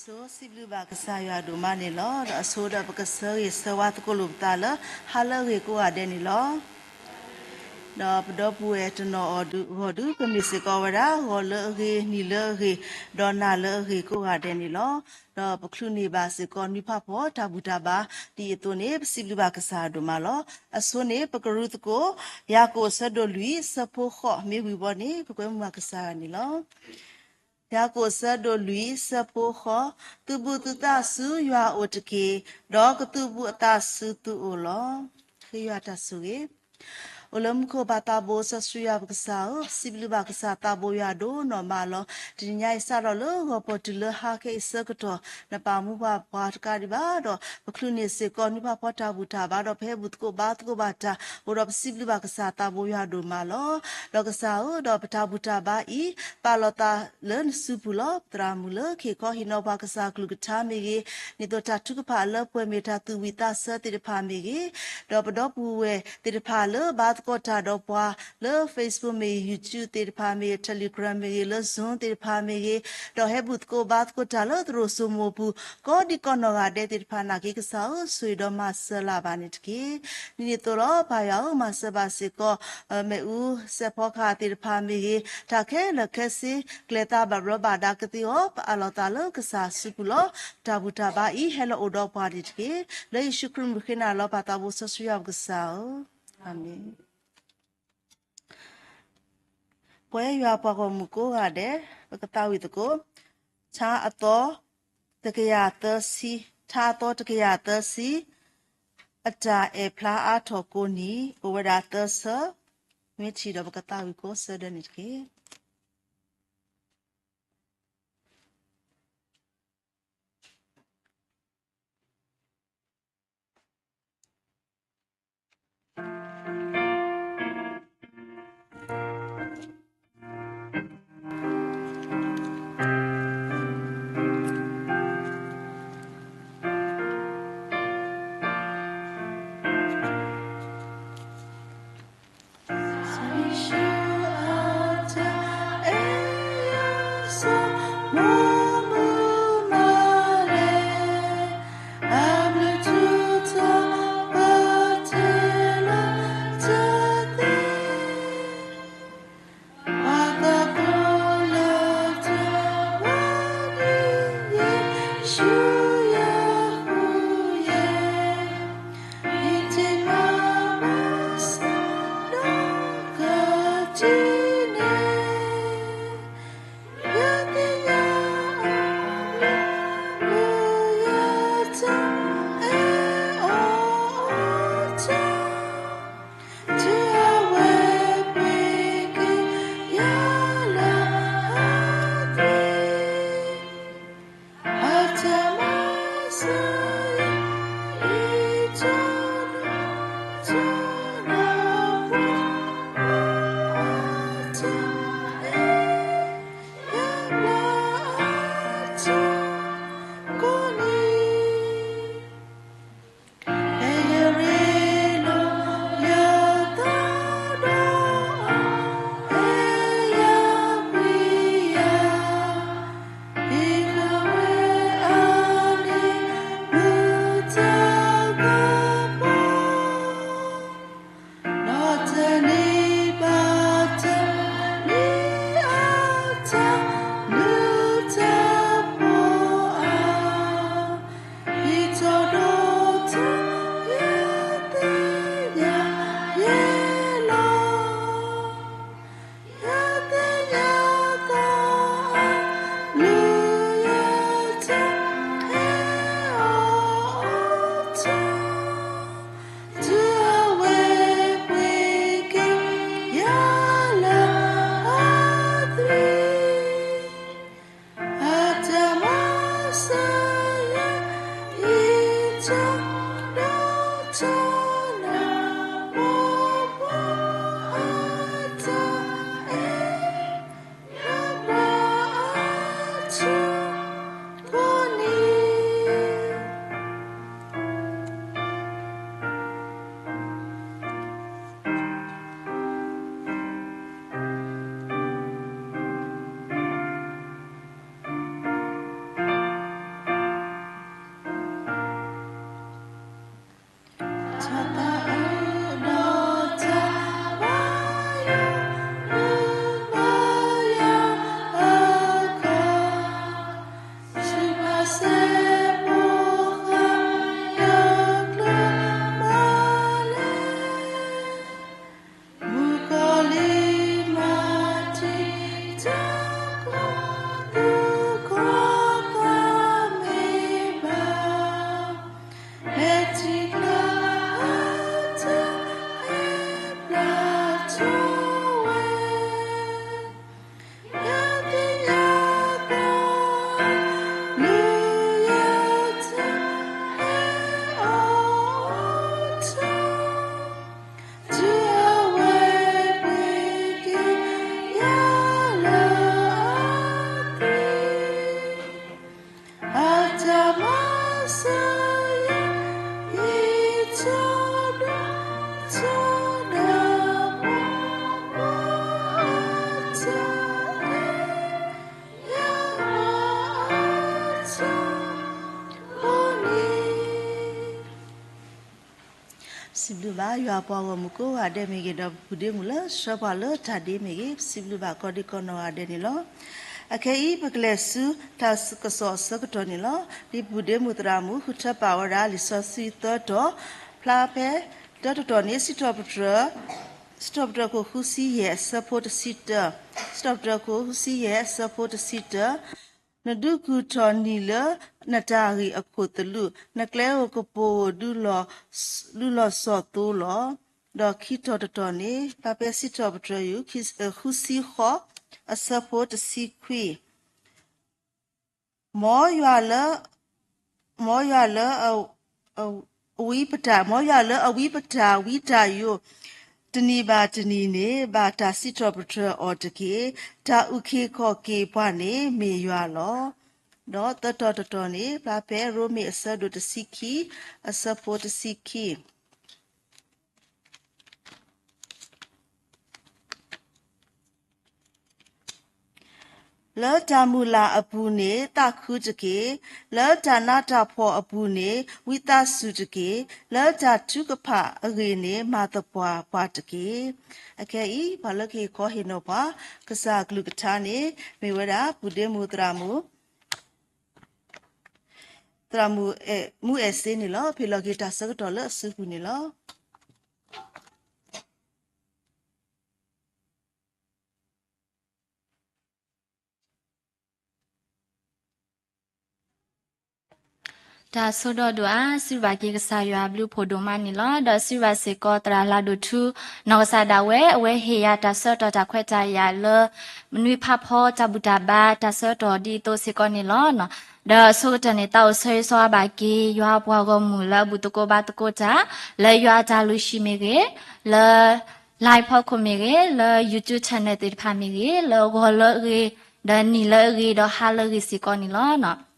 ဆိစံးဘျုးဘၣ်ကစၢ်ယွၤဒိၣ်မးန့ၣ်လီၤ. ဒီးအဆိဒီးပကဆၢဂ့ၤဆၢဝါသကိးလိာ်ပသးလၢ ဟါလၢအဂ့ၤကိးဂၤဒဲးန့ၣ်လီၤ. ဒီးပဒီပုၢ်ဝဲၢ်တနီၤအီၤဒုး ဂီၢ်ဒုး ကမ့ၢ်စ့ၢ်ကီးဝဲဒၣ် ဂီၤလၢအဂ့ၤ, နံၤလၢအဂ့ၤ, ဒီးနၤလၢအဂ့ၤကိးဂၤဒဲးန့ၣ်လီၤ. ဒီးပချုးန့ၢ်ဘၣ်စ့ၢ်ကီး နွံဖးဖီတၢ်ဘူၣ်တၢ်ဘါ ဒ်အသိးန့ၣ် ပစံးဘျုးဘၣ်ကစၢ်ဒိၣ်မးလီၤ. အဆိန့ၣ် ပကရူသကိး ယၤကိာ်အဆၢဒိၣ်လွံၢ် ဆၢဖိဃိး မ့ၢ်ဝံၤဘီန့ၣ် ပကွဲမုာ်ဘၣ်ကစၢ်ယွၤန့ၣ်လီၤ. ယၤကိာ်အဆၢဒိၣ်လွံၢ် ဆၢဖိဃိး, သုးဘူးသုသးဆူယွၤအအိၣ်တက့ၢ်, ဒီးကသုးဘူးအသးဆူသုအိၣ်လီၤ. ဃ့ယွၤတၢ်ဆိၣ်ဂ့ၤ. အိၣ်လၢမူခိၣ်ပၢ်သးဘိစီဆှံယွၤပကစၢ်ဧၢ, ပစံးဘျုးဘၣ်ကစၢ်သးဘိယွၤဒိၣ်နီၢ်မးလီၤ. တနံၤညါအံၤစးထီၣ်လၢဂီၤဖီၣ်တုၤလၢဟါခဲအံၤဆၢကတီၢ် နပာ်မူပှၤပှၤတကးဒံးဘၣ်ဒီး ပချုးန့ၢ်စ့ၢ်ကီးနွံဖးဖီတၢ်ဘူၣ်တၢ်ဘါဒီး ပဟဲဘူၣ်သကိးဘါသကိးဘၣ်တၢ်အိၣ်ဒီး ပစံးဘျုးဘၣ်ကစၢ်သးဘိယွၤဒိၣ်မးလီၤ. ဒီးကစၢ်ဧၢ, ဒီးပတၢ်ဘူၣ်တၢ်ဘါအံၤ ပာ်လီၤသးလၢနစုပူၤလီၤ. ပသရၣ်မုၣ်လၢခ့ၣ်ခီဟ့ၣ်နီၤပှၤကစၢ်ကလုၢ်ကထါမ့ၢ်ဂ့ၤ, ဒ်သိးတၢ်ထုကဖၣ်လၢပှဲၤမ့ၢ်တၢ်သူၣ်ဝံၣ်သးဆၢသ့ၣ်တဖၣ်မ့ၢ်ဂ့ၤ, ဒီးပဒီပုၢ်ဝဲၢ်သ့ၣ်တဖၣ်လၢဘါသကိးတၢ်ဒီးပှၤလၢ Facebook မ့ၢ်ဂ့ၤ YouTube သ့ၣ်တဖၣ်မ့ၢ်ဂ့ၤ, Telegram မ့ၢ်ဂ့ၤ, လၢ Zoom သ့ၣ်တဖၣ်မ့ၢ်ဂ့ၤ, ဒီးဟဲဘူၣ်သကိးဘါသကိးတၢ်လၢသရိာ်စိမိၢ်ပူၤ ကိးဒံကိးနီၢ်ဂၤဒဲးသ့ၣ်တဖၣ်နာ်က့ ကစၢ်ဧၢ, ဆိၣ်ဂ့ၤဒီးမၤစၢၤလၢ်ဘၣ်န့ၣ်တက့ၢ်. ဒ်န့ၣ်အသိးလီၤ. ပၢ်ယွၤဧၢ, မၤစၢၤဘၣ်စ့ၢ်ကီး မ့ၣ်အူစဲးဖီကဟၣ်သ့ၣ်တဖၣ်မ့ၢ်ဂ့ၤ, တၢ်ခဲလၢာ်ခဲဆ့ ကျဲၤသးဘၣ်ဘျီးဘၣ်ဒါကသ့အီၤ, ပအးလီၤသးလၢကစၢ်စုပူၤလီၤ. ပတၢ်ဘူၣ်တၢ်ဘါအံၤ ဟဲလီၤအိၣ်ဒီးပှၤန့ၣ်တက့ၢ်. လၢယ့ၣ်ၡူးခရံာ်မုၢ်ဃ့နၤလီၤ ပၢ်သးဘိစီဆှံယွၤပကစၢ်ဧၢ, အၤမ့ၣ်. ပဝဲယွၤပှၤဂီၢ်မုၢ်ကိးဂၤဒဲး ပကသးဝံၣ်သကိး ထါအသီတကယၤသၢဆံ, ထါအသီတကယၤသၢဆံ, အတၢ်အဲၣ်ဖျါအါထီၣ်ကိးနံၤ အိၣ်ဝဲဒၣ်သၢဆၢ, မ့ၢ်ထံၣ်ဒီးပကသးဝံၣ်ကိးဆၢဒၢန့ၣ်တက့ၢ်. ဘၣ်ယွၤပှၤဂီၢ်မုၢ်ကိးဂၤဒဲးမ့ၢ်ဂ့ၤ, ဒီးပပုၢ်ဒ့မုၣ်လၢဆှၢပှၤလၢတၢ်ဒ့မ့ၢ်ဂ့ၤ, ပစံးဘျုးဘၣ်ကိးဒံကိးနီၢ်ဂၤဒဲးန့ၣ်လီၤ. အခဲအံၤ ပကလဲၤဆူတၢ်ကစီၣ်အဆၢကတီၢ်န့ၣ်လီၤ. ဒ်ပပုၢ်ဒ့မုၣ်သရၣ်မုၣ် ဃုထၢပာ်ဝဲဒၣ်လံာ်စီဆှံသၢတီၤ, ဖျါဖဲတၢတတီၤန့ၣ် စံးထီၣ်ပတြၢၤ စံးထီၣ်ပတြၢၤခိၣ်ဃုဆံယဲၢ် အဆၢဖိတဆံတၢ, စံးထီၣ်ပတြၢၤခိၣ်ဃုဆံယဲၢ် အဆၢဖိတဆံတၢ, နဒုးကူၣ်ထီၣ်နံၣ်လၢနတၢ်ဂ့ၢ်အခိၣ်သလုး, နကျဲဧိၤကပိာ်ဧိၤ ဒုးလီၤစီၣ်သိလီၤ. ဒီးခံတီၤတတီၤန့ၣ် ဖျါဖဲစံးထီၣ်ပတြၢၤ ဃုဆံဃိး အဆၢဖိတဆံခွံ မ်ယွၤလၢ မ်ယွၤလၢ အဝံပတၢ် မ်ယွၤလၢအဝံပတၢ်ဝံတၢ်ယိာ် တနံၤဘၣ်တနံၤန့ၣ် ဘၣ်တၢ်စံးထီၣ်ပတြၢၤအီၤတက့ၢ်. တၢ်အုၣ်က့ၤခီၣ်က့ၤပှၤန့ၣ်မ့ၢ်ယွၤလီၤ. ဒီးသၢတီၤတတီၤန့ၣ် ဖျါဖဲရိမ့ၤအဆၢဒိၣ်တဆံခံ အဆၢဖိတဆံခံ လၢတၢ်မုၢ်လၢ်အပူၤန့ၣ် သးခုတက့ၢ်. လၢတၢ်နးတၢ်ဖှီၣ်အပူၤန့ၣ် ဝံသးစူၤတက့ၢ်. လၢတၢ်ထုကဖၣ်အဂ့ၢ်န့ၣ် မၤသပှၢ်ပှၤတက့ၢ်. အခဲအံၤ ပှၤလၢကဟ့ၣ်ခီဟ့ၣ်နီၤပှၤ ကစၢ်အကလုၢ်ကထါန့ၣ် မ့ၢ်ဝဲဒၣ် ပုၢ်ဒ့မုၣ်သရၣ်မုၣ် သရၣ်မုၣ် မူအဲၣ်စ့န့ၣ်လီၤ. ဖ့ၣ်လီၤက့ၤတၢ်ဆၢကတီၢ်လၢအစုပူၤန့ၣ်လီၤ. တၢ်ဆိၣ်ဒီးဒိၣ်အါ စံးဘျုးဘၣ်က့ၤကစၢ်ယွၤအဘျုးအဖှိၣ်ဒိၣ်မးန့ၣ်လီၤ. ဒီးစံးဘျုးဘၣ်စ့ၢ်ကီးသရၣ်လၤဒိၣ်ထူ နီၢ်ကစၢ်ဒၣ်ဝဲ အဝဲဟ့ၣ်ယၤတၢ်ဆၢကတီၢ်တၢ်ခွဲးတၢ်ယာ်လၢ မနွံဖးဖီတၢ်ဘူၣ်တၢ်ဘါတၢ်ဆၢကတီၢ်ဒ်အသိးစ့ၢ်ကီးန့ၣ်လီၤ. ဒီးအဆိကတၢၢ်န့ၣ် သးအိၣ်ဆၢဂ့ၤဆၢဝါဘၣ်က့ၤ ယွၤပှၤဂီၢ်မုၢ်လၢအဘူၣ်သကိးဘါသကိးတၢ် လၢယွၤအတၢ်လုၢ်ဟံၣ်မ့ၢ်ဂ့ၤ, လၢ live ဖီခိၣ်မ့ၢ်ဂ့ၤ, လၢ YouTube channel သ့ၣ်တဖၣ်မ့ၢ်ဂ့ၤ, လၢဂီၤလၢအဂ့ၤ, ဒီးနံၤလၢအဂ့ၤ, ဒီးဟါလၢအဂ့ၤစ့ၢ်ကီးန့ၣ်လီၤ.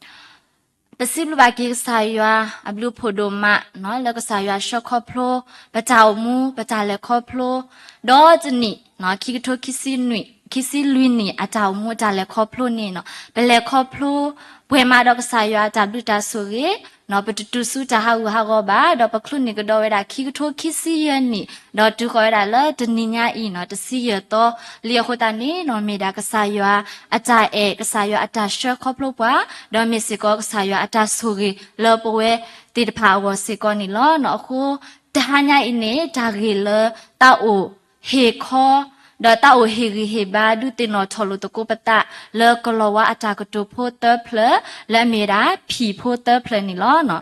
ပစံးဘျုးဘၣ်က့ၤကစၢ်ယွၤအဘျုးအဖှိၣ်ဒိၣ်မး လၢကစၢ်ယွၤဆှၢခီဖျိ ပတၢ်အိၣ်မူ ပတၢ်လဲၤခီဖျိ ဒီးတနံၣ် ခံကထိခံဆံနွံ ခံဆံလွံၢ်နံၣ် အတၢ်အိၣ်မူအတၢ်လဲၤခီဖျိန့ၣ် ပလဲၤခီဖျိ ပှဲၤမးဒီးကစၢ်ယွၤအတၢ်ဘျုးတၢ်ဆိၣ်ဂ့ၤ ပတတုၤဆူတၢ်ဟးဂူာ်ဟးဂီၤဘၣ် ဒီးပချုးန့ၢ်ကဒီးဝဲဒၣ် ခံကထိခံဆံယဲၢ်နံၣ် ဒီးတုၤဃီၤဝဲဒၣ်လၢတနံၤညါအံၤ တဆံယဲၢ်သီလံအဃိသတးန့ၣ် မ့ၢ်ဒၣ်ကစၢ်ယွၤအတၢ်အဲၣ် ကစၢ်ယွၤအတၢ်ဆှၢခီဖျိပှၤ ဒီးမ့ၢ်စ့ၢ်ကီးကစၢ်ယွၤအတၢ်ဆိၣ်ဂ့ၤလၢပဝဲသ့ၣ်တဖၣ်အဂီၢ်စ့ၢ်ကီးန့ၣ်လီၤ. အဃိ တဟါညါအံၤန့ၣ် တၢ်ဂ့ၢ်လၢတၢ်အိၣ်ဟ့ၣ်ခီ ဒီးတၢ်အိၣ်ဟ့ၣ်ဂံၢ်ဟ့ၣ်ဘါဒုးသ့ၣ်နီၣ်ထီၣ်လိာ်သကိးပသး လၢကလီၤဝါအတၢ်ကတိၤဖိသၢဖျၢၣ် လၢအမ့ၢ်ဝဲဒၣ်ဖံၣ်ဖိသၢဖျၢၣ်န့ၣ်လီၤ.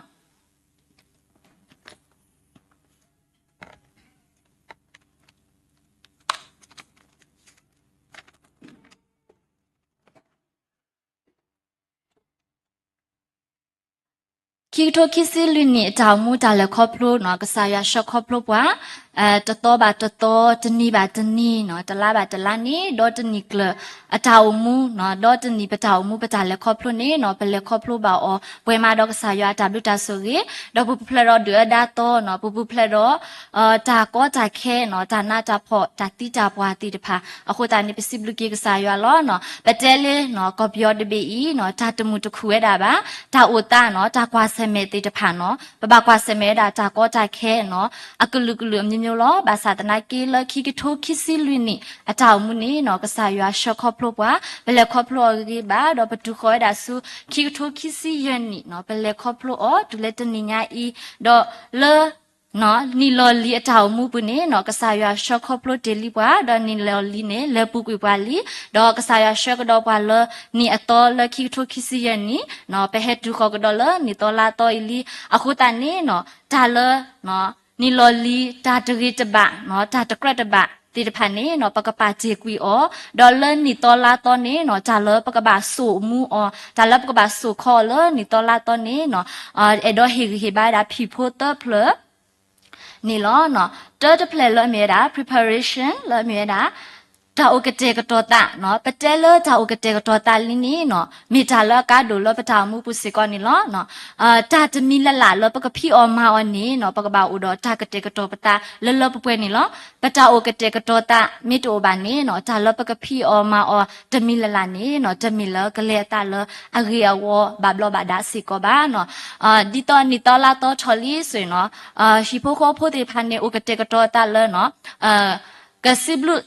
ခံကထိခံဆံလွံၢ်နံၣ်အတၢ်အိၣ်မူတၢ်လဲၤခီဖျိန့ၣ် ကစၢ်ယွၤဆှၢခီဖျိပှၤ တသီဘၣ်တသီ တနံၤဘၣ်တနံၤ တလါဘၣ်တလါန့ၣ် ဒီတနံၣ်ကျၢၤအတၢ်အိၣ်မူ ဒီတနံၣ်ပတၢ်အိၣ်မူပတၢ်လဲၤခီဖျိန့ၣ် ပလဲၤခီဖျိဘၣ်အီၤ ပှဲၤမးဒီးကစၢ်ယွၤအတၢ်ဘျုးတၢ်ဆိၣ်ဂ့ၤ ဒီးပပူၤဖျဲးဒီးဒုၣ်အၢဒါသီန့ၣ် ပပူၤဖျဲးဒီး တၢ်ကီတၢ်ခဲန့ၣ် တၢ်နးတၢ်ဖှီၣ် တၢ်သံတၢ်ပှၢ်သ့ၣ်တဖၣ် အဃိသတးန့ၣ် ပစံးဘျုးက့ၤကစၢ်ယွၤလီၤ. ပတဲလၢ ကီၢ်ပယီၤတဘ့ၣ်အံၤ တၢ်တမုာ်တခုၣ်ဝဲဒၣ်ဘၣ် တၢ်အိၣ်သးန့ၣ် တၢ်ကွၢ်ဆၢၣ်မဲာ်သ့ၣ်တဖၣ်န့ၣ် ပဘၣ်ကွၢ်ဆၢၣ်မဲာ်ဝဲဒၣ်တၢ်ကီတၢ်ခဲန့ၣ် အကလုာ်ကလုာ်အမျိုးမျိုးလီၤ. ဘၣ်ဆၣ်သနာ်က့လၢခံကထိခံဆံလွံၢ်နံၣ် အတၢ်အိၣ်မူန့ၣ် ကစၢ်ယွၤဆှၢခီဖျိပှၤ ပလဲၤခီဖျိအီၤဂ့ၤဂ့ၤဘၣ် ဒီးပတုၤဃီၤဝဲဒၣ်ဆူ ခံကထိခံဆံယဲၢ်နံၣ်န့ၣ် ပလဲၤခီဖျိအီၤတုၤလၢတနံၤညါအံၤ ဒီးလၢ နံၣ်လီၢ်လံၤအတၢ်အိၣ်မူပူၤန့ၣ် ကစၢ်ယွၤဆှၢခီဖျိတ့ၢ်လံပှၤ ဒီးနံၣ်လီၢ်လံၤန့ၣ် လဲၤပူၤကွံာ်ပှၤလံ ဒီးကစၢ်ယွၤဆှၢကဒီးပှၤလၢ နံၣ်အသီလၢခံကထိခံဆံယဲၢ်နံၣ် ပဟဲတုၤဃီၤကဒီးလၢနံၣ်သီလါသီအံၤလံ. အဃိသတးန့ၣ် တၢ်လၢ နံၣ်လီၢ်လံၤ တၢ်တဂ့ၤတဘၣ် တၢ်တကြၢးတဘၣ်သ့ၣ်တဖၣ်န့ၣ် ပကပာ်တ့ၢ်ကွံာ်အီၤ ဒီးလၢနံၣ်သီလါသီန့ၣ် တၢ်လၢပကဘၣ်စိာ်မူအီၤ တၢ်လၢပကဘၣ်စိာ်ခီအီၤလၢနံၣ်သီလါသီန့ၣ် အဲၣ်ဒိးဟ့ၣ်ဂံၢ်ဟ့ၣ်ဘါဝဲဒၣ်ဖံၣ်ဖိသၢဖျၢၣ် န့ၣ်လီၤ. တၢတဖျၢၣ်လၢအမ့ၢ်ဝဲဒၣ် preparation လၢအမ့ၢ်ဝဲဒၣ် တၢ်အိၣ်ကတဲာ်ကတီၤသးနီၤ, ပတဲလၢတၢ်အိၣ်ကတဲာ်ကတီၤသးလံန့ၣ်နီၤ, မ့ၢ်တၢ်လၢအကါဒိၣ်လၢပတၢ်အိၣ်မူပူၤစ့ၢ်ကီးန့ၣ်လီၤ. တၢ်တမံၤလၢ်လၢ်လၢပကဖံးအီၣ်မၤအီၣ်န့ၣ်နီၤ, ပကဘၣ်အိၣ်ဒီးတၢ်ကတဲာ်ကတီၤပသးလၢလၢပှဲၤပှဲၤန့ၣ်လီၤ. ပတၢ်အိၣ်ကတဲာ်ကတီၤသးမ့ၢ်တအိၣ်ဘၣ်န့ၣ်နီၤ, တၢ်လၢပကဖံးအီၣ်မၤအီၣ်တမံၤလၢ်လၢ်န့ၣ်နီၤ, တမ့ၢ်လၢကလဲၤအသးလၢအဂ့ၤအဝါဘၣ်ဘျီးဘၣ်ဒါစ့ၢ်ကီးဘၣ်နီၤ. ဒ်သိးနံၣ်သီလါသီထီၣ်လံစ့ၢ်နီၤ, ဟံၣ်ဖိဃီဖိသ့ၣ်တဖၣ်န့ၣ် အိၣ်ကတဲာ်ကတီၤသးလၢနီၤ ကစံးဘျုး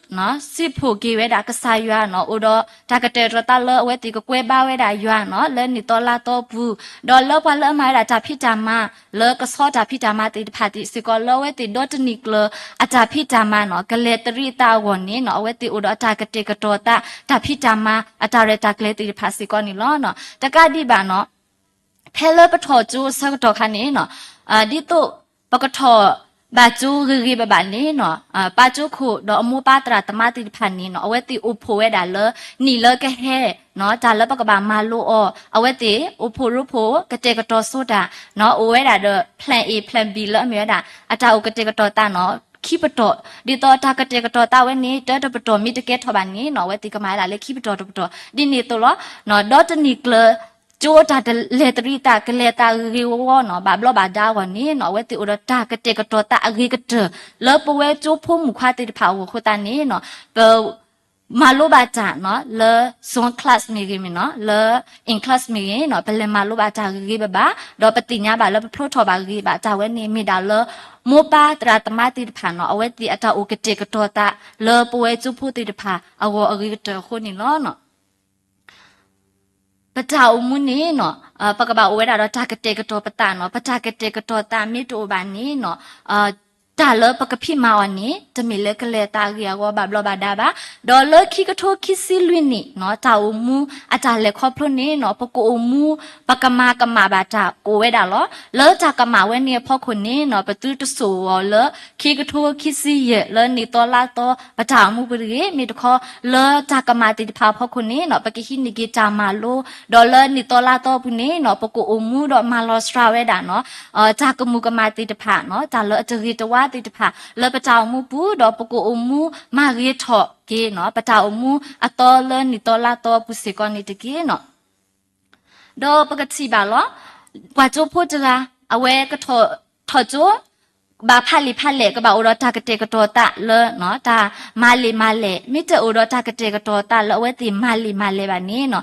စံးဖှိၣ်က့ၤဝဲဒၣ်ကစၢ်ယွၤနီၤ, အိၣ်ဒီးတၢ်ကတဲာ်ကတီၤသးလၢအဝဲသ့ၣ်ကကွဲဘါဝဲဒၣ်ယွၤနီၤ, လၢနံၣ်သီလါသီပူၤ, ဒီးလၢပှၤလၢအမၤဝဲဒၣ်တၢ်ဖံးတၢ်မၤ လၢကဆီတၢ်ဖံးတၢ်မၤသ့ၣ်တဖၣ်စ့ၢ်ကီး လၢအဝဲသ့ၣ်ဒီတနံၣ်ကျၢၤအတၢ်ဖံးတၢ်မၤနီၤ, ကလဲၤတရံးအသးအဂီၢ်န့ၣ်နီၤ, အဝဲသ့ၣ်အိၣ်ဒီးအတၢ်ကတဲာ်ကတီၤသး တၢ်ဖံးတၢ်မၤအတၢ်ရဲၣ်တၢ်ကျဲၤသ့ၣ်တဖၣ်စ့ၢ်ကီးန့ၣ်လီၤ. တကးဒံးဘၣ်နီၤ ဖဲလၢပထီၣ်ကၠိအဆၢကတီၢ်ခါန့ၣ်နီၤ, ဒ်သိးပကထီၣ်ဘၣ်ကၠိဂ့ၤဂ့ၤဘၣ်ဘၣ်န့ၣ်နီၤ, ပၢ်ကၠိခိၣ်ဒီးအမိၢ်ပၢ်သရၣ်သမါသ့ၣ်တဖၣ်န့ၣ်နီၤ, အဝဲသ့ၣ်အိၣ်ဖှိၣ်ဝဲဒၣ်လၢ နံၣ်လၢကဟဲနီၤ, တၢ်လၢပကဘၣ်မၤလိအီၤ, အဝဲသ့ၣ်အိၣ်ဖှိၣ်ရိဖှိၣ်ကတဲာ်ကတီၤဆိတၢ်နီၤ, အိၣ်ဝဲဒၣ်ဒီး plan A plan B လၢအမ့ၢ်ဝဲဒၣ် အတၢ်အိၣ်ကတဲာ်ကတီၤသးနီၤ, ခံပတီၢ်, ဒ်သိးတၢ်ကတဲာ်ကတီၤသးဝဲန့ၣ် တၢတပတီၢ်မ့ၢ်တကဲထီၣ်ဘၣ်န့ၣ်နီၤ, အဝဲသ့ၣ်ကမၤဝဲဒၣ်လၢခံပတီၢ်တပတီၢ်, ဒ်န့ၣ်အသိးလီၤ. ဒီတနံၣ်ကျၢၤ ကၠိတၢ်တလဲၤတရံးသး ကလဲၤသးဂ့ၤဂ့ၤဝီဝီနီၤ, ဘၣ်ဘျီးဘၣ်ဒါအဂီၢ်န့ၣ်နီၤ, အဝဲသ့ၣ်အိၣ်ဒီးတၢ်ကတဲာ်ကတီၤသးအဂ့ၤကတၢၢ် လၢပဝဲကၠိဖိမုၣ်ခွါသ့ၣ်တဖၣ်အဂီၢ်အဃိသတးန့ၣ်နီၤ, ပမၤလိဘၣ်တၢ်နီၤ, လၢ Zoom class မ့ၢ်ဂ့ၤမ့ၢ်နီၤ, လၢ in class မ့ၢ်ဂ့ၤနီၤ, ပလဲၤမၤလိဘၣ်တၢ်ဂ့ၤဂ့ၤဘၣ်ဘၣ်, ဒီးပသ့ၣ်ညါဘၣ်လၢပဖျိထီၣ်ဘၣ်ဂ့ၤဂ့ၤဘၣ်, တၢ်ဝဲန့ၣ်မ့ၢ်ဒၣ်လၢ မိၢ်ပၢ်သရၣ်သမါသ့ၣ်တဖၣ်နီၤ, အဝဲသ့ၣ်အတၢ်အိၣ်ကတဲာ်ကတီၤသး လၢပဝဲကၠိဖိသ့ၣ်တဖၣ်အဂီၢ်အဂ့ၤကတၢၢ်အဃိန့ၣ်လီၤ. ပတၢ်အိၣ်မူန့ၣ်နီၤ, ပကဘၣ်အိၣ်ဝဲဒၣ်ဒီးတၢ်ကတဲာ်ကတီၤပသးနီၤ, ပတၢ်ကတဲာ်ကတီၤသးမ့ၢ်တအိၣ်ဘၣ်န့ၣ်နီၤ, တၢ်လၢပကဖံးမၤအီၤန့ၣ် တမ့ၢ်လၢကလဲၤသးဂ့ၤအဂီၢ်ဘၣ်ဘျီးဘၣ်ဒါဘၣ်. ဒီးလၢခံကထိခံဆံလွံၢ်နံၣ်နီၤ, တၢ်အိၣ်မူအတၢ်လဲၤခီဖျိန့ၣ်နီၤ, ပကအိၣ်မူ ပကမၤကမၣ်ဘၣ်တၢ်ကအိၣ်ဝဲဒၣ်လီၤ. လၢတၢ်ကမၣ်ဝဲန့ၣ်အဖီခိၣ်န့ၣ်နီၤ, ပသုတစိာ်အီၤလၢ ခံကထိခံဆံယဲၢ် လၢနံၣ်သီလါသီ ပတၢ်အိၣ်မူပူၤတဂ့ၤ, မ့ၢ်တခီ လၢတၢ်ကမၣ်သ့ၣ်တဖၣ်အဖီခိၣ်န့ၣ်နီၤ, ပကဟံးန့ၢ်က့ၤတၢ်မၤလိ, ဒီးလၢနံၣ်သီလါသီပူၤန့ၣ်နီၤ, ပကအိၣ်မူဒီးမၤလီၤစှၤဝဲဒၣ်နီၤ, တၢ်ကမူၤကမၣ်သ့ၣ်တဖၣ်နီၤ, တၢ်လၢအတဂ့ၤတဝါသ့ၣ်တဖၣ် လၢပတၢ်အိၣ်မူပူၤ, ဒီးပကအိၣ်မူမၤဂ့ၤထီၣ်က့ၤနီၤ, ပတၢ်အိၣ်မူအသီလၢနံၣ်သီလါသီပူၤစ့ၢ်ကီးန့ၣ်တက့ၢ်နီၤ. ဒီးပကထံၣ်ဘၣ်လီၤ, ပှၤကၠိဖိတဂၤ အဝဲကထီၣ်ကၠိ ဘၣ်ဖးလံာ်ဖးလဲၢ် ကဘၣ်အိၣ်ဒီးတၢ်ကတဲာ်ကတီၤသးလၢ တၢ်မၤလံာ်မၤလဲၢ်, မ့ၢ်တအိၣ်ဒီးတၢ်ကတဲာ်ကတီၤသးလၢအဝဲသ့ၣ်မၤလံာ်မၤလဲၢ်ဘၣ်န့ၣ်နီၤ,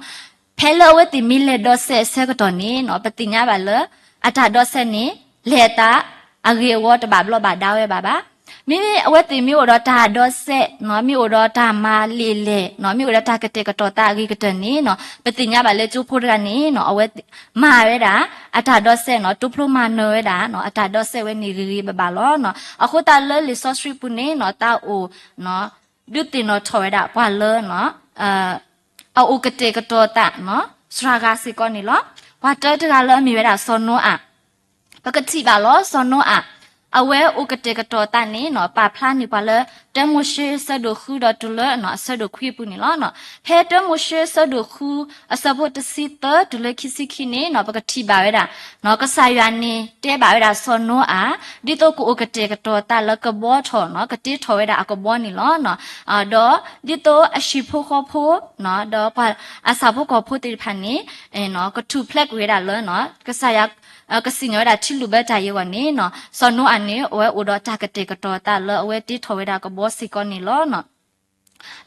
ဖဲလၢအဝဲသ့ၣ်မ့ၢ်လဲၤဒီးစဲးအဆၢကတီၢ်န့ၣ်နီၤ, ပသ့ၣ်ညါဘၣ်လၢ အတၢ်ဒီးစဲးန့ၣ် လဲၤအသးအဂ့ၤအဝီတဘၣ်ဘျီးဘၣ်ဒါဝဲဘၣ်ဘၣ်. မ့မ့ၢ်အဝဲသ့ၣ်မ့ၢ်အိၣ်ဒီးတၢ်ဒီးစဲးနီၤ, မ့ၢ်အိၣ်ဒီးတၢ်မၤလံာ်လဲၢ်နီၤ, မ့ၢ်အိၣ်ဒီးတၢ်ကတဲာ်ကတီၤသးအဂ့ၤကတၢၢ်န့ၣ်နီၤ, ပသ့ၣ်ညါဘၣ်လၢကၠိဖိတဂၤန့ၣ်နီၤ, အဝဲမၤဝဲဒၣ် အတၢ်ဒီးစဲးနီၤ, တိဖျိမၤနၢၤဝဲဒၣ်နီၤ, အတၢ်ဒီးစဲးဝဲန့ၣ်ဂ့ၤဂ့ၤဘၣ်ဘၣ်လီၤနီၤ. အဃိသတးလၢလံာ်စီဆှံပူၤန့ၣ်နီၤ, တၢ်အိၣ် ဒုးသ့ၣ်နီၣ်ထီၣ်ဝဲဒၣ်ပှၤလၢ အအိၣ်ကတဲာ်ကတီၤသးနီၤ, စှၤဂၤစ့ၢ်ကီးန့ၣ်လီၤ. ပှၤတၢတဂၤလၢအမ့ၢ်ဝဲဒၣ်စီၤနိအၤ, ပကထံၣ်ဘၣ်လီၤ စီၤနိအၤ, အဝဲအိၣ်ကတဲာ်ကတီၤသးန့ၣ်နီၤ, ပာ်ဖျါန့ၢ်ပှၤလၢ တၢမိၤၡ့ ဆၢဒိၣ်ဃုဒီးတုၤလၢ အဆၢဒိၣ်ခွံအပူၤန့ၣ်လီၤ. ဖဲတၢမိၤၡ့ ဆၢဒိၣ်ဃု အဆၢဖိတဆံသၢ တုၤလၢခံဆံခံန့ၣ်နီၤ, ပကထံၣ်ဘၣ်ဝဲဒၣ် ကစၢ်ယွၤန့ၣ်တဲဘၣ်ဝဲဒၣ်စီၤနိအၤ, ဒ်သိးကအိၣ်ကတဲာ်ကတီၤသးလၢကဘီထီၣ်နီၤ, ကတ့ထီၣ်ဝဲဒၣ်အကဘီန့ၣ်လီၤ. ဒီးဒ်သိးအဟံၣ်ဖိဃီဖိ ဒီးပှၤအဆၣ်ဖိကီၢ်ဖိသ့ၣ်တဖၣ်န့ၣ် ကထူၣ်ဖျဲးကွံာ်ဝဲဒၣ်လၢ ကစၢ်ယွၤ ကစံၣ်ညီၣ်ဝဲဒၣ်ထံလုၢ်ဘၢတၢ်အံၤအဂီၢ်န့ၣ်နီၤ, စီၤနိအၤန့ၣ် အဝဲအိၣ်ဒီးတၢ်ကတဲာ်ကတီၤသးလၢအဝဲတ့ထီၣ်ဝဲဒၣ်ကဘီစ့ၢ်ကီးန့ၣ်လီၤ.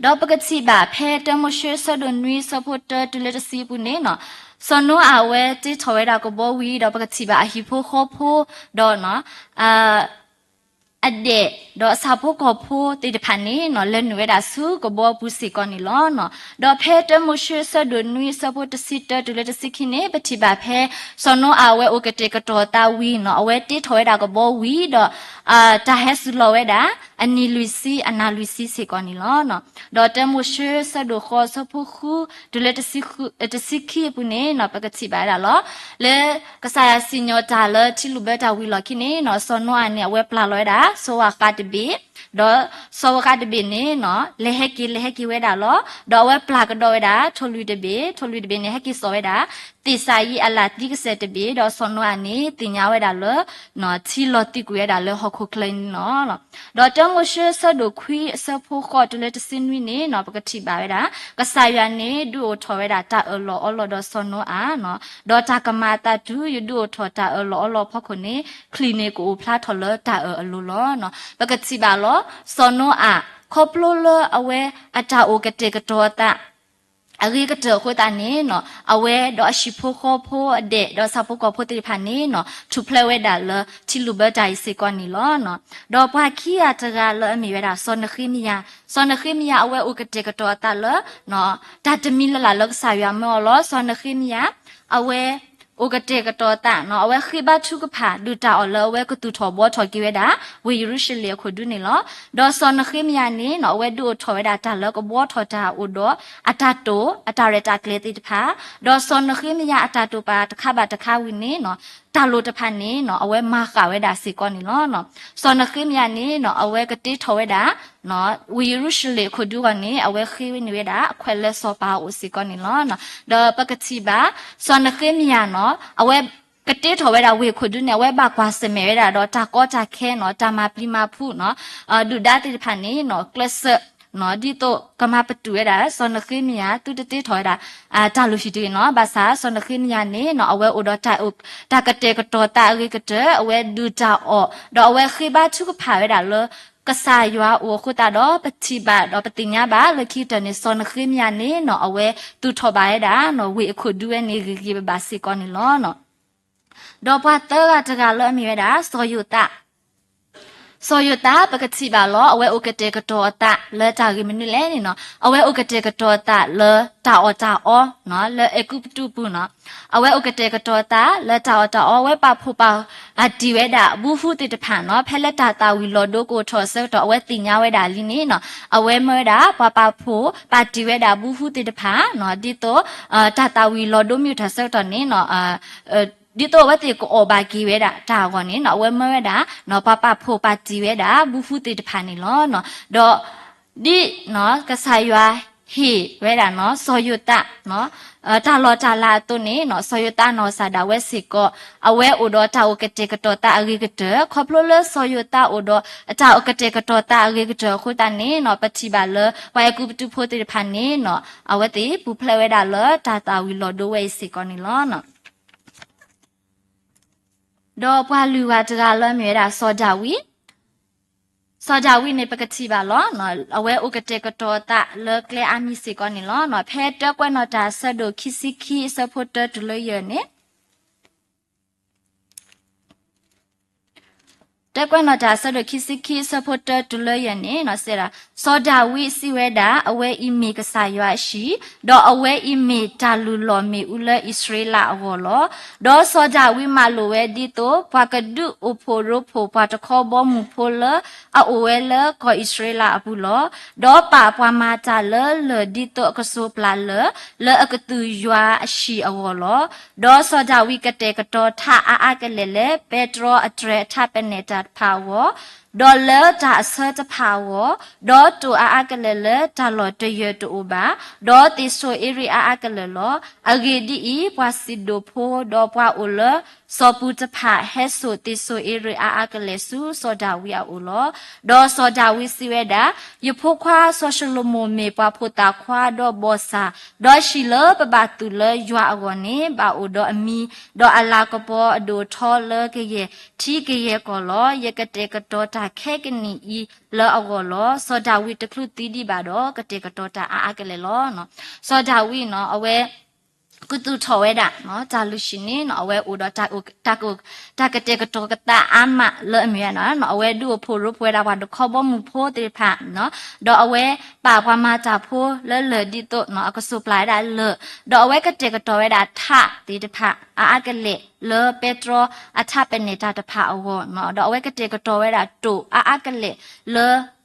ဒီးပကထံၣ်ဘၣ်ဖဲတၢမိၤၡ့ ဆၢဒိၣ်နွံ ဆၢဖိတၢတုၤလၢတဆံအပူၤန့ၣ်နီၤ, စီၤနိအၤအဝဲတ့ထီၣ်ဝဲဒၣ်ကဘီဝံၤဒီး ပကထံၣ်ဘၣ်အဟံၣ်ဖိဃီဖိ ဒီး အဒဲး ဒီးအဆၣ်ဖိကီၢ်ဖိသ့ၣ်တဖၣ်န့ၣ်နီၤ, လဲၤနုာ်ဝဲဒၣ်ဆူကဘီပူၤစ့ၢ်ကီးန့ၣ်လီၤ. ဒီးဖဲတၢမိၤၡ့ ဆၢဒိၣ်နွံ ဆၢဖိတဆံတၢ တုၤလၢတဆံခံန့ၣ် ပထံၣ်ဘၣ်ဖဲ စီၤနိအၤအဝဲအိၣ်ကတဲာ်ကတီၤသးဝံၤနီၤ, အဝဲတ့ထီၣ်ဝဲဒၣ်ကဘီဝံၤဒီး တၢ်ဟဲစူၤလီၤဝဲဒၣ် အနံၣ်လွံၢ်ဆံ အနၤလွံၢ်ဆံစ့ၢ်ကီးန့ၣ်လီၤ. ဒီးတၢမိၤၡ့ ဆၢဒိၣ်ဃိး ဆၢဖိဃု တုၤလၢ တဆံခံအပူၤန့ၣ်နီၤ, ပကထံၣ်ဘၣ်ဝဲဒၣ်လီၤ. လၢကစၢ်ယွၤစံၣ်ညီၣ်တၢ်လၢထံလုၢ်ဘၢတၢ်ဝံၤလီၢ်ခံန့ၣ်နီၤ, စီၤနိအၤန့ၣ် အဝဲပျၢ်လီၤဝဲဒၣ် စီၤဝၤဃးတဘ့ၣ်, ဒီးစီၤဝၤဃးတဘ့ၣ်န့ၣ်နီၤ လဲၤဟဲက့ၤ လဲၤဟဲက့ၤဝဲဒၣ်လီၤ. ဒီးအဝဲပျၢ်ကဒီးဝဲဒၣ် ထိၣ်လွံၢ်တဘ့ၣ်, ထိၣ်လွံၢ်တဘ့ၣ်န့ၣ် ဟဲက့ၤစိာ်ဝဲဒၣ် သ့ၣ်စၤယံးအလၣ်သံကစဲာ်တဘ့ၣ်, ဒီးစီၤနိအၤန့ၣ် သ့ၣ်ညါဝဲဒၣ်လၢ ထံလီၤသံကွံာ်ဝဲဒၣ်လၢဟီၣ်ခိၣ်ချၢန့ၣ်လီၤ. ဒီးတၢမိၤၡ့ဆၢဒိၣ်ခွံအဆၢဖိဃိးတုၤလၢတဆံနွံန့ၣ်နီၤ ပကထံၣ်ဘၣ်ဝဲဒၣ် ကစၢ်ယွၤန့ၣ် ဒုးအိၣ်ထီၣ်ဝဲဒၣ်တၢ်အၢၣ်လီၤအီလီၤဒီးစီၤနိအၤနီၤ, ဒီးတၢ်ကမၤအသးတုၤ ယဒုးအိၣ်ထီၣ်တၢ်အၢၣ်လီၤအီလီၤအဖီခိၣ်န့ၣ် ချံၣ်န့ၣ်ကအိၣ်ဖျါထီၣ်လၢတၢ်အၢၣ်အလိၤလီၤ. ပကထံၣ်ဘၣ်လီၤ စီၤနိအၤ ခီဖျိလၢအဝဲအတၢ်အိၣ်ကတဲာ်ကတီၤအသး အဂ့ၤကတၢၢ်အဃိသတးန့ၣ်နီၤ အဝဲဒီးအဟံၣ်ဖိဃီဖိအဒဲး ဒီးဆၣ်ဖိကီၢ်ဖိသ့ၣ်တဖၣ်န့ၣ်နီၤ ထူၣ်ဖျဲးဝဲဒၣ်လၢထံလုၢ်ဘၢတၢ်အံၤစ့ၢ်ကီးန့ၣ်လီၤ. ဒီးပှၤခံဂၤတဂၤလၢအမ့ၢ်ဝဲဒၣ် စီၤနဃ့မယၤ, စီၤနဃ့မယၤ အဝဲအိၣ်ကတဲာ်ကတီၤအသးလၢ တၢ်တမံၤလၢ်လၢ်လၢကစၢ်ယွၤမၢအီၤလီၤ. စီၤနဃ့မယၤ အဝဲ အိၣ်ကတဲာ်ကတီၤအသးနီၤ အဝဲဃ့ဘါထုကဖၣ် ဒုၣ်တၢ်အီၣ်လၢအဝဲကသူၣ်ထီၣ်ဘှီထီၣ်က့ၤဝဲဒၣ် ဝ့ၢ်ယရူၤၡလ့ၣ်အခိၣ်ဒူန့ၣ်လီၤ. ဒီးစီၤနဃ့မယၤန့ၣ်နီၤ အဝဲဒုးအိၣ်ထီၣ်ဝဲဒၣ်တၢ်လၢကဘှီထီၣ်တၢ်အိၣ်ဒီး အတၢ်တိာ် အတၢ်ရဲၣ်တၢ်ကျဲၤသ့ၣ်တဖၣ်, ဒီးစီၤနဃ့မယၤအတၢ်တိာ်ပာ်တခါဘၣ်တခါဝံၤန့ၣ်နီၤ တၢ်လိၣ်တဖၣ်န့ၣ်နီၤ အဝဲမၤဃာ်ဝဲဒၣ်စ့ၢ်ကီးန့ၣ်လီၤ. စီၤနဃ့မယၤန့ၣ်နီၤ အဝဲကတ့ထီၣ်ဝဲဒၣ် ဝ့ၢ်ယရူၤၡလ့ၣ်အခိၣ်ဒူအဂီၢ်န့ၣ် အဝဲဃ့န့ၢ်ဝဲဒၣ် အခွဲးလၢစီၤပၤအအိၣ်စ့ၢ်ကီးန့ၣ်လီၤ. ဒီးပကထံၣ်ဘၣ် စီၤနဃ့မယၤနီၤ အဝဲကတ့ထီၣ်ဝဲဒၣ်ဝ့ၢ်အခိၣ်ဒူန့ၣ် အဝဲဘၣ်ကွၢ်ဆၢၣ်မဲာ်ဝဲဒၣ်ဒီးတၢ်ကီတၢ်ခဲနီၤ တၢ်မၤပျံၤမၤဖုးနီၤ ဒုၣ်ဒါသ့ၣ်တဖၣ်န့ၣ်နီၤ ကျဲးစၢး ဒ်သိးကမၤပတုာ်ဝဲဒၣ် စီၤနဃ့မယၤ သုတတ့ထီၣ်ဝဲဒၣ် တၢ်လုၢ်ဟံၣ်တဂ့ၤနီၤ. ဘၣ်ဆၣ်စီၤနဃ့မယၤန့ၣ်နီၤ အဝဲအိၣ်ဒီး တၢ်ကတဲာ်ကတီၤသးအဂ့ၤကတၢၢ် အဝဲဒုၣ်တၢ်အီၣ် ဒီးအဝဲဃ့ဘါထုကဖၣ်ဝဲဒၣ်လၢ ကစၢ်ယွၤအအိၣ်အဃိသတးဒီး ပထံၣ်ဘၣ်ဒီးပသ့ၣ်ညါဘၣ်လၢခံကတၢၢ်န့ၣ် စီၤနဃ့မယၤန့ၣ်နီၤ အဝဲသူၣ်ထီၣ်ဘၣ်ဝဲဒၣ် ဝ့ၢ်အခိၣ်ဒူဝဲန့ၣ်ဂ့ၤဂ့ၤဘၣ်ဘၣ်စ့ၢ်ကီးန့ၣ်လီၤ. ဒီးပှၤသၢဂၤတဂၤလၢအမ့ၢ်ဝဲဒၣ် စီၤယိၤသး စီၤယိၤသး ပကထံၣ်ဘၣ်လီၤ အဝဲအိၣ်ကတဲာ်ကတီၤအသးလၢတၢ်ဂ့ၢ်မနုၤလဲၣ်န့ၣ်နီၤ အဝဲအိၣ်ကတဲာ်ကတီၤအသးလၢတၢ်အီၣ်တၢ်အီနီၤ လၢအဲၤကူပတူးပူၤနီၤ အဝဲအိၣ်ကတဲာ်ကတီၤအသးလၢတၢ်အီၣ်တၢ်အီ အဝဲပာ်ဖှိၣ်ပာ်တံၢ်ဝဲဒၣ် ဘုဟုသ့ၣ်တဖၣ်နီၤ ဖဲလၢတၢ်သၣ်ဝံၤလီၤဒိကအိၣ်ထီၣ်အဆၢကတီၢ် အဝဲသ့ၣ်ညါဝဲဒၣ်လံန့ၣ်နီၤ အဝဲမၢဝဲဒၣ် ပှၤပာ်ဖှိၣ်ပာ်တံၢ်ဝဲဒၣ် ဘုဟုသ့ၣ်တဖၣ်နီၤ ဒ်သိး တၢ်သၣ်ဝံၤလီၤဒိမ့ၢ်အိၣ်ထီၣ်အဆၢကတီၢ်န့ၣ်နီၤ ဒ်သိးအဝဲသ့ၣ်ကအီၣ်ဘၣ်က့ၤဝဲဒၣ်တၢ်အဂီၢ်န့ၣ်နီၤ အဝဲမၢဝဲဒၣ် ပှၤပာ်ဖှိၣ်ပာ်တံၢ်ဝဲဒၣ် ဘုဟုသ့ၣ်တဖၣ်န့ၣ်လီၤ. ဒီး ဒ် ကစၢ်ယွၤဟ့ၣ်ဝဲဒၣ်နီၤ စီၤယိၤသး တၢ်လီၢ်တၢ်လၤအသိးန့ၣ်နီၤ စီၤယိၤသးနီၢ်ကစၢ်ဒၣ်ဝဲစ့ၢ်ကီး အဝဲအိၣ်ဒီးတၢ်အိၣ်ကတဲာ်ကတီၤသးအဂ့ၤကတၢၢ် ခီဖျိလၢစီၤယိၤသးအိၣ်ဒီးတၢ်အိၣ်ကတဲာ်ကတီၤသးအဂ့ၤကတၢၢ်အဃိသတးန့ၣ်နီၤ ပထံၣ်ဘၣ်လၢ ပှၤအဲၤကူပတူးဖိသ့ၣ်တဖၣ်န့ၣ်နီၤ အဝဲသ့ၣ်ပူၤဖျဲးဝဲဒၣ်လၢတၢ်သၣ်ဝံၤလီၤဒိဝဲအံၤစ့ၢ်ကီးန့ၣ်လီၤ. ဒီးပှၤလွံၢ်ဂၤတဂၤလၢအမ့ၢ်ဝဲဒၣ်စီၤဒၤဝံး စီၤဒၤဝံးန့ၣ် ပကထံၣ်ဘၣ်လီၤ. အဝဲအိၣ်ကတဲာ်ကတီၤအသးလၢကျဲအါမံၤစ့ၢ်ကီးန့ၣ်လီၤ. ဖဲတၢကွဲးနီၣ်တၢ်အဆၢဒိၣ်ခံဆံခံအဆၢဖိတၢတုၤလၢယဲၢ်န့ၣ် တၢကွဲးနီၣ်တၢ်အဆၢဒိၣ်ခံဆံခံအဆၢဖိတၢတုၤလၢယဲၢ်န့ၣ် စံးဒၣ် စီၤဒၤဝံးစံးဝဲဒၣ် အဝဲအံၤမ့ၢ်ကစၢ်ယွၤအဟံၣ်, ဒီးအဝဲအံၤမ့ၢ်တၢ်လုၢ်လီၢ်မ့ၣ်အူလၢအံၣ်စရ့လးအဂီၢ်လီၤ. ဒီးစီၤဒၤဝံးမၤလိာ်ဝဲဒ်သိး ပှၤကဒုးအိၣ်ဖှိၣ်ရိဖှိၣ်ပှၤတခီဘီမုၢ်ဖိလၢအအိၣ်ဝဲလၢကီၢ်အံၣ်စရ့လးအပူၤလီၤ. ဒီးပာ်ပှၤမၤတၢ်လၢလၢၢ်ဒ်သိးအကစိၤပျၢ်လၢၢ် လၢအကသူၣ်ယွၤအဟံၣ်အဂီၢ်လီၤ. ဒီးစီၤဒၤဝံးကတဲာ်ကတီၤထးအါအါကလဲာ်လၢ ပဲတြီအတြဲၤအထးပနဲၣ်တၢ်တဖၣ်အဂီၢ်, ဒီးလၢတၢ်အဆၢတဖၣ်အဂီၢ်, ဒီးတိာ်အါအါကလဲာ်လၢတၢ်လီၢ်တယၢၢ်တအိၣ်ဘၣ်, ဒီးသ့ၣ်စိၤအ့ရ့းအါအါကလဲာ်လီၤ. အဂ့ၢ်ဒ်အံၤ, ပှၤစံးဒိၣ်ဖိ ဒီးပှၤအိၣ်လၢစီၤပူၤတဖၣ် ဟဲစိာ်သ့ၣ်စိၤအ့ရ့းအါအါကလဲာ်ဆူစီၤဒၤဝံးအအိၣ်လီၤ. ဒီးစီၤဒၤဝံးစံးဝဲဒၣ်, ယဖိခွါစီၤၡလိၤမိၣ်မ့ၢ်ပှၤဖိသၣ်ခွါဒီးဘီၣ်ဆၣ်, ဒီးဟံၣ်လၢပဘၣ်သူၣ်လၢယွၤအဂီၢ်န့ၣ် ဘၣ်အိၣ်ဒီးအမံၤ, ဒီးအလၤကပီၤအဒိၣ်အထီလၢကယဲၢ်ထံကယဲၢ်ကီၢ်လီၤ. ယကတဲာ်ကတီၤတၢ်ခဲကနံၣ်အံၤလၢအဂီၢ်လီၤ. စီၤဒၤဝံးတချုးသံဒံးဘၣ်ဒီး ကတဲာ်ကတီၤတၢ်အါအါကလဲာ်လီၤ. စီၤဒၤဝံးနီၤ အဝဲ ကသူၣ်ထီၣ်ဝဲဒၣ် တၢ်လုၢ်ဟံၣ်န့ၣ်နီၤ အဝဲအိၣ်ဒီး တၢ်ကတဲာ်ကတီၤကသးအါမးလၢအမ့ၢ်ဝဲဒၣ် အဝဲဒုးအိၣ်ဖှိၣ်ရိဖှိၣ်ဝဲဒၣ်ပှၤတခီဘီမုၢ်ဖိသ့ၣ်တဖၣ်, ဒီးအဝဲပာ်ပှၤမၤတၢ်ဖိလၢလၢၢ်ဒ်သိး အကစိၤပျၢ်ဝဲဒၣ်လၢၢ်, ဒီးအဝဲကတဲာ်ကတီၤဝဲဒၣ်ထးသ့ၣ်တဖၣ် အါအါကလဲာ်လၢပဲတြီအထးပနဲၣ်တၢ်တဖၣ်အဂီၢ်, ဒီးအဝဲကတဲာ်ကတီၤဝဲဒၣ်တိာ်အါအါကလဲာ်လၢ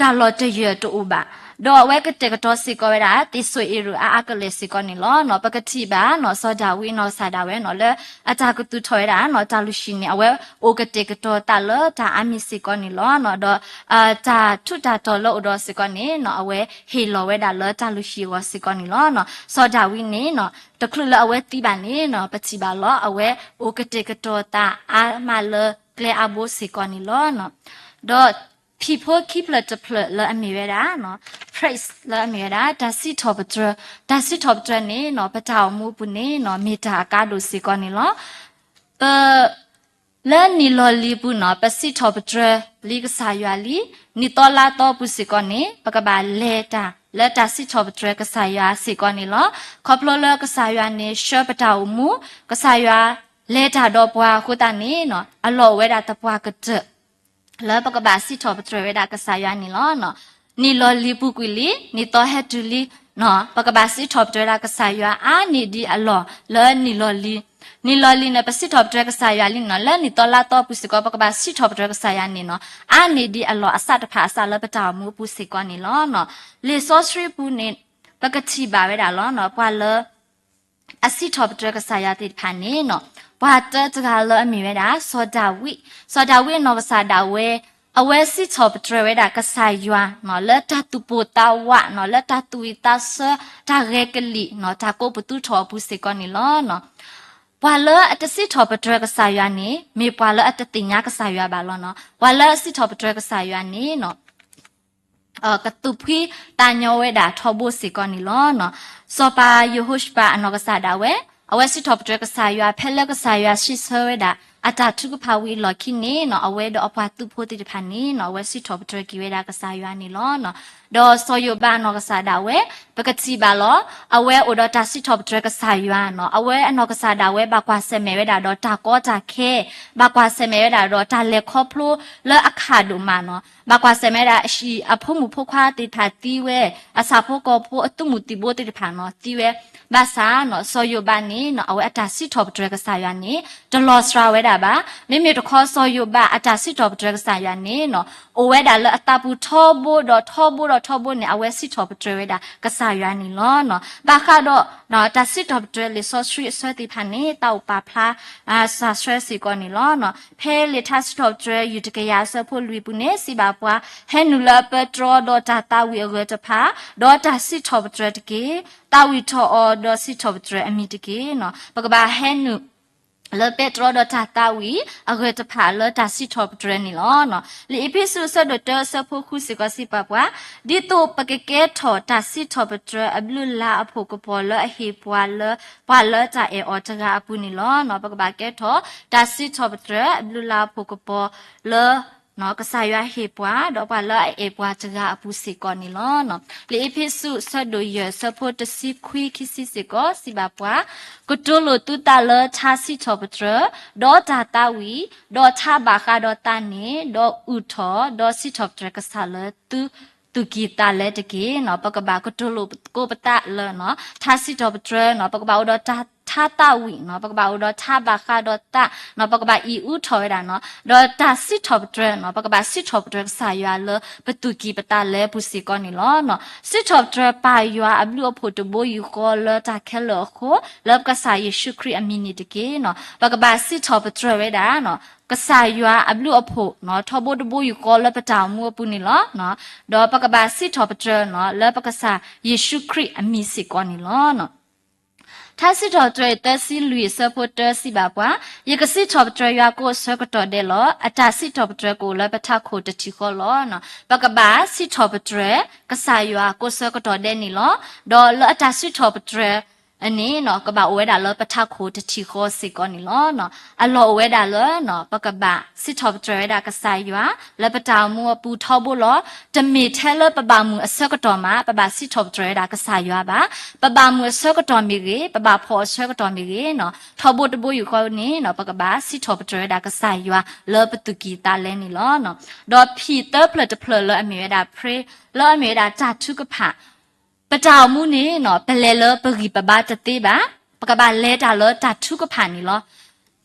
တၢ်လီၢ်တယၢၢ်တအိၣ်ဘၣ်. ဒီးအဝဲကတဲာ်ကတီၤစ့ၢ်ကီးဝဲဒၣ် သ့ၣ်စိၤအ့ၣ်ရူးအါအါကလဲာ်စ့ၢ်ကီးန့ၣ်လီၤ. ပကထံၣ်ဘၣ်နီၤ စီၤဒၤဝံးအနီၢ်ကစၢ်ဒၣ်ဝဲနီၤ လၢအတၢ်ကသူၣ်ထီၣ်ဝဲဒၣ်နီၤ တၢ်လုၢ်ဟံၣ်န့ၣ် အဝဲအိၣ်ကတဲာ်ကတီၤသးလၢတၢ်အါမံၤစ့ၢ်ကီးန့ၣ်လီၤ. ဒီးတၢ်ထူးတၢ်တီၤလၢအိၣ်ဒီးစ့ၢ်ကီးန့ၣ်နီၤ အဝဲဟ့ၣ်လီၤဝဲဒၣ်လၢတၢ်လုၢ်ဟံၣ်အဂီၢ်စ့ၢ်ကီးန့ၣ်လီၤ. စီၤဒၤဝံးန့ၣ်နီၤ တချုးလၢအဝဲသံဘၣ်န့ၣ်နီၤ ပထံၣ်ဘၣ်လီၤ အဝဲအိၣ်ကတဲာ်ကတီၤသးအါမးလၢကျဲအါဘိစ့ၢ်ကီးန့ၣ်လီၤ. ဒီးဖံးဖိခံဖျၢၣ်တဖျၢၣ်လၢအမ့ၢ်ဝဲဒၣ် praise လၢအမ့ၢ်ဝဲဒၣ် တၢ်စံးထီၣ်ပတြၢၤ, တၢ်စံးထီၣ်ပတြၢၤန့ၣ်နီၤ ပတၢ်အိၣ်မူအပူၤန့ၣ်နီၤ မ့ၢ်တၢ်အကါဒိၣ်စ့ၢ်ကီးန့ၣ်လီၤ. ပ လၢနံၣ်လီၤလံၤပူၤနီၤ ပစံးထီၣ်ပတြၢၤလံကစၢ်ယွၤလံ, နံၣ်သီလါသီပူၤစ့ၢ်ကီးန့ၣ် ပကဘၣ်လဲၤတၢ်လၢတၢ်စံးထီၣ်ပတြၢၤကစၢ်ယွၤစ့ၢ်ကီးန့ၣ်လီၤ. ခီဖျိလၢကစၢ်ယွၤန့ၣ် ဆှၢပတၢ်အိၣ်မူ, ကစၢ်ယွၤလဲၤတၢ်ဒီးပှၤအဃိသတးန့ၣ်နီၤ အလီၢ်အိၣ်ဝဲဒၣ်သပှၢ်ကတၢၢ် လၢပကဘၣ်စံးထီၣ်ပတြၢၤဝဲဒၣ်ကစၢ်ယွၤန့ၣ်လီၤ. နံၣ်လီၤလံၤပူၤကွံာ်လံ, နံၣ်သီဟဲတုၤလံနီၤ ပကဘၣ်စံးထီၣ်ပတြၢၤဝဲဒၣ်ကစၢ်ယွၤအါန့ၢ်ဒံးအလီၢ်လၢနံၣ်လီၤလံၤ, နံၣ်လီၤလံၤန့ၣ် ပစံးထီၣ်ပတြၢၤကစၢ်ယွၤလံနီၤ လၢနံၣ်သီလါသီပူၤစ့ၢ်ကီး ပကဘၣ်စံးထီၣ်ပတြၢၤကစၢ်ယွၤန့ၣ်နီၤ အါန့ၢ်ဒံးအလီၢ်အစးတဖၣ်အစးလၢပတၢ်အိၣ်မူအပူၤစ့ၢ်ကီးန့ၣ်လီၤ. လံာ်စီဆှံပူၤန့ၣ် ပကထံၣ်ဘၣ်ဝဲဒၣ်လီၤ ပှၤလၢ အစံးထီၣ်ပတြၢၤကစၢ်ယွၤသ့ၣ်တဖၣ်န့ၣ်နီၤ ပှၤတၢတဂၤလၢအမ့ၢ်ဝဲဒၣ် စီၤဒၤဝံး, စီၤဒၤဝံးအနီၢ်ကစၢ်ဒၣ်ဝဲ အဝဲစံးထီၣ်ပတြၢၤဝဲဒၣ်ကစၢ်ယွၤနီၤ လၢတၢ်သူၣ်ပိၢ်သးဝးနီၤ လၢတၢ်သူၣ်ဝံၣ်သးဆၢ တၢ်ဂဲၤကလံၣ်နီၤ တၢ်ကိးပသူထီၣ်အပူၤစ့ၢ်ကီးန့ၣ်လီၤ. ပှၤလၢအတစံးထီၣ်ပတြၢၤကစၢ်ယွၤန့ၣ် မ့ၢ်ပှၤလၢအတသ့ၣ်ညါကစၢ်ယွၤဘၣ်လီၤနီၤ. ပှၤလၢအစံးထီၣ်ပတြၢၤကစၢ်ယွၤန့ၣ်နီၤ ကသူၣ်ဖှံသးညီဝဲဒၣ်ထီဘိစ့ၢ်ကီးန့ၣ်လီၤ. စီၤပၤယဟိၤၡဖးအနီၢ်ကစၢ်ဒၣ်ဝဲ အဝဲစံးထီၣ်ပတြၢၤကစၢ်ယွၤ ဖဲလၢကစၢ်ယွၤစံးဆၢဝဲဒၣ် အတၢ်ထုကဖၣ်ဝံၤအလီၢ်ခံန့ၣ်နီၤ အဝဲဒီးအပှၤသုးဖိသ့ၣ်တဖၣ်န့ၣ်နီၤ အဝဲစံးထီၣ်ပတြၢၤက့ၤဝဲဒၣ်ကစၢ်ယွၤန့ၣ်လီၤ. ဒီးစီၤယိၤဘးအနီၢ်ကစၢ်ဒၣ်ဝဲ ပကထံၣ်ဘၣ်လီၤ အဝဲအိၣ်ဒီးတၢ်စံးထီၣ်ပတြၢၤကစၢ်ယွၤနီၤ အဝဲအနီၢ်ကစၢ်ဒၣ်ဝဲ ဘၣ်ကွၢ်ဆၢၣ်မဲာ်ဝဲဒၣ်ဒီးတၢ်ကီတၢ်ခဲ, ဘၣ်ကွၢ်ဆၢၣ်မဲာ်ဝဲဒၣ်ဒီးတၢ်လဲၤခီဖျိလၢအခးဒိၣ်မးနီၤ, ဘၣ်ကွၢ်ဆၢၣ်မဲာ်ဝဲဒၣ်အဟံၣ်အဖိမုၣ်ဖိခွါသ့ၣ်တဖၣ်သံဝဲ, အဆၣ်ဖိကီၢ်ဖိအသုးမုၢ်သံၣ်ဘိသ့ၣ်တဖၣ်နီၤ သံဝဲ, ဘၣ်ဆၣ်နီၤ စီၤယိၤဘးန့ၣ်နီၤ အဝဲအတၢ်စံးထီၣ်ပတြၢၤကစၢ်ယွၤန့ၣ် တလီၤစှၤဝဲဒၣ်ဘၣ်. မ့မ့ၢ်တခီ စီၤယိၤဘးအတၢ်စံးထီၣ်ပတြၢၤကစၢ်ယွၤန့ၣ်နီၤ အိၣ်ဝဲဒၣ်လၢအသးပူၤထီဘိဒီးထီဘိဒီးထီဘိန့ၣ် အဝဲစံးထီၣ်ပတြၢၤဝဲဒၣ်ကစၢ်ယွၤန့ၣ်လီၤ. ဘၣ်ဃးဒီး တၢ်စံးထီၣ်ပတြၢၤလံာ်စီဆှံအဆၢသ့ၣ်တဖၣ်န့ၣ် သးအိၣ်ပာ်ဖျါ စှၤဆှၢစ့ၢ်ကီးန့ၣ်လီၤ. ဖဲလံာ်ထါစံးထီၣ်ပတြၢၤ ယူၢ်တကယၤအဆၢဖိလွံၢ်ပူၤန့ၣ် စံးဘၣ်ပှၤ, ဟဲနုာ်လၢအပၢတြီဒီးတၢ်သးဝံၣ်အဂၢၢ်တဖၣ်, ဒီးတၢ်စံးထီၣ်ပတြၢၤတက့ၢ်. သးဝံၣ်ထီၣ်အီၤဒီးစံးထီၣ်ပတြၢၤအမံၤတက့ၢ်နီၤ. ပကဘၣ်ဟဲနုာ် လၢပဲတြီဒီးတၢ်သးဝံၣ်အဂၢၢ်တဖၣ်လၢတၢ်စံးထီၣ်ပတြၢၤန့ၣ်လီၤ. လံာ်အ့းဖ့းစူးအဆၢဒိၣ်တၢအဆၢဖိဃုစ့ၢ်ကီးစံးဘၣ်ပှၤ, ဒ်သိးပကကဲထီၣ်တၢ်စံးထီၣ်ပတြၢၤအဘျုးအလၤအဖှိၣ်ကပီၤလၢအဟ့ၣ်ပှၤလၢ ပှၤလၢတၢ်အဲၣ်အီၤတဂၤအပူၤန့ၣ်လီၤ. ပကဘၣ်ကဲထီၣ်တၢ်စံးထီၣ်ပတြၢၤအဘျုးအလၤအဖှိၣ်ကပီၤလၢ ကစၢ်ယွၤဟ့ၣ်ပှၤ ဒီးပှၤလၢအအဲၣ်ပှၤတဂၤအပူၤစ့ၢ်ကီးန့ၣ်လီၤ. လံာ်အ့းဖ့းစူးအဆၢဒိၣ်ယဲၢ်အဆၢဖိတဆံခွံခံဆံစ့ၢ်ကီးစံးဘၣ်ပှၤ, ကတိၤလိာ်သုသးလၢထါစံးထီၣ်ပတြၢၤ, ဒီးတၢ်သးဝံၣ်, ဒီးထါဘၣ်ဃးဒီးသးန့ၣ်, ဒီးအုၣ်ထီၣ်, ဒီးစံးထီၣ်ပတြၢၤကစၢ်လၢသုးက့ၤသးလဲတက့ၢ်နီၤ. ပကဘၣ်ကတိၤလိာ်သကိးပသးလၢ ထါစံးထီၣ်ပတြၢၤနီၤ, ပကဘၣ်အိၣ်ဒီးထါသးဝံၣ်နီၤ, ပကဘၣ်အိၣ်ဒီးထါဘၣ်ဃးဒီးသးနီၤ, ပကဘၣ်အံၣ်အုၣ်ထီၣ်ဝဲဒၣ်နီၤ, ဒီးတၢ်စံးထီၣ်ပတြၢၤနီၤ, ပကဘၣ်စံးထီၣ်ပတြၢၤကစၢ်ယွၤလၢပသူၣ်ကံၢ်ပသးလဲပူၤစ့ၢ်ကီးန့ၣ်လီၤ. စံးထီၣ်ပတြၢၤပၢ်ယွၤအဘျုးအဖှိၣ်တဘိယူၢ်ဃီလၢတၢ်ခဲလၢာ်အဃိ, လၢပကစၢ်ယ့ၣ်ၡူးခရံာ်အမံၤန့ၣ်တက့ၢ်နီၤ. ပကဘၣ်စံးထီၣ်ပတြၢၤဝဲဒၣ် ကစၢ်ယွၤအဘျုးအဖှိၣ်နီၤ, ထီဘိတဘိယူၢ်ဃီလၢပတၢ်အိၣ်မူအပူၤန့ၣ်လီၤ. ဒီးပကဘၣ်စံးထီၣ်ပတြၢၤနီၤ, လၢပကစၢ်ယ့ၣ်ၡူးခရံာ်အမံၤစ့ၢ်ကီးန့ၣ်လီၤ. ထါစံးထီၣ်ပတြၢၤသၢဆံလွံၢ်အဆၢဖိတၢစံးဘၣ်ပှၤ, ယကစံးထီၣ်ပတြၢၤယွၤကိးဆၢကတီၢ်ဒဲးလီၤ. အတၢ်စံးထီၣ်ပတြၢၤကအိၣ်လၢပထးခိၣ်တထံၣ်ဃီလီၤ. ပကဘၣ်စံးထီၣ်ပတြၢၤကစၢ်ယွၤကိးဆၢကတီၢ်ဒဲးန့ၣ်လီၤ. ဒီးလၢအတၢ်စံးထီၣ်ပတြၢၤ အန့ၣ်နီၤ ကဘၣ်အိၣ်ဝဲဒၣ်လၢပထးခိၣ်တထံၣ်ဃီစ့ၢ်ကီးန့ၣ်လီၤ. အလီၢ်အိၣ်ဝဲဒၣ်လၢ ပကဘၣ်စံးထီၣ်ပတြၢၤဝဲဒၣ်ကစၢ်ယွၤ လၢပတၢ်အိၣ်မူအပူၤထီဘိလီၤ. တမ့ၢ်ထဲလၢပဘၣ်မုာ်အဆၢကတီၢ်မး ပဘၣ်စံးထီၣ်ပတြၢၤဝဲဒၣ်ကစၢ်ယွၤဘၣ်. ပဘၣ်မုာ်အဆၢကတီၢ်မ့ၢ်ဂ့ၤ, ပဘၣ်ဖှီၣ်အဆၢကတီၢ်မ့ၢ်ဂ့ၤနီၤ, ထီဘိတဘိယူၢ်ဃီန့ၣ်နီၤ ပကဘၣ်စံးထီၣ်ပတြၢၤဝဲဒၣ်ကစၢ်ယွၤ လၢပသူၣ်ကံၢ်သးလဲန့ၣ်လီၤ. ဒီးဖံးသၢဖျၢၣ်တဖျၢၣ်လၢအမ့ၢ်ဝဲဒၣ် prayer လၢအမ့ၢ်ဝဲဒၣ်တၢ်ထုကဖၣ် ပတၢ်အိၣ်မူန့ၣ်နီၤ ပလဲၤလၢပဂံၢ်ပဘါတသ့ဘၣ်. ပကဘၣ်လဲၤတၢ်လၢတၢ်ထုကဖၣ်န့ၣ်လီၤ.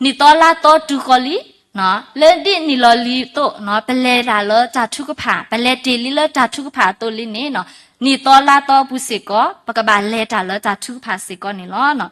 နံၣ်သီလါသီတုၤဃီၤလံ, လၢဒ်နံၣ်လီၤလံၤအသိးနီၤ ပလဲၤတၢ်လၢတၢ်ထုကဖၣ်, ပလဲၤတ့ၢ်လံလၢတၢ်ထုကဖၣ်အသိးလံန့ၣ်နီၤ နံၣ်သီလါသီအပူၤစ့ၢ်ကီး ပကဘၣ်လဲၤတၢ်လၢတၢ်ထုကဖၣ်စ့ၢ်ကီးန့ၣ်လီၤ.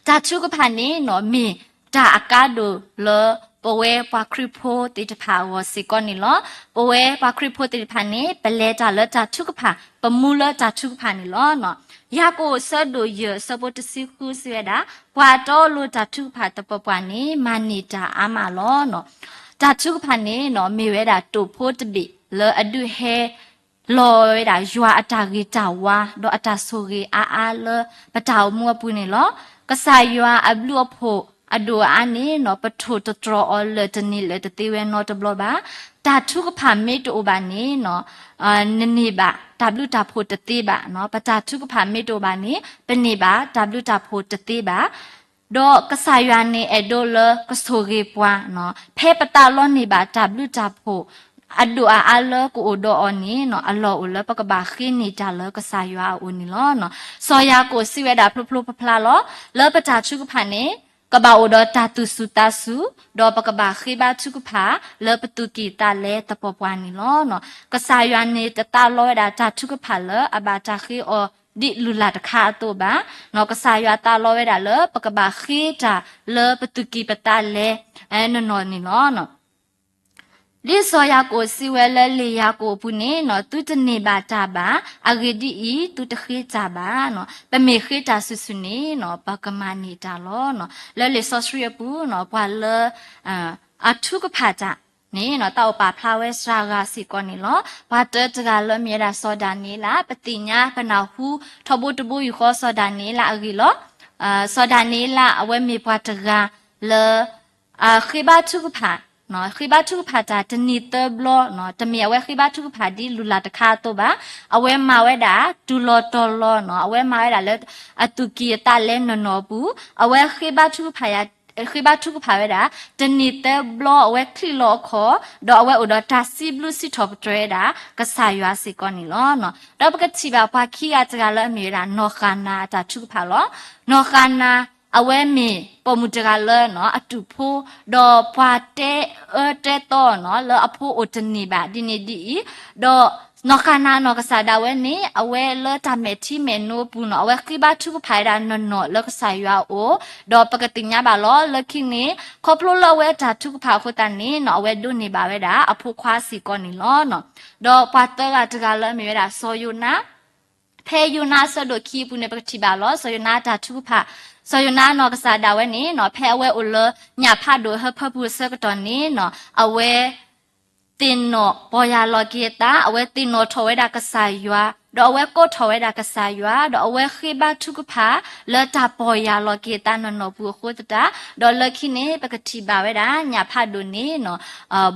တၢ်ထုကဖၣ်န့ၣ်နီၤ မ့ၢ်တၢ်အကါဒိၣ်လၢပဝဲပှၤခရံာ်ဖိသ့ၣ်တဖၣ်အဂီၢ်စ့ၢ်ကီးန့ၣ်လီၤ. ပဝဲပှၤခရံာ်ဖိသ့ၣ်တဖၣ်န့ၣ် ပလဲၤတၢ်လၢတၢ်ထုကဖၣ်, ပမူလၢတၢ်ထုကဖၣ်န့ၣ်လီၤ. ယၤကိာ်အဆၢဒိၣ်ယဲၢ်အဆၢဖိတဆံဃုစံးဝဲဒၣ်, ပှၤတီလိၤတၢ်ထုကဖၣ်သပှၢ်ပှၢ်န့ၣ် မၤန့ၢ်တၢ်အါမးလီၤ. တၢ်ထုကဖၣ်န့ၣ်နီၤ မ့ၢ်ဝဲဒၣ်တိာ်ဖိတဘ့ၣ်လၢအဒုးဟဲ လီၤဝဲဒၣ်ယွၤအတၢ်ဂ့ၤတၢ်ဝါ ဒီးအတၢ်ဆိၣ်ဂ့ၤအါအါလၢပတၢ်အိၣ်မူအပူၤန့ၣ်လီၤ. ကစၢ်ယွၤအဘျုးအဖှိၣ်အဒိၣ်အအါန့ၣ်နီၤ ပထိၣ်တတြီၤအီၤလၢာ်တန့ၢ်လၢာ်တသ့ဝဲနီတဘျီဘၣ်. တၢ်ထုကဖၣ်မ့ၢ်တအိၣ်ဘၣ်န့ၣ်နီၤ နန့ၢ်ဘၣ်တၢ်ဘျုးတၢ်ဖှိၣ်တသ့ဘၣ်. ပတၢ်ထုကဖၣ်မ့ၢ်တအိၣ်ဘၣ်န့ၣ် ပန့ၢ်ဘၣ်တၢ်ဘျုးတၢ်ဖှိၣ်တသ့ဘၣ်. ဒီးကစၢ်ယွၤန့ၣ်အဲၣ်ဒိးလၢကဆိၣ်ဂ့ၤပှၤနီၤ ဖဲပသးလီန့ၢ်ဘၣ်တၢ်ဘျုးတၢ်ဖှိၣ် အဒိၣ်အအါလၢကအိၣ်ဒီးအီၤန့ၣ်နီၤ အလီၢ်အိၣ်လၢပကဘၣ်ဃ့န့ၢ်တၢ်လၢကစၢ်ယွၤအအိၣ်န့ၣ်လီၤ. စီၤယၤကိာ်စံးဝဲဒၣ်ဖျိဖျိဖျါဖျါလီၤ. လၢပတၢ်ထုကဖၣ်န့ၣ် ကဘၣ်အိၣ်ဒီးတၢ်သူၣ်စူၤသးစူၤ, ဒီးပကဘၣ်ဃ့ဘါထုကဖၣ်လၢပသူၣ်ကံၢ်သးလဲသပှၢ်ပှၢ်န့ၣ်လီၤ. ကစၢ်ယွၤန့ၣ်တသးလီဝဲဒၣ်တၢ်ထုကဖၣ်လၢအဘၣ်တၢ်ဃ့အီၤဒ်လုၢ်လၢ်တခါအသိးဘၣ်. ကစၢ်ယွၤသးလီဝဲဒၣ်လၢပကဘၣ်ဃ့တၢ်လၢပသူၣ်ကံၢ်ပသးလဲ နနီၢ်န့ၣ်လီၤ. ဒ်စီၤယၤကိာ်စံးဝဲလၢလံာ်ယၤကိာ်အပူၤန့ၣ်နီၤ သုတန့ၢ်ဘၣ်တၢ်ဘၣ်, အဂ့ၢ်ဒ်အံၤ, သုတဃ့တၢ်ဘၣ်နီၤ. ပမ့ၢ်ဃ့တၢ်စုာ်စုာ်န့ၣ်နီၤ ပကမၤန့ၢ်တၢ်လီၤ. လၢလံာ်စီဆှံအပူၤနီၤ ပှၤလၢ အထုကဖၣ်တၢ်န့ၣ်နီၤ သးအိၣ်ပာ်ဖျါဝဲစှၤဂၤစ့ၢ်ကီးန့ၣ်လီၤ. ပှၤတၢတဂၤလၢမ့ၢ်ဝဲဒၣ်စီၤဒၤနံးယ့လး ပသ့ၣ်ညါပနၢ်ဟူထီဘိတဘိယူၢ်ဃီစီၤဒၤနံးယ့လးအဂ့ၢ်လီၤ. စီၤဒၤနံးယ့လးအဝဲမ့ၢ်ပှၤတဂၤလၢ ဃ့ဘါထုကဖၣ်, ဃ့ဘါထုကဖၣ်တၢ်တနံၤသၢဘျီနီၤ တမ့ၢ်အဝဲဃ့ဘါထုကဖၣ်ဒ်လုၢ်လၢ်တခါအသိးဘၣ်. အဝဲမၤဝဲဒၣ်တုၤလီၤတီၤလီၤနီၤ အဝဲမၤဝဲဒၣ်လၢအသူၣ်ကံၢ်အသးလဲနီၢ်နီၢ်အပူၤ အဝဲဃ့ဘါထုကဖၣ်ယၤ ဃ့ဘါထုကဖၣ်ဝဲဒၣ် တနံၤသၢဘျီ အဝဲချံးလီၤအခီၣ် ဒီးအဝဲအိၣ်ဒီးတၢ်စံးဘျုးစံးထီၣ်ပတြၢၤဝဲဒၣ် ကစၢ်ယွၤစ့ၢ်ကီးန့ၣ်လီၤ. ဒီးပကထံၣ်ဘၣ်ပှၤခံဂၤတဂၤလၢအမ့ၢ်ဝဲဒၣ် နီၢ်ဃၤနၤအတၢ်ထုကဖၣ်လီၤ. နီၢ်ဃၤနၤ အဝဲမ့ၢ်ပိာ်မုၣ်တဂၤလၢနီၤ အတူၢ်ဖိ ဒီးပှၤတဲအၢတဲသီနီၤ လၢအဖိအိၣ်တန့ၢ်ဘၣ်ဒ်န့ၣ်ဒ်အံၤ, ဒီး နီၢ်ဃၤနၤနီၢ်ကစၢ်ဒၣ်ဝဲန့ၣ် အဝဲလၢတၢ်မဲာ်ထံမဲာ်နိအပူၤနီၤ အဝဲဃ့ဘါထုကဖၣ်ဝဲဒၣ်နီၢ်နီၢ်လၢကစၢ်ယွၤအအိၣ်, ဒီးပကသ့ၣ်ညါဘၣ်လီၤ လၢခံန့ၣ် ခီဖျိလၢအဝဲတၢ်ထုကဖၣ်အဃိသတးန့ၣ်နီၤ အဝဲဒိးန့ၢ်ဘၣ်ဝဲဒၣ်အဖိခွါစ့ၢ်ကီးန့ၣ်လီၤ. ဒီးပှၤသၢဂၤတဂၤလၢအမ့ၢ်ဝဲဒၣ်စီၤယိၤနါ ဖဲယိၤနါအဆၢဒိၣ်ခံအပူၤန့ၣ် ပကထံၣ်ဘၣ်လီၤ စီၤယိၤနါတၢ်ထုကဖၣ်, စီၤယိၤနါနီၢ်ကစၢ်ဒၣ်ဝဲန့ၣ်နီၤ ဖဲအဝဲအိၣ်လၢညၣ်ဖးဒိၣ်အဟၢဖၢပူၤအဆၢကတီၢ်န့ၣ်နီၤ အဝဲ သ့ၣ်နီၣ်ပီၢ်ယၢ်လီၤက့ၤအသး, အဝဲသ့ၣ်နီၣ်ထီၣ်ဝဲဒၣ်ကစၢ်ယွၤ, ဒီးအဝဲကိးထီၣ်ဝဲဒၣ်ကစၢ်ယွၤ, ဒီးအဝဲဃ့ဘါထုကဖၣ်လၢတၢ်ပီၢ်ယၢ်လီၤက့ၤအသးနီၢ်နီၢ်ပူၤအဃိသတး, ဒီးလၢခံန့ၣ် ပကထံၣ်ဘၣ်ဝဲဒၣ် ညၣ်ဖးဒိၣ်န့ၣ်နီၤ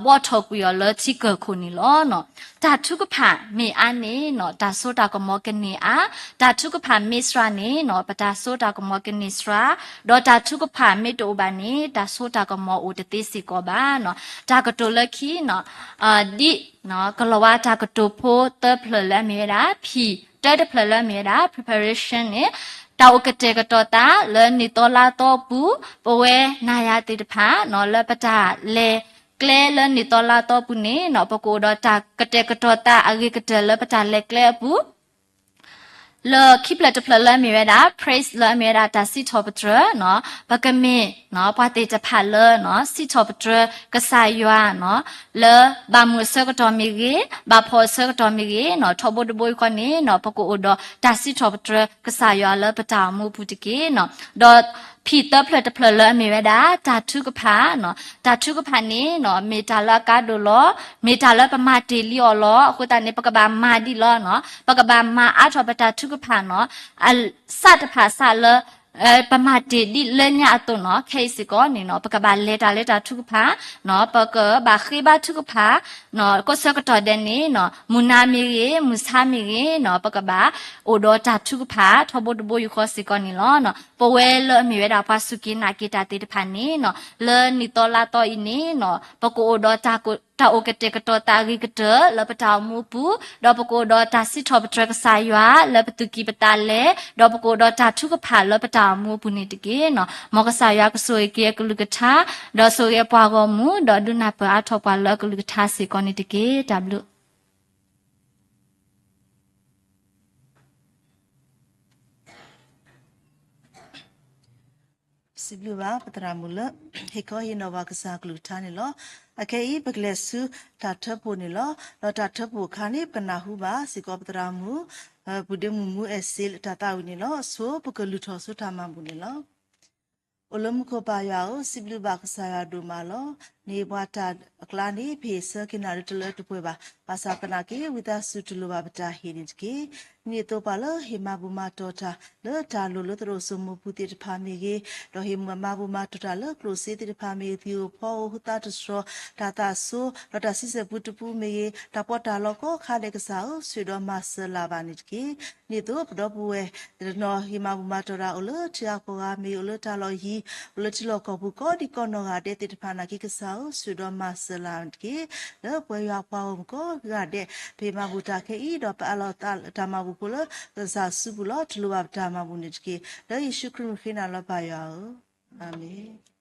ဘှီထီၣ်ကွံာ်အီၤလၢထံကၢၢ်ခိၣ်န့ၣ်လီၤ. တၢ်ထုကဖၣ်မ့ၢ်အါန့ၣ်နီၤ တၢ်စိတၢ်ကမီၤကန့ၢ်အါ, တၢ်ထုကဖၣ်မ့ၢ်စှၤန့ၣ်နီၤ ပတၢ်စိတၢ်ကမီၤကန့ၢ်စှၤ, ဒီးတၢ်ထုကဖၣ်မ့ၢ်တအိၣ်ဘၣ်န့ၣ် တၢ်စိတၢ်ကမီၤအိၣ်တသ့စ့ၢ်ကီးဘၣ်နီၤ. တၢ်ကတိၤလၢခံနီၤ ဒ် ကလီၤဝါတၢ်ကတိၤဖိသၢဖျၢၣ်လၢအမ့ၢ်ဝဲဒၣ် ဖံၣ်, တၢတဖျၢၣ်လၢအမ့ၢ်ဝဲဒၣ် preparation န့ၣ် တၢ်အိၣ်ကတဲာ်ကတီၤသးလၢနံၣ်သီလါသီပူၤ, ပဝဲနၤယၤသ့ၣ်တဖၣ်နီၤ လၢပတၢ်လဲၤကျဲလၢနံၣ်သီလါသီပူၤန့ၣ်နီၤ ပကအိၣ်ဒီးတၢ်ကတဲာ်ကတီၤသးအဂ့ၤကတၢၢ်လၢပတၢ်လဲၤကျဲအပူၤ လၢခံဖျၢၣ်တဖျၢၣ်လၢအမ့ၢ်ဝဲဒၣ် praise လၢအမ့ၢ်ဝဲဒၣ်တၢ်စံးထီၣ်ပတြၢၤနီၤ, ပကမ့ၢ်နီၤ ပှၤသ့ၣ်တဖၣ်လၢနီၤ စံးထီၣ်ပတြၢၤကစၢ်ယွၤနီၤ, လၢဘၣ်မုာ်အဆၢကတီၢ်မ့ၢ်ဂ့ၤ, ဘၣ်ဖှီၣ်အဆၢကတီၢ်မ့ၢ်ဂ့ၤနီၤ, ထီဘိတဘိယူၢ်ဃီန့ၣ်နီၤ ပကအိၣ်ဒီးတၢ်စံးထီၣ်ပတြၢၤကစၢ်ယွၤလၢပတၢ်အိၣ်မူအပူၤတက့ၢ်နီၤ. ဒီးဖံၣ်သၢဖျၢၣ်တဖျၢၣ်လၢအမ့ၢ်ဝဲဒၣ် တၢ်ထုကဖၣ်နီၤ, တၢ်ထုကဖၣ်န့ၣ်နီၤ မ့ၢ်တၢ်လၢအကါဒိၣ်လီၤ, မ့ၢ်တၢ်လၢပမၤတ့ၢ်လံအီၤလီၤ. အဃိသတးန့ၣ် ပကဘၣ်မၤဒံးလီၤနီၤ, ပကဘၣ်မၤအါထီၣ်ပတၢ်ထုကဖၣ်နီၤ, အစးတဖၣ်စးလၢ ပမၤတ့ၢ်ဒ်လၢညါအသိးနီၤ, ခဲအံၤစ့ၢ်ကီးန့ၣ်နီၤ ပကဘၣ်လဲၤတၢ်လၢတၢ်ထုကဖၣ်နီၤ, ပကဘၣ်ဃ့ဘါထုကဖၣ်နီၤ, ကိးဆၢကတီၢ်ဒဲးန့ၣ်နီၤ မုၢ်နၤမ့ၢ်ဂ့ၤ, မုၢ်ဆါမ့ၢ်ဂ့ၤနီၤ ပကဘၣ်အိၣ်ဒီးတၢ်ထုကဖၣ် ထီဘိတဘိယူၢ်ဃီစ့ၢ်ကီးန့ၣ်လီၤ. ပဝဲလၢအမ့ၢ်ဝဲဒၣ်ပှၤစူၢ်က့ၤနာ်က့ၤတၢ်သ့ၣ်တဖၣ်န့ၣ်နီၤ လၢနံၣ်သီလါသီအံၤန့ၣ်နီၤ ပကအိၣ်ဒီးတၢ် တၢ်အိၣ်ကတဲာ်ကတီၤသးအဂ့ၤကတၢၢ်လၢပတၢ်အိၣ်မူအပူၤ, ဒီးပကအိၣ်ဒီးတၢ်စံးထီၣ်ပတြၢၤကစၢ်ယွၤလၢပသူၣ်ကံၢ်ပသးလဲ, ဒီးပကအိၣ်ဒီးတၢ်ထုကဖၣ်လၢပတၢ်အိၣ်မူအပူၤန့ၣ်တက့ၢ်နီၤ. မ်ကစၢ်ယွၤကဆိၣ်ဂ့ၤက့ၤအကလုၢ်ကထါ, ဒီးဆိၣ်ဂ့ၤပှၤဂီၢ်မုၢ်, ဒီးဒုးနၢ်ပၢၢ်အါထီၣ်ပှၤလၢအကလုၢ်ကထါစ့ၢ်ကီးန့ၣ်တက့ၢ်. တၢ်ဘျုး စံးဘျုးဘၣ်ပသရၣ်မုၣ်လၢ ဟ့ၣ်ခီဟ့ၣ်နီၤဘၣ်ကစၢ်ကလုၢ်ကထါန့ၣ်လီၤ. အခဲအံၤ ပကလဲၤဆူတၢ်ထၢဖှိၣ်န့ၣ်လီၤ. ဒီးတၢ်ထၢဖှိၣ်အခါန့ၣ် ပကနၢ်ဟူဘၣ်စ့ၢ်ကီးပသရၣ်မုၣ် ပုၢ်ဒ့မုၣ်မူအဲၣ်စ့လၢတၢ်သးဝံၣ်န့ၣ်လီၤ. အဆိ ပကလုၢ်ထီၣ်ဆူတၢ်မၤဘူၣ်န့ၣ်လီၤ. အိၣ်လၢမူခိၣ်ပၢ်ယွၤဧၢ, စံးဘျုးဘၣ်ကစၢ်ယွၤဒိၣ်မးလီၤ. န့ၣ်ပှၤတၢ်အကျါန့ၣ် ပဟ့ၣ်ဆၢက့ၤနၤလၢတလၢတပှဲၤဘၣ်. ဘၣ်ဆၣ်သနာ်က့ ဝံသးစူၤတလိၣ်ဘၣ်ပတၢ်ဟ့ၣ်န့ၣ်တက့ၢ်. ဒ်န့ၣ်အသိးပှၤလၢဟ့ၣ်မၤဘူၣ်မၤတီၤတၢ် လၢတၢ်လိၣ်လၢသရိာ်စိမိၢ်ပူၤသ့ၣ်တဖၣ်မ့ၢ်ဂ့ၤ, ဒီးဟ့ၣ်မၤဘူၣ်မၤတီၤတၢ်လၢကျိၣ်စ့သ့ၣ်တဖၣ်မ့ၢ်ဂ့ၤ, သံၣ်ဧိၤဖီဧိၤ သးတတြီၤ တၢ်သးစူၤ ဒီးတၢ်ဆံဆဲၣ်ပူတပူမ့ၢ်ဂ့ၤ, တၢ်ပီးတၢ်လီကိးခါဒဲးကစၢ်ဧၢ, ဆှၢဒီးမၤစၢၤလၢ်ဘၣ်န့ၣ်တက့ၢ်. ဒ်န့ၣ်အသိး ပဒီပုၢ်ဝဲၢ် တနီၤဟ့ၣ်မၤဘူၣ်မၤတီၤတၢ်အိၣ်လၢထံဂၤကီၢ်ဂၤမ့ၢ်ဂ့ၤ, အိၣ်လၢတၢ်လီၢ်ယံၤ, အိၣ်လၢထံလီၢ်ကီၢ်ပူၤ ကိးဒံကိးနီၢ်ဂၤဒဲးသ့ၣ်တဖၣ်နာ်က့ကစၢ်ဧၢ, ဆှၢဒီးမၤစၢၤလၢ်န့ၣ်တက့ၢ်. လၢပဝဲယွၤအပှၤဂီၢ်မုၢ်ကိးဂၤဒဲး ပဟ့ၣ်မၤဘူၣ်တၢ်ခဲအံၤ ဒီးပအးလီၤတၢ်မၤဘူၣ်ဖိလၢကစၢ်စုပူၤလီၤ. တလိၣ်ဘၣ်ပတၢ်မၤဘူၣ်န့ၣ်တက့ၢ်. လၢယ့ၣ်ၡူးခရံာ်မုၣ်ဃ့နၤလီၤပၢ်ယွၤဧၢ, အၤမ့ၣ်.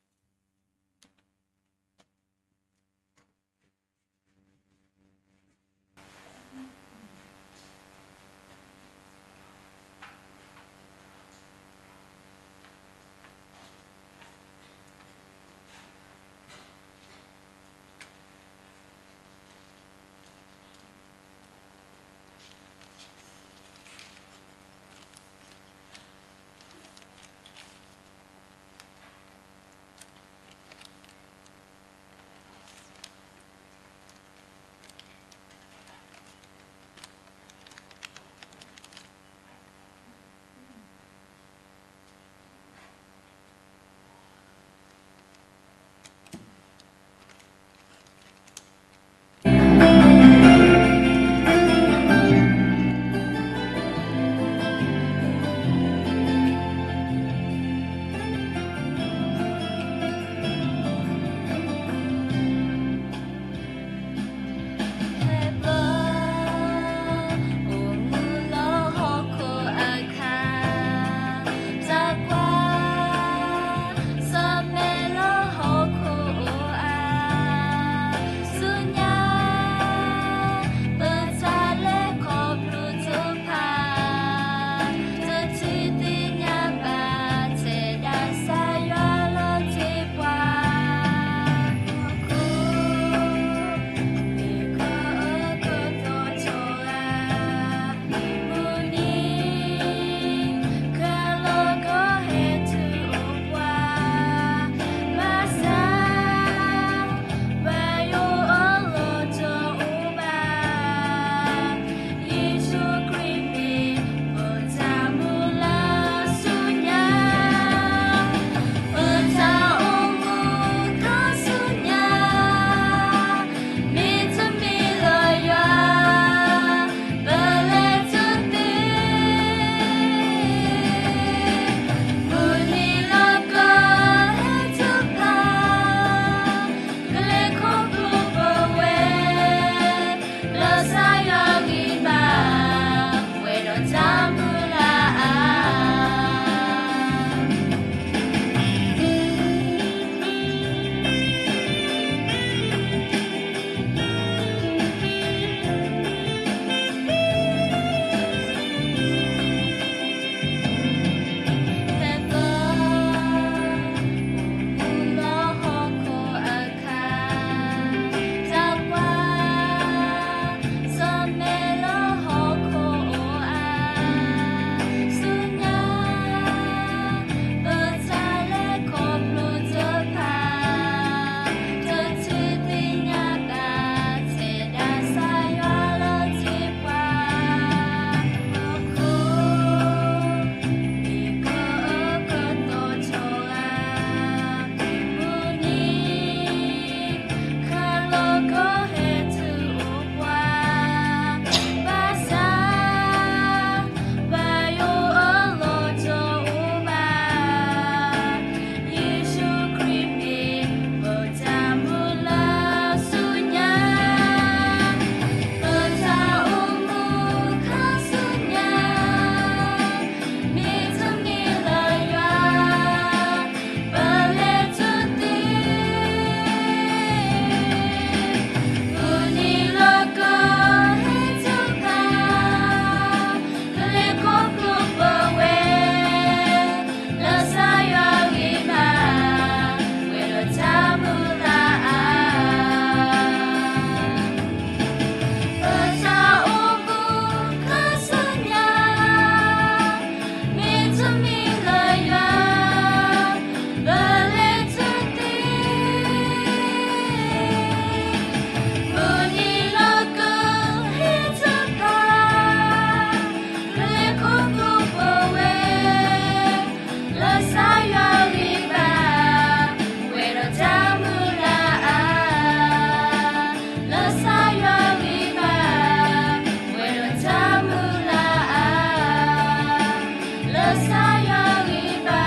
ကစၢ်ယွၤဂံၢ်ဘါ,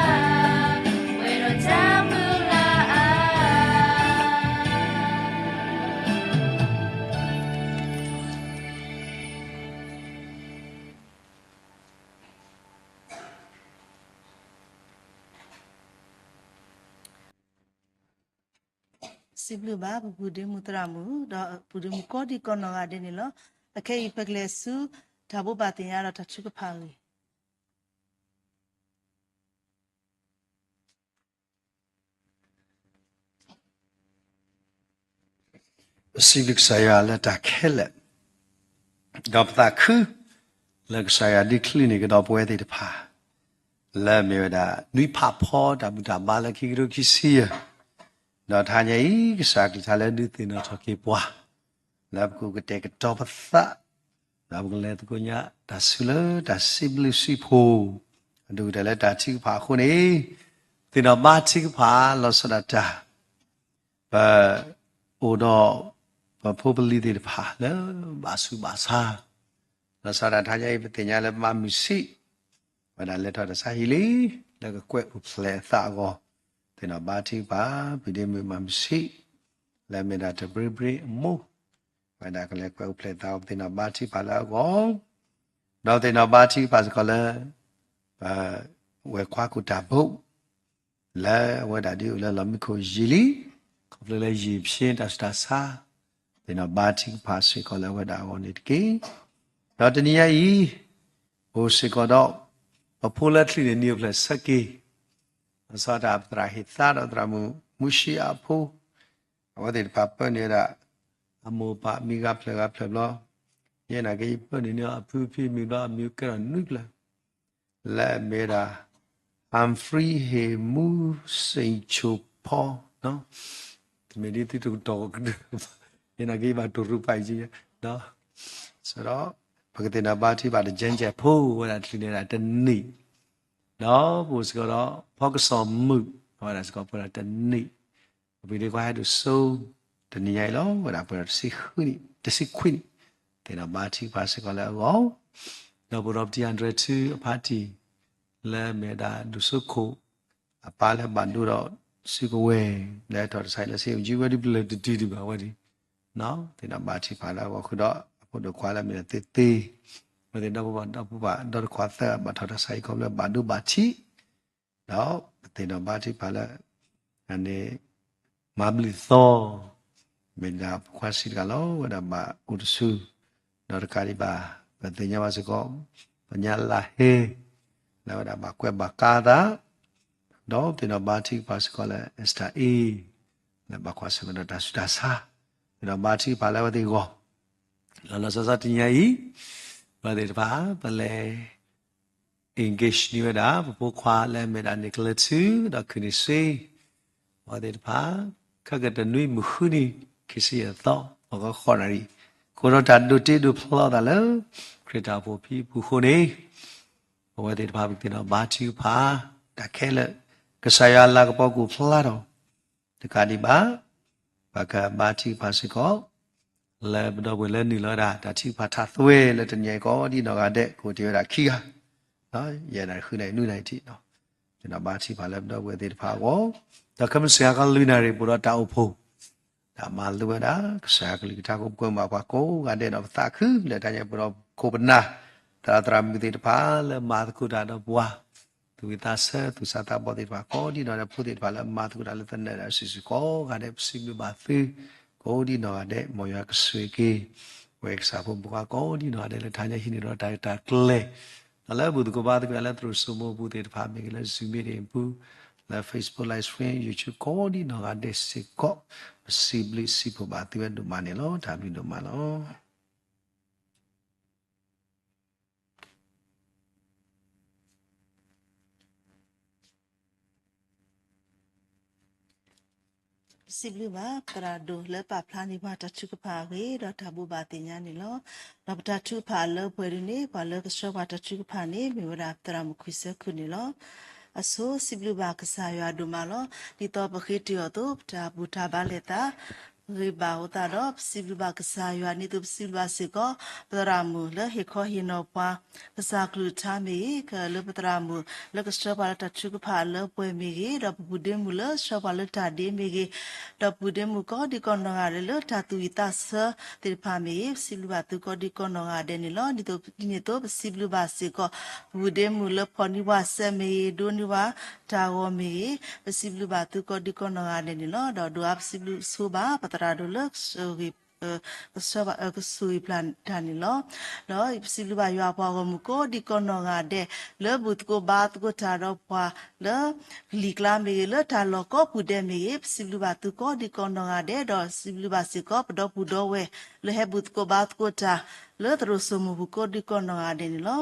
ပှဲၤဒီးတၢ်မုၢ်လၢ်အါ. စံးဘျုးဘၣ်ပပုၢ်ဒ့မုၣ်သရၣ်မုၣ် ဒီးပုၢ်ဒ့မုၣ်ကိးဒံကိးနီၢ်ဂၤဒဲးန့ၣ်လီၤ. အခဲအံၤပကလဲၤဆူ တၢ်ဘိးဘၣ်သ့ၣ်ညါဒီးတၢ်ထုကဖၣ်အဂ့ၢ် ပစံးဘျုးကစၢ်ယွၤလၢတၢ်ခဲလၢာ်, ဒီးပသးခု လၢကစၢ်ယွၤဒုးချုးန့ၢ်ကဒီးပဝဲသ့ၣ်တဖၣ် လၢအမ့ၢ်ဝဲဒၣ် နွံဖးဖီတၢ်ဘူၣ်တၢ်ဘါလၢခံကထိခံဆံယဲၢ်, ဒီးတဟါညါအံၤ ကစၢ်ကလုၢ်ကထါလၢဒုးသ့ၣ်နီၣ်ထီၣ်က့ၤပှၤ လၢပကအိၣ်ကတဲာ်ကတီၤပသး ဒီးပကလဲၤသကိးညါတၢ်ဆူလၢတၢ်စံးဘျုးစံးဖှိၣ်, အဒိၣ်ကတၢၢ်လၢတၢ်ထုကဖၣ်အဃိန့ၣ်, သ့ၣ်နီၣ်ဘါထုကဖၣ်လီၤဆီဒၣ်တၢ် ပအိၣ်ဒီး ပဖိပလံၤသ့ၣ်တဖၣ်လၢဘၣ်ဆူးဘၣ်ဆါ, လီၤဆီဒၣ်တၢ်တဟါညါအံၤ ပသ့ၣ်ညါလၢမၤမုာ်ဆံး ဝဲဒၣ်လဲၤထီၣ်တၢ်ဆါဟံၣ်လံ လၢကကွဲးအိၣ်ဖျဲၣ်အသးအဂီၢ်, သ့ၣ်နီၣ်ဘါထုကဖၣ် ပုၢ်ဒ့မုၣ်မၤမုာ်ဆံး လၢအမ့ၢ်ဒၣ်တဘျ့ဘျ့အမိၢ်, ဝဲဒၣ်ကလဲၤကွဲးအိၣ်ဖျဲၣ်အသးအဂီၢ် ပသ့ၣ်နီၣ်ဘါထုကဖၣ်လၢအဂီၢ်, ဒီးသ့ၣ်နီၣ်ဘါထုကဖၣ်စ့ၢ်ကီးလၢ ပဝဲၢ်ခွါခိၣ်တၢ်ဘိ လၢအဝဲဒၣ်ဒ်အိၣ်လၢလီၢ်မံခိၣ်ယံာ်လံ, ခီဖျိလၢယံာ်ဖျ့တၢ်ဆူးတၢ်ဆါ, သ့ၣ်နီၣ်ဘါထုကဖၣ်စ့ၢ်ကီးလၢအဝဲဒၣ်အဂီၢ်န့ၣ်တက့ၢ်. ဒီးတနံၤညါအံၤ အိၣ်စ့ၢ်ကီးဒီး ပဖိလၢချံးန့ၣ် နံၣ်အိၣ်ဖျဲၣ်ဆၢက့ၤ, လီၤဆီဒၣ်တၢ်ပသရၣ်ဟ့ၣ်သါဒီးသရၣ်မုၣ်မူၡံအဖိ, အဝဲသ့ၣ်တဖၣ်ပၢနုာ်ဝဲဒၣ် အမိၢ်အပၢ်မံၤဂၤဖျၢၣ်ဂၤဖျၢၣ်ဘျီ, ယဲနာ်က့ယပၢနုာ်န့ၢ်အဖုဖံမံၤဘျီ အမံၤကဲထီၣ်နွံဖျၢၣ် လၢအမ့ၢ်ဝဲဒၣ် Humphrey ဟ့ၣ်မူ စိန်ချိုဖော်, တမ့ၢ်ဒ်သုတကတီၢ်ကဒု, ယဲနာ်က့ယဘၣ်တိၢ်ရူၢ်ပာ်အံၤ, ဒီး ပကသ့ၣ်နီၣ်ဘါထုကဖၣ်ဒီး ကၠဲကၠဲဖိ ဝဲဒၣ်ချံးန့ၢ်ဝဲဒၣ်တနံၣ်, ဒီးပအိၣ်စ့ၢ်ကီးဒီး ဖီကစီၣ်မုၣ် အဝဲဒၣ်စ့ၢ်ကီးပှဲၤဒီးတနံၣ်, ပပှ့ၤဒ့ခွါဟဲဒိၣ်စိ တနံၤညါအံၤလီၤ ဝဲဒၣ်ပှဲၤဒီးတဆံခွံနံၣ်, သ့ၣ်နီၣ်ဘါထုကဖၣ်စ့ၢ်ကီးလၢအဂီၢ်, ဒီးပအိၣ်ဒီးပတံၤအၤဒြဲၤထူအဖါတံၢ် လၢအမ့ၢ်ဝဲဒၣ်ဒိၣ်စိခိၣ် အပၢ်လၢဘၣ်ဒိဒီးစုကဝဲၤ လၢထီၣ်တၢ်ဆါဟံၣ်လၢစ့အူကၠံ ဝဲဒၣ်ပလၢၢ်တတုၤဒံးဘၣ်ဝဲဒၣ်, သ့ၣ်နီၣ်ဘါထုကဖၣ်လၢအဂီၢ်ဃုာ်ဒီး အဖိဒိၣ်ခွါလၢအမ့ၢ်ဒၣ်သ့ၣ်သ့ၣ်, အဝဲသ့ၣ်ဒီဖိဒီဖိပၢ်ဒီတခွါသၢ ဘၣ်ထီၣ်တၢ်ဆါဟံၣ်ခီဖျိဘၣ်ဒိဘၣ်ထံး, ဒီးပသ့ၣ်နီၣ်ဘါထုကဖၣ်လၢ အန့ၣ် မၤဘျုးသီ မ့ၢ်ဒၣ်ဖိခွါဆံးတဂၤလီၤ ဝဲဒၣ်ဘၣ်အိၣ်တဆူ, ဒီးတကးဒံးဘၣ် ပသ့ၣ်ညါဘၣ်စ့ၢ်ကီး ပညါလၢဟဲ လၢဝဲဒၣ်ဘၣ်ကွဲးဘၣ်ကါသး, ဒီးသ့ၣ်နီၣ်ဘါထုကဖၣ်စ့ၢ်ကီးလၢ Esther A လၢဘၣ်ကွၢ်ဆၢၣ်မဲာ်ဒီးတၢ်ဆူးတၢ်ဆါ, သ့ၣ်နီၣ်ဘါထုကဖၣ်လၢအဝဲသ့ၣ်အဂီၢ်, လီၤလီၤဆီဆီတနံၤညါအံၤ, အဝဲသ့ၣ်တဖၣ် ပလဲၤ engage န့ၢ်ဝဲဒၣ် ပဖိခွါလၢအမ့ၢ်ဒၣ်န့ၣ် ကလၢထူ ဒီးခုၣ်န့ၢ်စ့ အဝဲသ့ၣ်တဖၣ် ခဲကတနွံမုၢ်ဃုနံၤ ခံဆံယဲၢ်သီ အဂီၢ်ဃိးနၣ်ရံၣ်, အဃိဒီးတၢ်ဒိးတ့ဒိးဖျီသးလၢ ခရံာ်တၢ်အိၣ်ဖှိၣ်ဖံအပူၤအဃိန့ၣ်, အဝဲသ့ၣ်တဖၣ်ပကသ့ၣ်နီၣ်ဘါထုကဖၣ် တၢ်ခဲလၢာ် ကစၢ်ယွၤအလၤကပီၤကအိၣ်ဖျါထီၣ် တကးဒံးဘၣ် ပကဘါထုကဖၣ်စ့ၢ်ကီး လၢပဒီပုၢ်ဝဲၢ်လၢနုာ်လီၤဝဲဒၣ် တၢ်ထုကဖၣ်ထးသွဲလၢတနံၤအံၤကိးဒံနီၢ်ဂၤဒဲး ကအိၣ်တ့ၢ်ဝဲဒၣ်ခံဂၤ, ယဲဒၣ်ဃုနၣ်ရံၣ်နွံနၣ်ရံၣ်ထံၣ်, သ့ၣ်နီၣ်ဘါထုကဖၣ်လၢပဒီပုၢ်ဝဲၢ်သ့ၣ်တဖၣ်အဂီၢ်, ဒီးခဲမုၢ်ဆ့ၣ်ဟါခီလွံၢ်နၣ်ရံၣ်ပအိၣ်ဒီးတၢ်အိၣ်ဖှိၣ် တၢ်မၤလိဝဲဒၣ် ကစၢ်ယွၤကလုၢ်ကထါ ကိးပှၤကိးဂၤဒဲးဒီးပသးခုလၢတၢ်ညါပူၤဒီးခိၣ်ပနၢ် သရၣ်သရၣ်မုၣ်သ့ၣ်တဖၣ်လၢမၤသကိးတၢ်ဒီးပှၤ သူၣ်ဝံၣ်သးဆၢ သူၣ်စၢ်သးဘီၣ်သ့ၣ်တဖၣ် ကိးဒံနီၢ်ဂၤဒဲး ဖိသ့ၣ်တဖၣ်လၢမၤသကိးတၢ်လၢသနၢၣ်ဒီးစုာ်စုာ်ကိးဂၤဒဲး ပစံးဘျုးဘၣ်သု ကိးဒံနီၢ်ဂၤဒဲး မ်ယွၤကဆိၣ်ဂ့ၤက့ၤ ပဝဲကစၢ်ဖိမုၣ်ဖိခွါကိးဒံနီၢ်ဂၤဒဲး လၢတဟါညါဟံးန့ၢ်ဒီးတၢ်ရဲၣ်တၢ်ကျဲၤ ဒီးလၢဘူၣ်သကိးဘါသကိးတၢ်လၢသရိာ်စိမိပူၤသ့ၣ်တဖၣ် မ့ၢ်ဂ့ၤလၢ Zoom meeting ပူၤ လၢ Facebook Live Stream YouTube ကိးဒံနီၢ်ဂၤဒဲးစ့ၢ်ကီး ပစံးဘျုးစံးဖှိၣ်ဘၣ်သုဝဲဒိၣ်မးန့ၣ်လီၤ. တၢ်ဘျုးဒိၣ်မးလီၤ. စံးဘျုးဘၣ် သရၣ်ဒိၣ်လၢပာ်ဖျါန့ၢ်ပှၤတၢ်ထုကဖၣ်အဂ့ၢ် ဒီးတၢ်ဘိးဘၣ်သ့ၣ်ညါန့ၣ်လီၤ. ဒီးပတၢ်ထုကဖၣ်အလၢပှဲၤဒၣ်န့ၣ် ပှၤလၢကဆှၢပှၤတၢ်ထုကဖၣ်န့ၣ် မ့ၢ်ဝဲဒၣ်သရၣ်မုၣ်ခွံဆၢခုၣ်န့ၣ်လီၤ. အဆိ စံးဘျုးဘၣ်ကစၢ်ယွၤဒိၣ်မးလီၤ. ဒ်သိးပဃ့တုၤအီၤအသိး ပတၢ်ဘူၣ်တၢ်ဘါလဲၤသး ဂ့ၤဘၣ်အဃိသတးဒီး ပစံးဘျုးဘၣ်ကစၢ်ယွၤ ဒ်သိးပစံးဘျုးဘၣ်စ့ၢ်ကီး ပသရၣ်မုၣ်လၢဟ့ၣ်ခီဟ့ၣ်နီၤပှၤ ကစၢ်ကလုၢ်ကထါမ့ၢ်ဂ့ၤ, လၢပသရၣ်မုၣ်လၢကဆှၢပှၤလၢတၢ်ထုကဖၣ်လၢပှဲၤမ့ၢ်ဂ့ၤ, ဒီးပပုၢ်ဒ့မုၣ်လၢဆှၢပှၤလၢတၢ်ဒ့မ့ၢ်ဂ့ၤ, ဒီးပုၢ်ဒ့မုၣ်ကိးဒံကီးနီၢ်ဂၤဒဲးလၢတၢ်သူၣ်ဝံၣ်သးဆၢသ့ၣ်တဖၣ်မ့ၢ်ဂ့ၤ, ပစံးဘျုးဘၣ်သုကိးဒံကီးနီၢ်ဂၤဒဲးန့ၣ်လီၤ. ဒ်သိးဒ်န့ၣ်အသိး ပစံးဘျုးဘၣ်စ့ၢ်ကီး ပုၢ်ဒ့မုၣ်လၢဖီၣ်န့ၢ်ပှၤစဲးမ့ၢ်ဂ့ၤ, ဒိးန့ၢ်ပှၤတၢ်ဂီၤမ့ၢ်ဂ့ၤ, ပစံးဘျုးဘၣ်သုကိးဒံကီးနီၢ်ဂၤဒဲးန့ၣ်လီၤ. ဒီးဒိးအါပစံးဘျုးဆိဘၣ် ပသရၣ်ဒိၣ်လၢ ကဆိၣ်ဂ့ၤပျၢ်တၢ်န့ၣ်လီၤ. ဒီးပစံးဘျုးဘၣ်ယွၤပှၤဂီၢ်မုၢ်ကိးဒံကီးနီၢ်ဂၤဒဲး လၢဘူၣ်သကိးဘါသကိးတၢ်ဒီးပှၤလၢ ကလံၤကျါမ့ၢ်ဂ့ၤ, လၢတၢ်လီၢ်ကိးပူၤဒဲးမ့ၢ်ဂ့ၤ, ပစံးဘျုးဘၣ်သုကိးဒံကီးနီၢ်ဂၤဒဲး, ဒီးစံးဘျုးဘၣ်စ့ၢ်ကီး ပဒီပုၢ်ဒီဝဲၢ်လၢဟဲဘူၣ်သကိးဘါသကိးတၢ် လၢသရိာ်စိမိၢ်ပူၤကိးဒံကီးနီၢ်ဂၤဒဲးန့ၣ်လီၤ.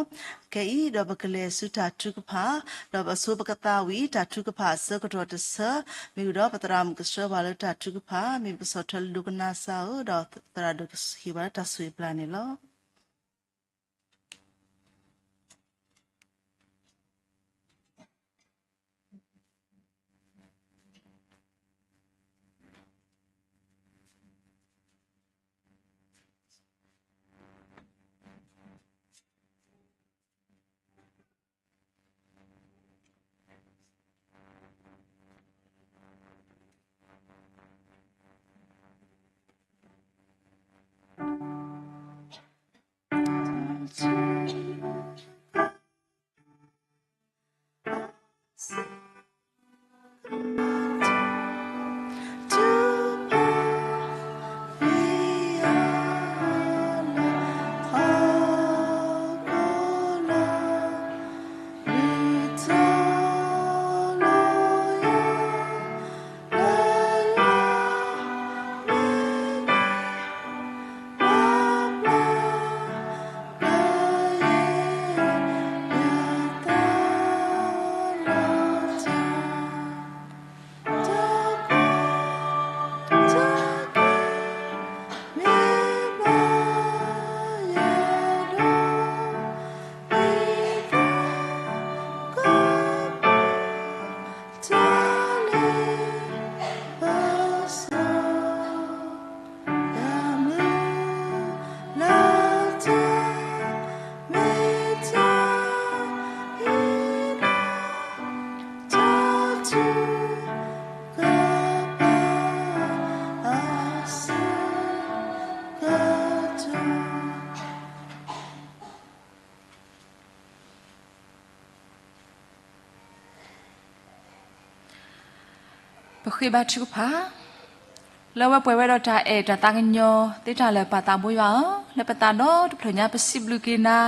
ခဲအံၤဒီးပကလဲၤဆူတၢ်ထုကဖၣ်, ဒီးပဆိပကသးဝံၣ်တၢ်ထုကဖၣ်အဆၢကတီၢ်တဆၢ, မ့ၢ်ဝံၤဒီးပသရၣ်မုၣ်ကဆှၢပှၤလၢတၢ်ထုကဖၣ်, မ့ၢ်ပကဆီၣ်ထွဲလၢဒိကနၣ်စၢ်ဧၢ, ဒီးသရၣ်ဒိၣ်ကဟ့ၣ်ပှၤလၢတၢ်ဆိၣ်ဂ့ၤပျၢ်န့ၣ်လီၤ. ပဃ့ဘါထုကဖၣ်, လၢဝဲပှဲၤဝဲဒီးတၢ်အဲၣ်တၢ်သးကညီၤသ့တၢ်လၢာ်ပၢ်သးဘိယွၤဧၢ, လၢပသးဒီတဖျၢၣ်ညါပစံးဘျုးက့ၤနၤ,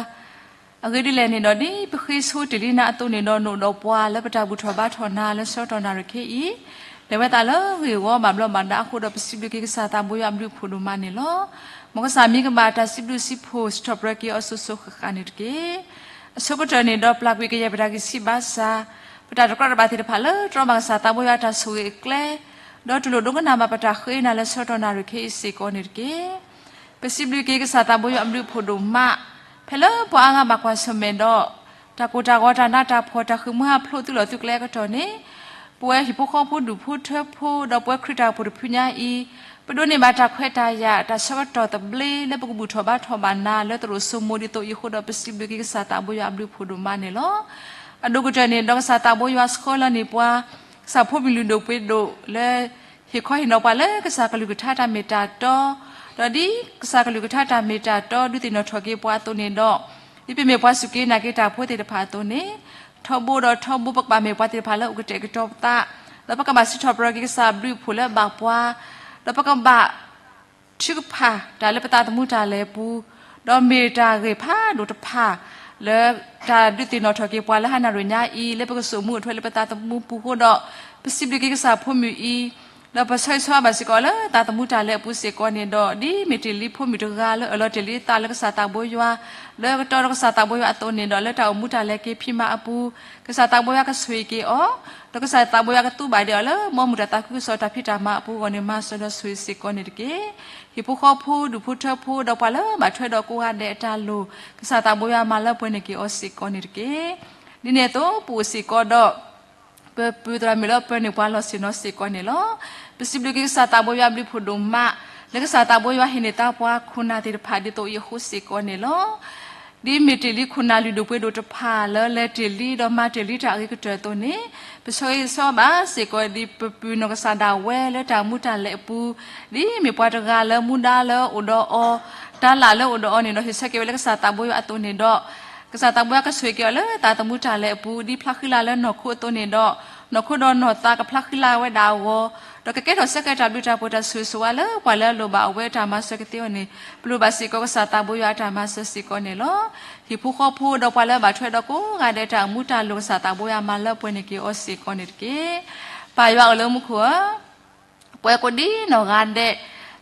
အဂ့ၢ်ဒ်လဲၣ်န့ၣ်ဒီး ဒ်ပဃ့ဆိတ့ၢ်လံနၤအသိးန့ၣ်ဒီး နအိၣ်ဒီးပှၤလၢပတၢ်ဘူၣ်ထီၣ်ဘါထီၣ်နၤလၢဆၢကတီၢ်နၣ်ရံၣ်ခဲအံၤ, လဲၤဝဲသးလၢဂ့ၢ်ဝီဘၣ်ဘျီးဘၣ်ဒါအဃိဒီး ပစံးဘျုးက့ၤကစၢ်သးဘိယွၤအဘျုးအဖှိၣ်ဒိၣ်မးန့ၣ်လီၤ. မ်ကစၢ်မံၤကဘၣ်တၢ်စံးဘျုးစံးဖှိၣ် စံးထီၣ်ပတြၢၤက့ၤအီၤစိၤစိၤဃၣ်ဃၣ်န့ၣ်တက့ၢ်. အဆိကတၢၢ်န့ၣ်ဒီး ပျၢ်ကွံာ်ကယဲၢ်ပတၢ်ဂံၢ်ဆံးဘါစၢ်, ပတၢ်တကြၢးတဘၣ်သ့ၣ်တဖၣ်လၢတြီဘၣ်ကစၢ်သးဘိယွၤတၢ်ဆိၣ်ဂ့ၤအကျဲ, ဒီးတူၢ်လိာ်ဒိကနၣ်ဘၣ်ပတၢ်ဃ့နၤလၢဆၢကတီၢ်နၣ်ရံၣ်ခဲအံၤစ့ၢ်ကီးန့ၣ်တက့ၢ်. ပစံးဘျုးက့ၤကစၢ်သးဘိယွၤအဘျုးအဖှိၣ်ဒိၣ်မး, ဖဲလၢပှၤအါဂၤဘၣ်ကွၢ်ဆၢၣ်မဲာ်ဒီး တၢ်ကိၢ်တၢ်ဂီၤတၢ်နးတၢ်ဖှီၣ် တၢ်ဃ့ၢ်မှံဟးဖျိးသုးလီၢ်သုးကျဲအကတီၢ်န့ၣ်, ပဝဲဟံၣ်ဖိဃီဖိဒူၣ်ဖိထၢဖိ ဒီးပဝဲခရံာ်တၢ်အိၣ်ဖှိၣ်တဖုညါအံၤ, ပဒိးန့ၢ်ဘၣ်တၢ်ခွဲးတၢ်ယာ် တၢ်ဆၢကတီၢ်သဘျ့လၢပကဘူၣ်ထီၣ်ဘါထီၣ်ဘၣ်နၤ လၢသရိာ်စိမိၤဒ်သိးအံၤအဃိဒီး ပစံးဘျုးက့ၤကစၢ်သးဘိယွၤအဘျုးအဖှိၣ်ဒိၣ်မးန့ၣ်လီၤ. အဒိၣ်ကတၢၢ်န့ၣ်ဒီး ကစၢ်သးဘိယွၤဆှၢလီၤန့ၢ်ပှၤ ကစၢ်ဖိမုၣ်လုၢ်ဒိၣ်ပှ့ၤဒိၣ်လၢ ဟ့ၣ်ခီဟ့ၣ်နီၤပှၤလၢကစၢ်ကလုၢ်ကထါတၢ်မ့ၢ်တၢ်တီ, ဒီးဒ်ကစၢ်ကလုၢ်ကထါတၢ်မ့ၢ်တၢ်တီ ဒုးသ့ၣ်နီၣ်ထီၣ်က့ၤပှၤအသိးန့ၣ်ဒီး, ဒ်ပမ့ၢ်ပှၤစူၢ်က့ၤနာ်က့ၤတၢ်ဖိသ့ၣ်တဖၣ်အသိးန့ၣ်, ထီဘိဒီးထီဘိ ပကဘၣ်မ့ၢ်ပှၤသ့ၣ်တဖၣ်လၢအိၣ်ကတဲာ်ကတီၤပသး, ဒီးပကဘၣ်စံးထီၣ်ပတြၢၤက့ၤကစၢ်အဘျုးအဖှိၣ်လၢအဘၣ်ပှၤ, ဒီးပကဘၣ် ထုကဖၣ်တၢ်လၢပသးသမူတၢ်လဲၤအပူၤ, ဒီးမ့ၢ်တၢ်ဂ့ၢ်ဖးဒိၣ်တဖၣ် လၢတၢ်ဒုးသ့ၣ်နီၣ်ထီၣ်က့ၤပှၤလၢဟါနၣ်ရံၣ်ညါအံၤ လၢပကစိာ်မူအထွဲလၢပသးသမူပူၤအဃိဒီး, ပစံးဘျုးက့ၤကစၢ်ဖိမုၣ်အံၤ, ဒီးပဆၢဂ့ၤဆၢဝါဘၣ်စ့ၢ်ကီးအီၤလၢသးသမူတၢ်လဲၤအပူၤစ့ၢ်ကီးန့ၣ်ဒီး, ဒ်မ့ၢ်တ့ၢ်လံဖိမုၣ်တဂၤလၢအၢၣ်လီၤတ့ၢ်လံအသးလၢကစၢ်သးဘိယွၤ, လၢကတီဒီးကစၢ်သးဘိယွၤအသိးန့ၣ်ဒီး လၢတၢ်အိၣ်မူတၢ်လဲၤက့ၤဖံးမၤအပူၤ, ကစၢ်သးဘိယွၤကဆိၣ်ဂ့ၤက့ၤအီၤ, ဒီးကစၢ်သးဘိယွၤကသူဘၣ်ဒဲးအီၤလၢ မ်မုၢ်တၢ်သးခုကစီၣ်တၢ်ဖံးတၢ်မၤအပူၤအဂီၢ်န့ၣ် မၤစၢၤဒီးဆိၣ်ဂ့ၤစ့ၢ်ကီးန့ၣ်တက့ၢ်. ဟံၣ်ဖိဃီဖိဒူၣ်ဖိထၢဖိ ဒီးပှၤလၢဘၣ်ထွဲဒီးကိးဂၤဒဲးအတၢ်လိၣ်, ကစၢ်သးဘိယွၤမၤလၢပှဲၤန့ၢ်က့ၤအီၤစ့ၢ်ကီးန့ၣ်တက့ၢ်. ဒ်န့ၣ်အသိး ပအိၣ်စ့ၢ်ကီးဒီး ပပုၢ်သရၣ်မုၣ်လၢပၢနုာ်ပှၤလီၤဆ့ၣ်နီၤစ့ၢ်ကီးန့ၣ်လီၤ. ပစံးဘျုးက့ၤကစၢ်သးဘိယွၤအဘျုးဖးဒိၣ်မး လၢကစၢ်သးဘိယွၤဟ့ၣ်န့ၢ်သါပှၤခိၣ်နၢ်သ့ၣ်တဖၣ်ဒ်သိးအံၤအဃိစ့ၢ်ကီးန့ၣ်လီၤ. ဒ်မ့ၢ်တ့ၢ်လံခိၣ်နၢ်လုၢ်ဒိၣ်ပှ့ၤဒိၣ်တဖၣ်လၢလဲၤတ့ၢ်လံဒီးမၤတ့ၢ်လံတၢ်အဂ့ၤကတၢၢ်အသိးန့ၣ်, ပဆၢဂ့ၤဆၢဝါဘၣ်စ့ၢ်ကီးဒ်ပပုၢ်နီၢ်ကစၢ်ဒၣ်ဝဲလၢတၢ်မူတၢ်လဲၤအပူၤ, ဒ်မ့ၢ်ပှၤတဂၤလၢမူဒါလၢအိၣ်ဒီးအီၤ, တၢ်လၢ်လၢအိၣ်ဒီးအီၤန့ၣ်ဒီး ဟ့ၣ်ဆၢက့ၤဝဲလၢကစၢ်သးဘိယွၤအသိးန့ၣ်ဒီး ကစၢ်သးဘိယွၤကဆိၣ်ဂ့ၤက့ၤအီၤလၢသးသမူတၢ်လဲၤအပူၤ ဒ်ဖျါဃံလၤလၢနီၢ်ခိအသိးန့ၣ်ဒီး, နီၢ်ခိဒီးနီၢ်သးကဖျါဃံလၤဝဲဒၣ်အဂီၢ်, ဒီးကကဲထီၣ်ဆၢက့ၤတၢ်ဘျုးတၢ်ဖှိၣ်တၢ်ဆိၣ်ဂ့ၤဆိၣ်ဝါလၢပှၤလၢအလိၣ်ဘၣ်အဝဲအတၢ်မၤစၢၤကသ့အဂီၢ်န့ၣ်, ပလိၣ်ဘၣ်စ့ၢ်ကီးကစၢ်သးဘိယွၤအတၢ်မၤစၢၤစ့ၢ်ကီးန့ၣ်လီၤ. ဟံၣ်ဖိဃီဖိဒီးပှၤလၢအဘၣ်ထွဲဒီးကိးဂၤဒဲးတၢ်အိၣ်မူတၢ်လိၣ် ကစၢ်သးဘိယွၤမၤလၢပှဲၤန့ၢ်က့ၤအီၤစ့ၢ်ကီးန့ၣ်တက့ၢ်. ပၢ်ယွၤအိၣ်လၢမူခိၣ်ဧၢ, ပဝဲကိးဒံနီၢ်ဂၤဒဲး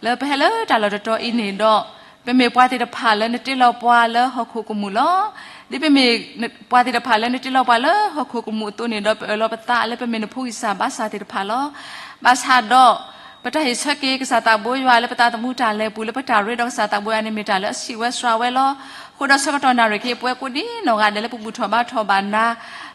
လၢပဟဲလၢတၢ်လီၢ်တတီၤအံၤန့ၣ်ဒီး, ပမ့ၢ်ပှၤသ့ၣ်တဖၣ်လၢနတ့လီၤပှၤလၢဟီၣ်ခိၣ်ကမူၣ်လီၤ. ဒ်ပမ့ၢ်ပှၤသ့ၣ်တဖၣ်လၢနတ့လီၤပှၤလၢဟီၣ်ခိၣ်ကမူၣ်အသိးန့ၣ်ဒီး ပအၢၣ်လီၤပသးလၢပမ့ၢ်နဖိဂံၢ်စၢ်ဘါစၢ်သ့ၣ်တဖၣ်လီၤ. ဘၣ်ဆၣ်ဒီး ပတၢ်ဟ့ၣ်ဆၢက့ၤကစၢ်သးဘိယွၤလၢပသးသမူတၢ်လဲၤအပူၤ လၢပတၢ်ရ့ဒီးကစၢ်သးဘိယွၤန့ၣ်မ့ၢ်တၢ်လၢအဆံးဝဲစှၤဝဲလီၤ. အဃိဒီးဆၢကတီၢ်နၣ်ရံၣ်ခဲအံၤ ပဝဲကိးဒံနီၢ်ဂၤဒဲးလၢပဘူၣ်ထီၣ်ဘါထီၣ်ဘၣ်နၤ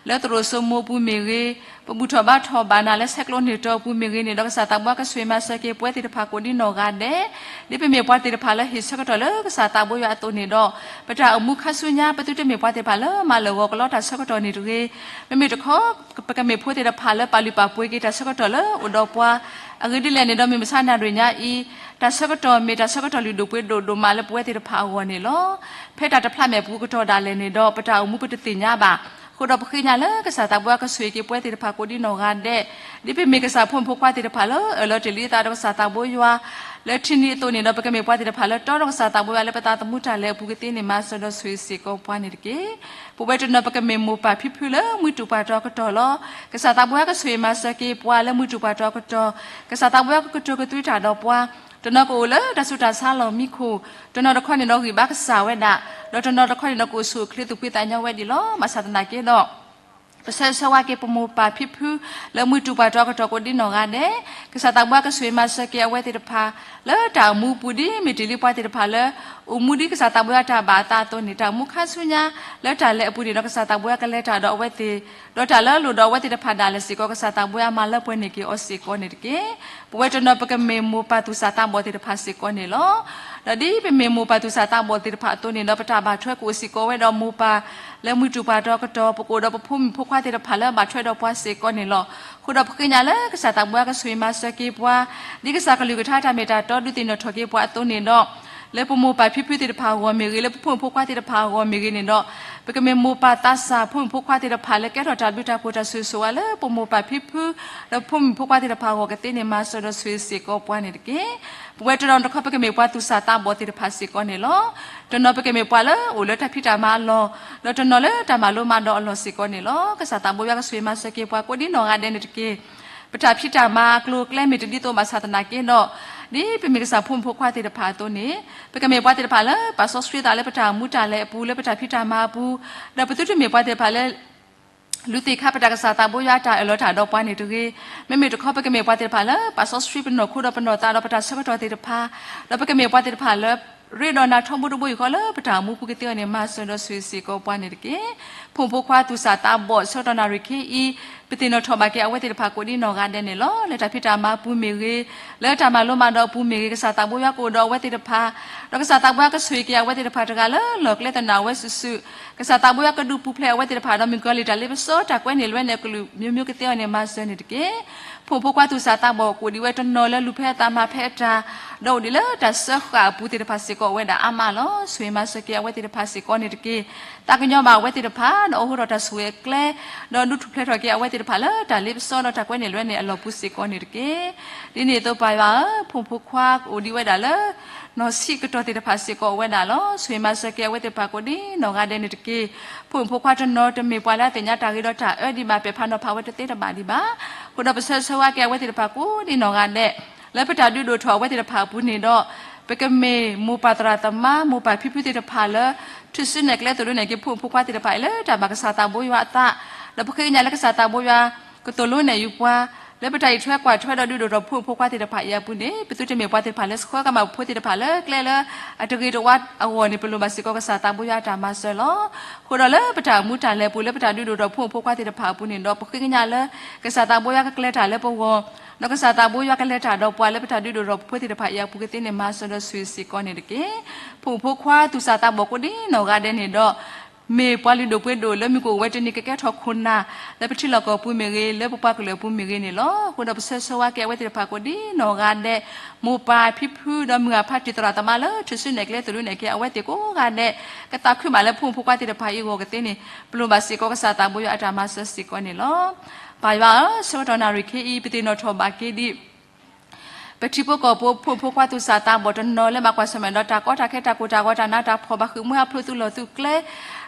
လၢသရိာ်စိမိၤအပူၤမ့ၢ်ဂ့ၤ, ပဘူၣ်ထီၣ်ဘါထီၣ်ဘၣ်နၤလၢဆဲးကျိးန့ၢ်တီၤအပူၤမ့ၢ်ဂ့ၤန့ၣ်ဒီး ကစၢ်သးဘိယွၤကဆိၣ်ဂ့ၤမၤစၢၤက့ၤပဝဲသ့ၣ်တဖၣ်ကိးဒံနီၢ်ဂၤဒဲး, ဒ်ပမ့ၢ်ပှၤသ့ၣ်တဖၣ်လၢဟ့ၣ်ဆၢကတီၢ်လၢကစၢ်သးဘိယွၤအသိးန့ၣ်ဒီး, ပတၢ်အိၣ်မူခါဆူညါ ပသုတမ့ၢ်ပှၤသ့ၣ်တဖၣ်လၢမၤလၢာ်ဂီၤကလီတၢ်ဆၢကတီၢ်န့ၣ်တဂ့ၤ. မ့မ့ၢ်တခီ ပကမ့ၢ်ဖိသ့ၣ်တဖၣ်လၢပာ်လုၢ်ပာ်ပှ့ၤက့ၤတၢ်ဆၢကတီၢ်လၢအိၣ်ဒီးပှၤ, အဂ့ၢ်ဒ်လဲၣ်န့ၣ်ဒီး မုၢ်မဆါနၣ်ရံၣ်ညါအံၤ, တၢ်ဆၢကတီၢ်မ့ၢ်တၢ်ဆၢကတီၢ်လုၢ်ဒိၣ်ပှ့ၤဒိၣ်ဒိၣ်မးလၢပဝဲသ့ၣ်တဖၣ်အဂီၢ်န့ၣ်လီၤ. ဖဲတၢ်တဖျးမဲာ်ပူၤကတီၢ်ဒၣ်လဲာ်န့ၣ်ဒီး ပတၢ်အိၣ်မူပတသ့ၣ်ညါဘၣ်. အဃိဒီးပဃ့ကညးလၢကစၢ်သးဘိယွၤကဆိၣ်ဂ့ၤက့ၤပဝဲသ့ၣ်တဖၣ်ကိးဒံနီၢ်ဂၤဒဲး, ဒ်ပမ့ၢ်ကစၢ်ဖိမုၣ်ဖိခွါသ့ၣ်တဖၣ်လၢအၢၣ်လီၤတ့ၢ်လံအသးဒီးကစၢ်သးဘိယွၤ လၢထံနံၤအသိးန့ၣ်ဒီး ပကမ့ၢ်ပှၤသ့ၣ်တဖၣ်လၢတီဒီးကစၢ်သးဘိယွၤလၢပသးသမူတၢ်လဲၤအပူၤကသ့န့ၣ် မၤစၢၤဒီးဆိၣ်ဂ့ၤစ့ၢ်ကီးပှၤန့ၣ်တက့ၢ်. ပဝဲတနီၤပကမ့ၢ်မိၢ်ပၢ်ဖံဖုလၢမုၢ်တူၢ်ပှၢ်တီၤကတီၢ်လီၤ. ကစၢ်သးဘိယွၤကဆိၣ်ဂ့ၤမၤစၢၤက့ၤပှၤလၢမုၢ်တူၢ်ပှၢ်တီၤကတီၢ်, ကစၢ်သးဘိယွၤကကတိၤကသွံတၢ်ဒီးပှၤ, တနီၤကအိၣ်လၢတၢ်ဆူးတၢ်ဆါလီၢ်မံခိၣ်, တနီၤတခီန့ၣ်ဒီးဂံၢ်ဘါကစၢ်ဝဲဒၣ်, ဒီးတနီၤတခီန့ၣ်ဒီးကအိၣ်ဆူၣ်အိၣ်ချ့သူၣ်ဖှံသးညီဝဲဒၣ်လီၤ. ဘၣ်ဆၣ်သနာ်က့ဒီး ပဆၢဂ့ၤဆၢဝါက့ၤပမိၢ်ပၢ်ဖံဖု လၢမုၢ်တူၢ်ပှၢ်တီၤကတီၢ်ကိးဒံနီၢ်ဂၤဒဲး, ကစၢ်သးဘိယွၤကဆိၣ်ဂ့ၤမၤစၢၤက့ၤအဝဲသ့ၣ်တဖၣ် လၢတၢ်အိၣ်မူပူၤဒ်မ့ၢ်တ့ၢ်လံပှၤသ့ၣ်တဖၣ်လၢ အိၣ်မူဒ်ကစၢ်သးဘိယွၤတၢ်ဘၣ်အသးအသိးန့ၣ် တၢ်အိၣ်မူခါဆူညါ လၢတၢ်လဲၤအပူၤန့ၣ်ဒီး ကစၢ်သးဘိယွၤကလဲၤတၢ်ဒီးအဝဲသ့ၣ်, ဒီးတၢ်လၢအလိၣ်ဒီးအဝဲသ့ၣ်တဖၣ်ဒၣ်လဲာ်စ့ၢ်ကီး ကစၢ်သးဘိယွၤမၤလၢပှဲၤန့ၢ်က့ၤအီၤစ့ၢ်ကီးန့ၣ်တက့ၢ်. ပဝဲတနီၤပကမ့ၢ်မိၢ်ပၢ်သူၣ်စၢ်သးဘီၣ်သ့ၣ်တဖၣ်စ့ၢ်ကီးန့ၣ်လီၤ. ဒီးဒ်ပမ့ၢ်မိၢ်ပၢ်သူၣ်စၢ်သးဘီၣ်သ့ၣ်တဖၣ်အသိးန့ၣ်ဒီး ပတၢ်ဘၣ်ထွဲကအိၣ်စ့ၢ်ကီးဝဲဒီးမိၢ်ပၢ် လၢမုၢ်တူၢ်ပှၢ်တီၤကတီၢ် ပကအိၣ်ဒီးပဖိမုၣ်ဖိခွါသ့ၣ်တဖၣ်လၢအဘၣ်ထွဲဒီးပှၤစ့ၢ်ကီးန့ၣ်လီၤ. အဃိဒီးပဃ့ကညးလၢကစၢ်သးဘိယွၤကဆိၣ်ဂ့ၤမၤစၢၤက့ၤပှၤ ဒ်ကစၢ်ကလုၢ်ကထါတၢ်မ့ၢ်တၢ်တီဒုးသ့ၣ်နီၣ်ထီၣ်က့ၤပှၤအသိးန့ၣ်ဒီး လၢပမိၢ်ပၢ်ဖံဖုသ့ၣ်တဖၣ်အဂီၢ်မ့ၢ်ဂ့ၤ, လၢပဖိမုၣ်ဖိခွါသ့ၣ်တဖၣ်အဂီၢ်မ့ၢ်ဂ့ၤန့ၣ်ဒီး ပကမ့ၢ်မိၢ်ပၢ်သးစၢ် ဖိမုၣ်ဖိခွါသ့ၣ်တဖၣ်လၢကဲထီၣ်တၢ်ဘျုးတၢ်ဖှိၣ်တၢ်ဆိၣ်ဂ့ၤဆိၣ်ဝါလၢ ပမိၢ်ပၢ်ဖံဖု ဒီးပဖိမုၣ်ဖိခွါသ့ၣ်တဖၣ်အဂီၢ်ကသ့န့ၣ် မၤစၢၤဒီးဆိၣ်ဂ့ၤစ့ၢ်ကီးပှၤန့ၣ်တက့ၢ်. ပဝဲတနီၤတခီ ပကမ့ၢ်ပှၤသူၣ်စၢ်သးဘီၣ်သ့ၣ်တဖၣ်စ့ၢ်ကီးန့ၣ်လီၤ. တနီၤပကမ့ၢ်ပှၤလၢအအိၣ်လၢတၢ်ဖံးတၢ်မၤအလီၢ်, ဒီးတနီၤလၢတၢ်မၤလိမၤဒိးအလီၢ်စ့ၢ်ကီးန့ၣ်လီၤ. ကစၢ်သးဘိယွၤကဆိၣ်ဂ့ၤမၤစၢၤက့ၤပှၤကိးဒံနီၢ်ဂၤဒဲးန့ၣ်တက့ၢ်. ပတၢ်ဖံးတၢ်မၤအကျိၤအကျဲမ့ၢ်တဒ်သိးဘၣ်ဆၣ်သနာ်က့ဒီး ဒ်ပမ့ၢ်ကစၢ်ဖိမုၣ်ဖိခွါသ့ၣ်တဖၣ်အသိးန့ၣ် ပကမ့ၢ်ပှၤသ့ၣ်တဖၣ်လၢပာ်စီဆှံသးလၢပတၢ်အိၣ်မူတၢ်လဲၤအပူၤ လၢပတၢ်ဖံးတၢ်မၤအပူၤ, ဒီးပသုတမ့ၢ်ပှၤသ့ၣ်တဖၣ်လၢ လူၤသ့ၣ်ခါပတၢ်ကစၢ်သးဘိယွၤတၢ်အၢၣ်လီၤတၢ်ဒီးပှၤန့ၣ်တဂ့ၤ. မ့မ့ၢ်တခီ ပကမ့ၢ်ပှၤသ့ၣ်တဖၣ်လၢ ပာ်စီဆှံပနီၢ်ခိဒီးပနီၢ်သးဒီးပတၢ်ဆၢကတီၢ်သ့ၣ်တဖၣ်, ဒီးပကမ့ၢ်ပှၤသ့ၣ်တဖၣ်လၢ ရ့ဒီးနၤထီဘိတဘိယူၢ်ဃီလၢပတၢ်အိၣ်မူပူၤကသ့အဂီၢ်န့ၣ် မၤစၢၤဒီးဆိၣ်ဂ့ၤစ့ၢ်ကီးပှၤန့ၣ်တက့ၢ်. ဖိမုၣ်ဖိခွါသူၣ်စၢ်သးဘီၣ် ဆၢကတီၢ်နၣ်ရံၣ်ခဲအံၤ ပသ့ၣ်နီၣ်ထီၣ်ဘၣ်က့ၤအဝဲသ့ၣ်တဖၣ်ကိးဒံနီၢ်ဂၤဒဲးန့ၣ်လီၤ. လၢတၢ်ဖံးတၢ်မၤအပူၤမ့ၢ်ဂ့ၤ, လၢတၢ်မၤလိမၤဒိးအပူၤမ့ၢ်ဂ့ၤ, ကစၢ်သးဘိယွၤကအိၣ်ဒီးအဝဲသ့ၣ်တဖၣ်, ဒီးကစၢ်သးဘိယွၤကဆိၣ်ဂ့ၤက့ၤအဝဲသ့ၣ်တဖၣ်တဂၤလၢလီၢ်ကျဲသနာ်ဝဲစုာ်စုာ်, ကစၢ်သးဘိယွၤကဒုးပူၤဖျဲးအဝဲသ့ၣ်တဖၣ်ဒီးမုၣ်ကီၤလံၢ်တၢ်လ့ပစီ တၢ်ကွဲးန့ၢ်လွဲန့ၢ်အကလုာ်မျိုးမျိုးကသ့အဂီၢ်န့ၣ် မၤစၢၤန့ၣ်တက့ၢ်. ဖိမုၣ်ဖိခွါသူၣ်စၢ်သးဘီၣ် ကအိၣ်ဒံးဝဲတနီၤလၢလူၤဖဲအသးမၤဖဲအတၢ်, ဒီးအိၣ်ဒံးလၢတၢ်စၢဃာ်အပူၤသ့ၣ်တဖၣ်စ့ၢ်ကီးအိၣ်ဝဲဒၣ်အါမးလီၤ. ဆိၣ်ဂ့ၤမၤစၢၤက့ၤအဝဲသ့ၣ်တဖၣ်စ့ၢ်ကီးန့ၣ်တက့ၢ်. သးကညီၤဘၣ်အဝဲသ့ၣ်တဖၣ် ဒီးအိးထီၣ်တၢ်ဆိၣ်ဂ့ၤအကျဲ, ဒီးဒုးထူၣ်ဖျဲးထီၣ်က့ၤအဝဲသ့ၣ်တဖၣ်လၢတၢ်လ့ပစီဒီးတၢ်ကွဲးန့ၢ်လွဲန့ၢ်အလီၢ်ပူၤစ့ၢ်ကီးန့ၣ်တက့ၢ်. ဒ်န့ၣ်အသိးပၢ်ယွၤဧၢ, ဖိမုၣ်ဖိခွါကအိၣ်ဒံးဝဲဒၣ်လၢ နီၢ်ဆံးကတီၢ်သ့ၣ်တဖၣ်စ့ၢ်ကီးအိၣ်ဝဲဒၣ်လီၤ. ဆိၣ်ဂ့ၤမၤစၢၤက့ၤအဝဲသ့ၣ်တဖၣ်ကိးဒံနီၢ်ဂၤဒဲးန့ၣ်တက့ၢ်. ဖိမုၣ်ဖိခွါတနီၤတမ့ၢ်ပှၤလၢအသ့ၣ်ညါတၢ်ဂ့ၤဒီးတၢ်အၢဒံးဘၣ် ပဲာ်ဖးနီၤဖးဝဲတသ့တဘၣ်ဒံးဘၣ်. အဃိဒီးပဆၢဂ့ၤဆၢဝါက့ၤအဝဲသ့ၣ်တဖၣ်ကိးဒံနီၢ်ဂၤဒဲး လၢပတၢ်ဒုးဒိၣ်ထီၣ်အဝဲသ့ၣ်တဖၣ်အပူၤန့ၣ်ဒီး ပကမ့ၢ်မိၢ်ပၢ်သရၣ်သမါ မိၢ်ပၢ်ဖံဖုသ့ၣ်တဖၣ်လၢ ထုးစုနဲၣ်ကျဲသိၣ်လိနဲၣ်က့ၤဖိမုၣ်ဖိခွါသ့ၣ်တဖၣ်အံၤလၢတၢ်ဘၣ်ကစၢ်သးဘိယွၤအသး, ဒီးပဃ့ကညးလၢကစၢ်သးဘိယွၤ ကသိၣ်လိနဲၣ်ယူၤပှၤ လၢပတၢ်အံးထွဲကွၢ်ထွဲဒီးဒုးဒိၣ်ထီၣ်ဖိမုၣ်ဖိခွါသ့ၣ်တဖၣ်အံၤအပူၤန့ၣ် ပသုတမ့ၢ်ပှၤသ့ၣ်တဖၣ်လၢဆှၢကမၣ်ဖိသ့ၣ်တဖၣ်လၢကျဲလၢအတဂ့ၤတဝါအဂီၢ်န့ၣ် ပလိၣ်ဘၣ်စ့ၢ်ကီးကစၢ်သးဘိယွၤအတၢ်မၤစၢၤလီၤ. အဃိဒီးလၢပတၢ်အိၣ်မူတၢ်လဲၤအပူၤ လၢပတၢ်ဒုးဒိၣ်ထီၣ်ဖိမုၣ်ဖိခွါသ့ၣ်တဖၣ်အပူၤန့ၣ်ဒီး ပဃ့ကညးလၢ ကစၢ်သးဘိယွၤကကျဲၤတၢ်လၢပဂီၢ်, ဒီးကစၢ်သးဘိယွၤကလဲၤတၢ်ဒီးပှၤလၢပတၢ်ဒုးဒိၣ်ထီၣ်ဖိသ့ၣ်တဖၣ်အံၤအပူၤကသ့န့ၣ် မၤစၢၤဒီးဆိၣ်ဂ့ၤစ့ၢ်ကီးန့ၣ်တက့ၢ်. ဖိမုၣ်ဖိခွါသူၣ်စၢ်သးဘီၣ်ကိးဒံနီၢ်ဂၤဒဲးန့ၣ်ဒီး မ့ၢ်ပှၤလုၢ်ဒိၣ်ပှ့ၤဒိၣ်လၢမုၢ်ကအိၣ်ဝဲတနံၤကကဲထီၣ်ခိၣ်နၢ် လၢပထံလီၢ်ကီၢ်ပူၤမ့ၢ်ဂ့ၤ လၢပပှၤကလုာ်အပူၤမ့ၢ်ဂ့ၤန့ၣ်လီၤ. အဃိဒီးပဆၢဆၢဝါက့ၤအဝဲသ့ၣ်တဖၣ်ကိးဒံနီၢ်ဂၤဒဲး, မိၢ်ပၢ်ဖံဖုဒီးမုၢ်အဖါတံၤသရၣ်သမါလၢထူၣ်စုနဲၣ်ကျဲသလူးနဲၣ်က့ၤအဝဲသ့ၣ်ကိးဂၤဒဲး, ကသးခုမးလၢဖိမုၣ်ဖိခွါသ့ၣ်တဖၣ်အံၤအဂီၢ်ကသ့န့ၣ် ပလိၣ်ဘၣ်စ့ၢ်ကီးကစၢ်သးဘိယွၤအတၢ်မၤစၢၤစ့ၢ်ကီးန့ၣ်လီၤ. ပၢ်ယွၤဧၢ, ဆၢကတီၢ်နၣ်ရံၣ်ခဲအံၤ ပသ့ၣ်နီၣ်ထီၣ်ဘၣ်က့ၤဒံး ပထံဖိကီၢ်ဖိဖိမုၣ်ဖိခွါသူၣ်စၢ်သးဘီၣ်တနီၤလၢဘၣ်ကွၢ်ဆၢၣ်မဲာ်ဒီးတၢ်ကီတၢ်ခဲတၢ်ကိၢ်တၢ်ဂီၤတၢ်နးတၢ်ဖှီၣ်ဘၣ်ဃ့ၢ်မှံဟးဖျိးသုးလီၢ်သုးကျဲ,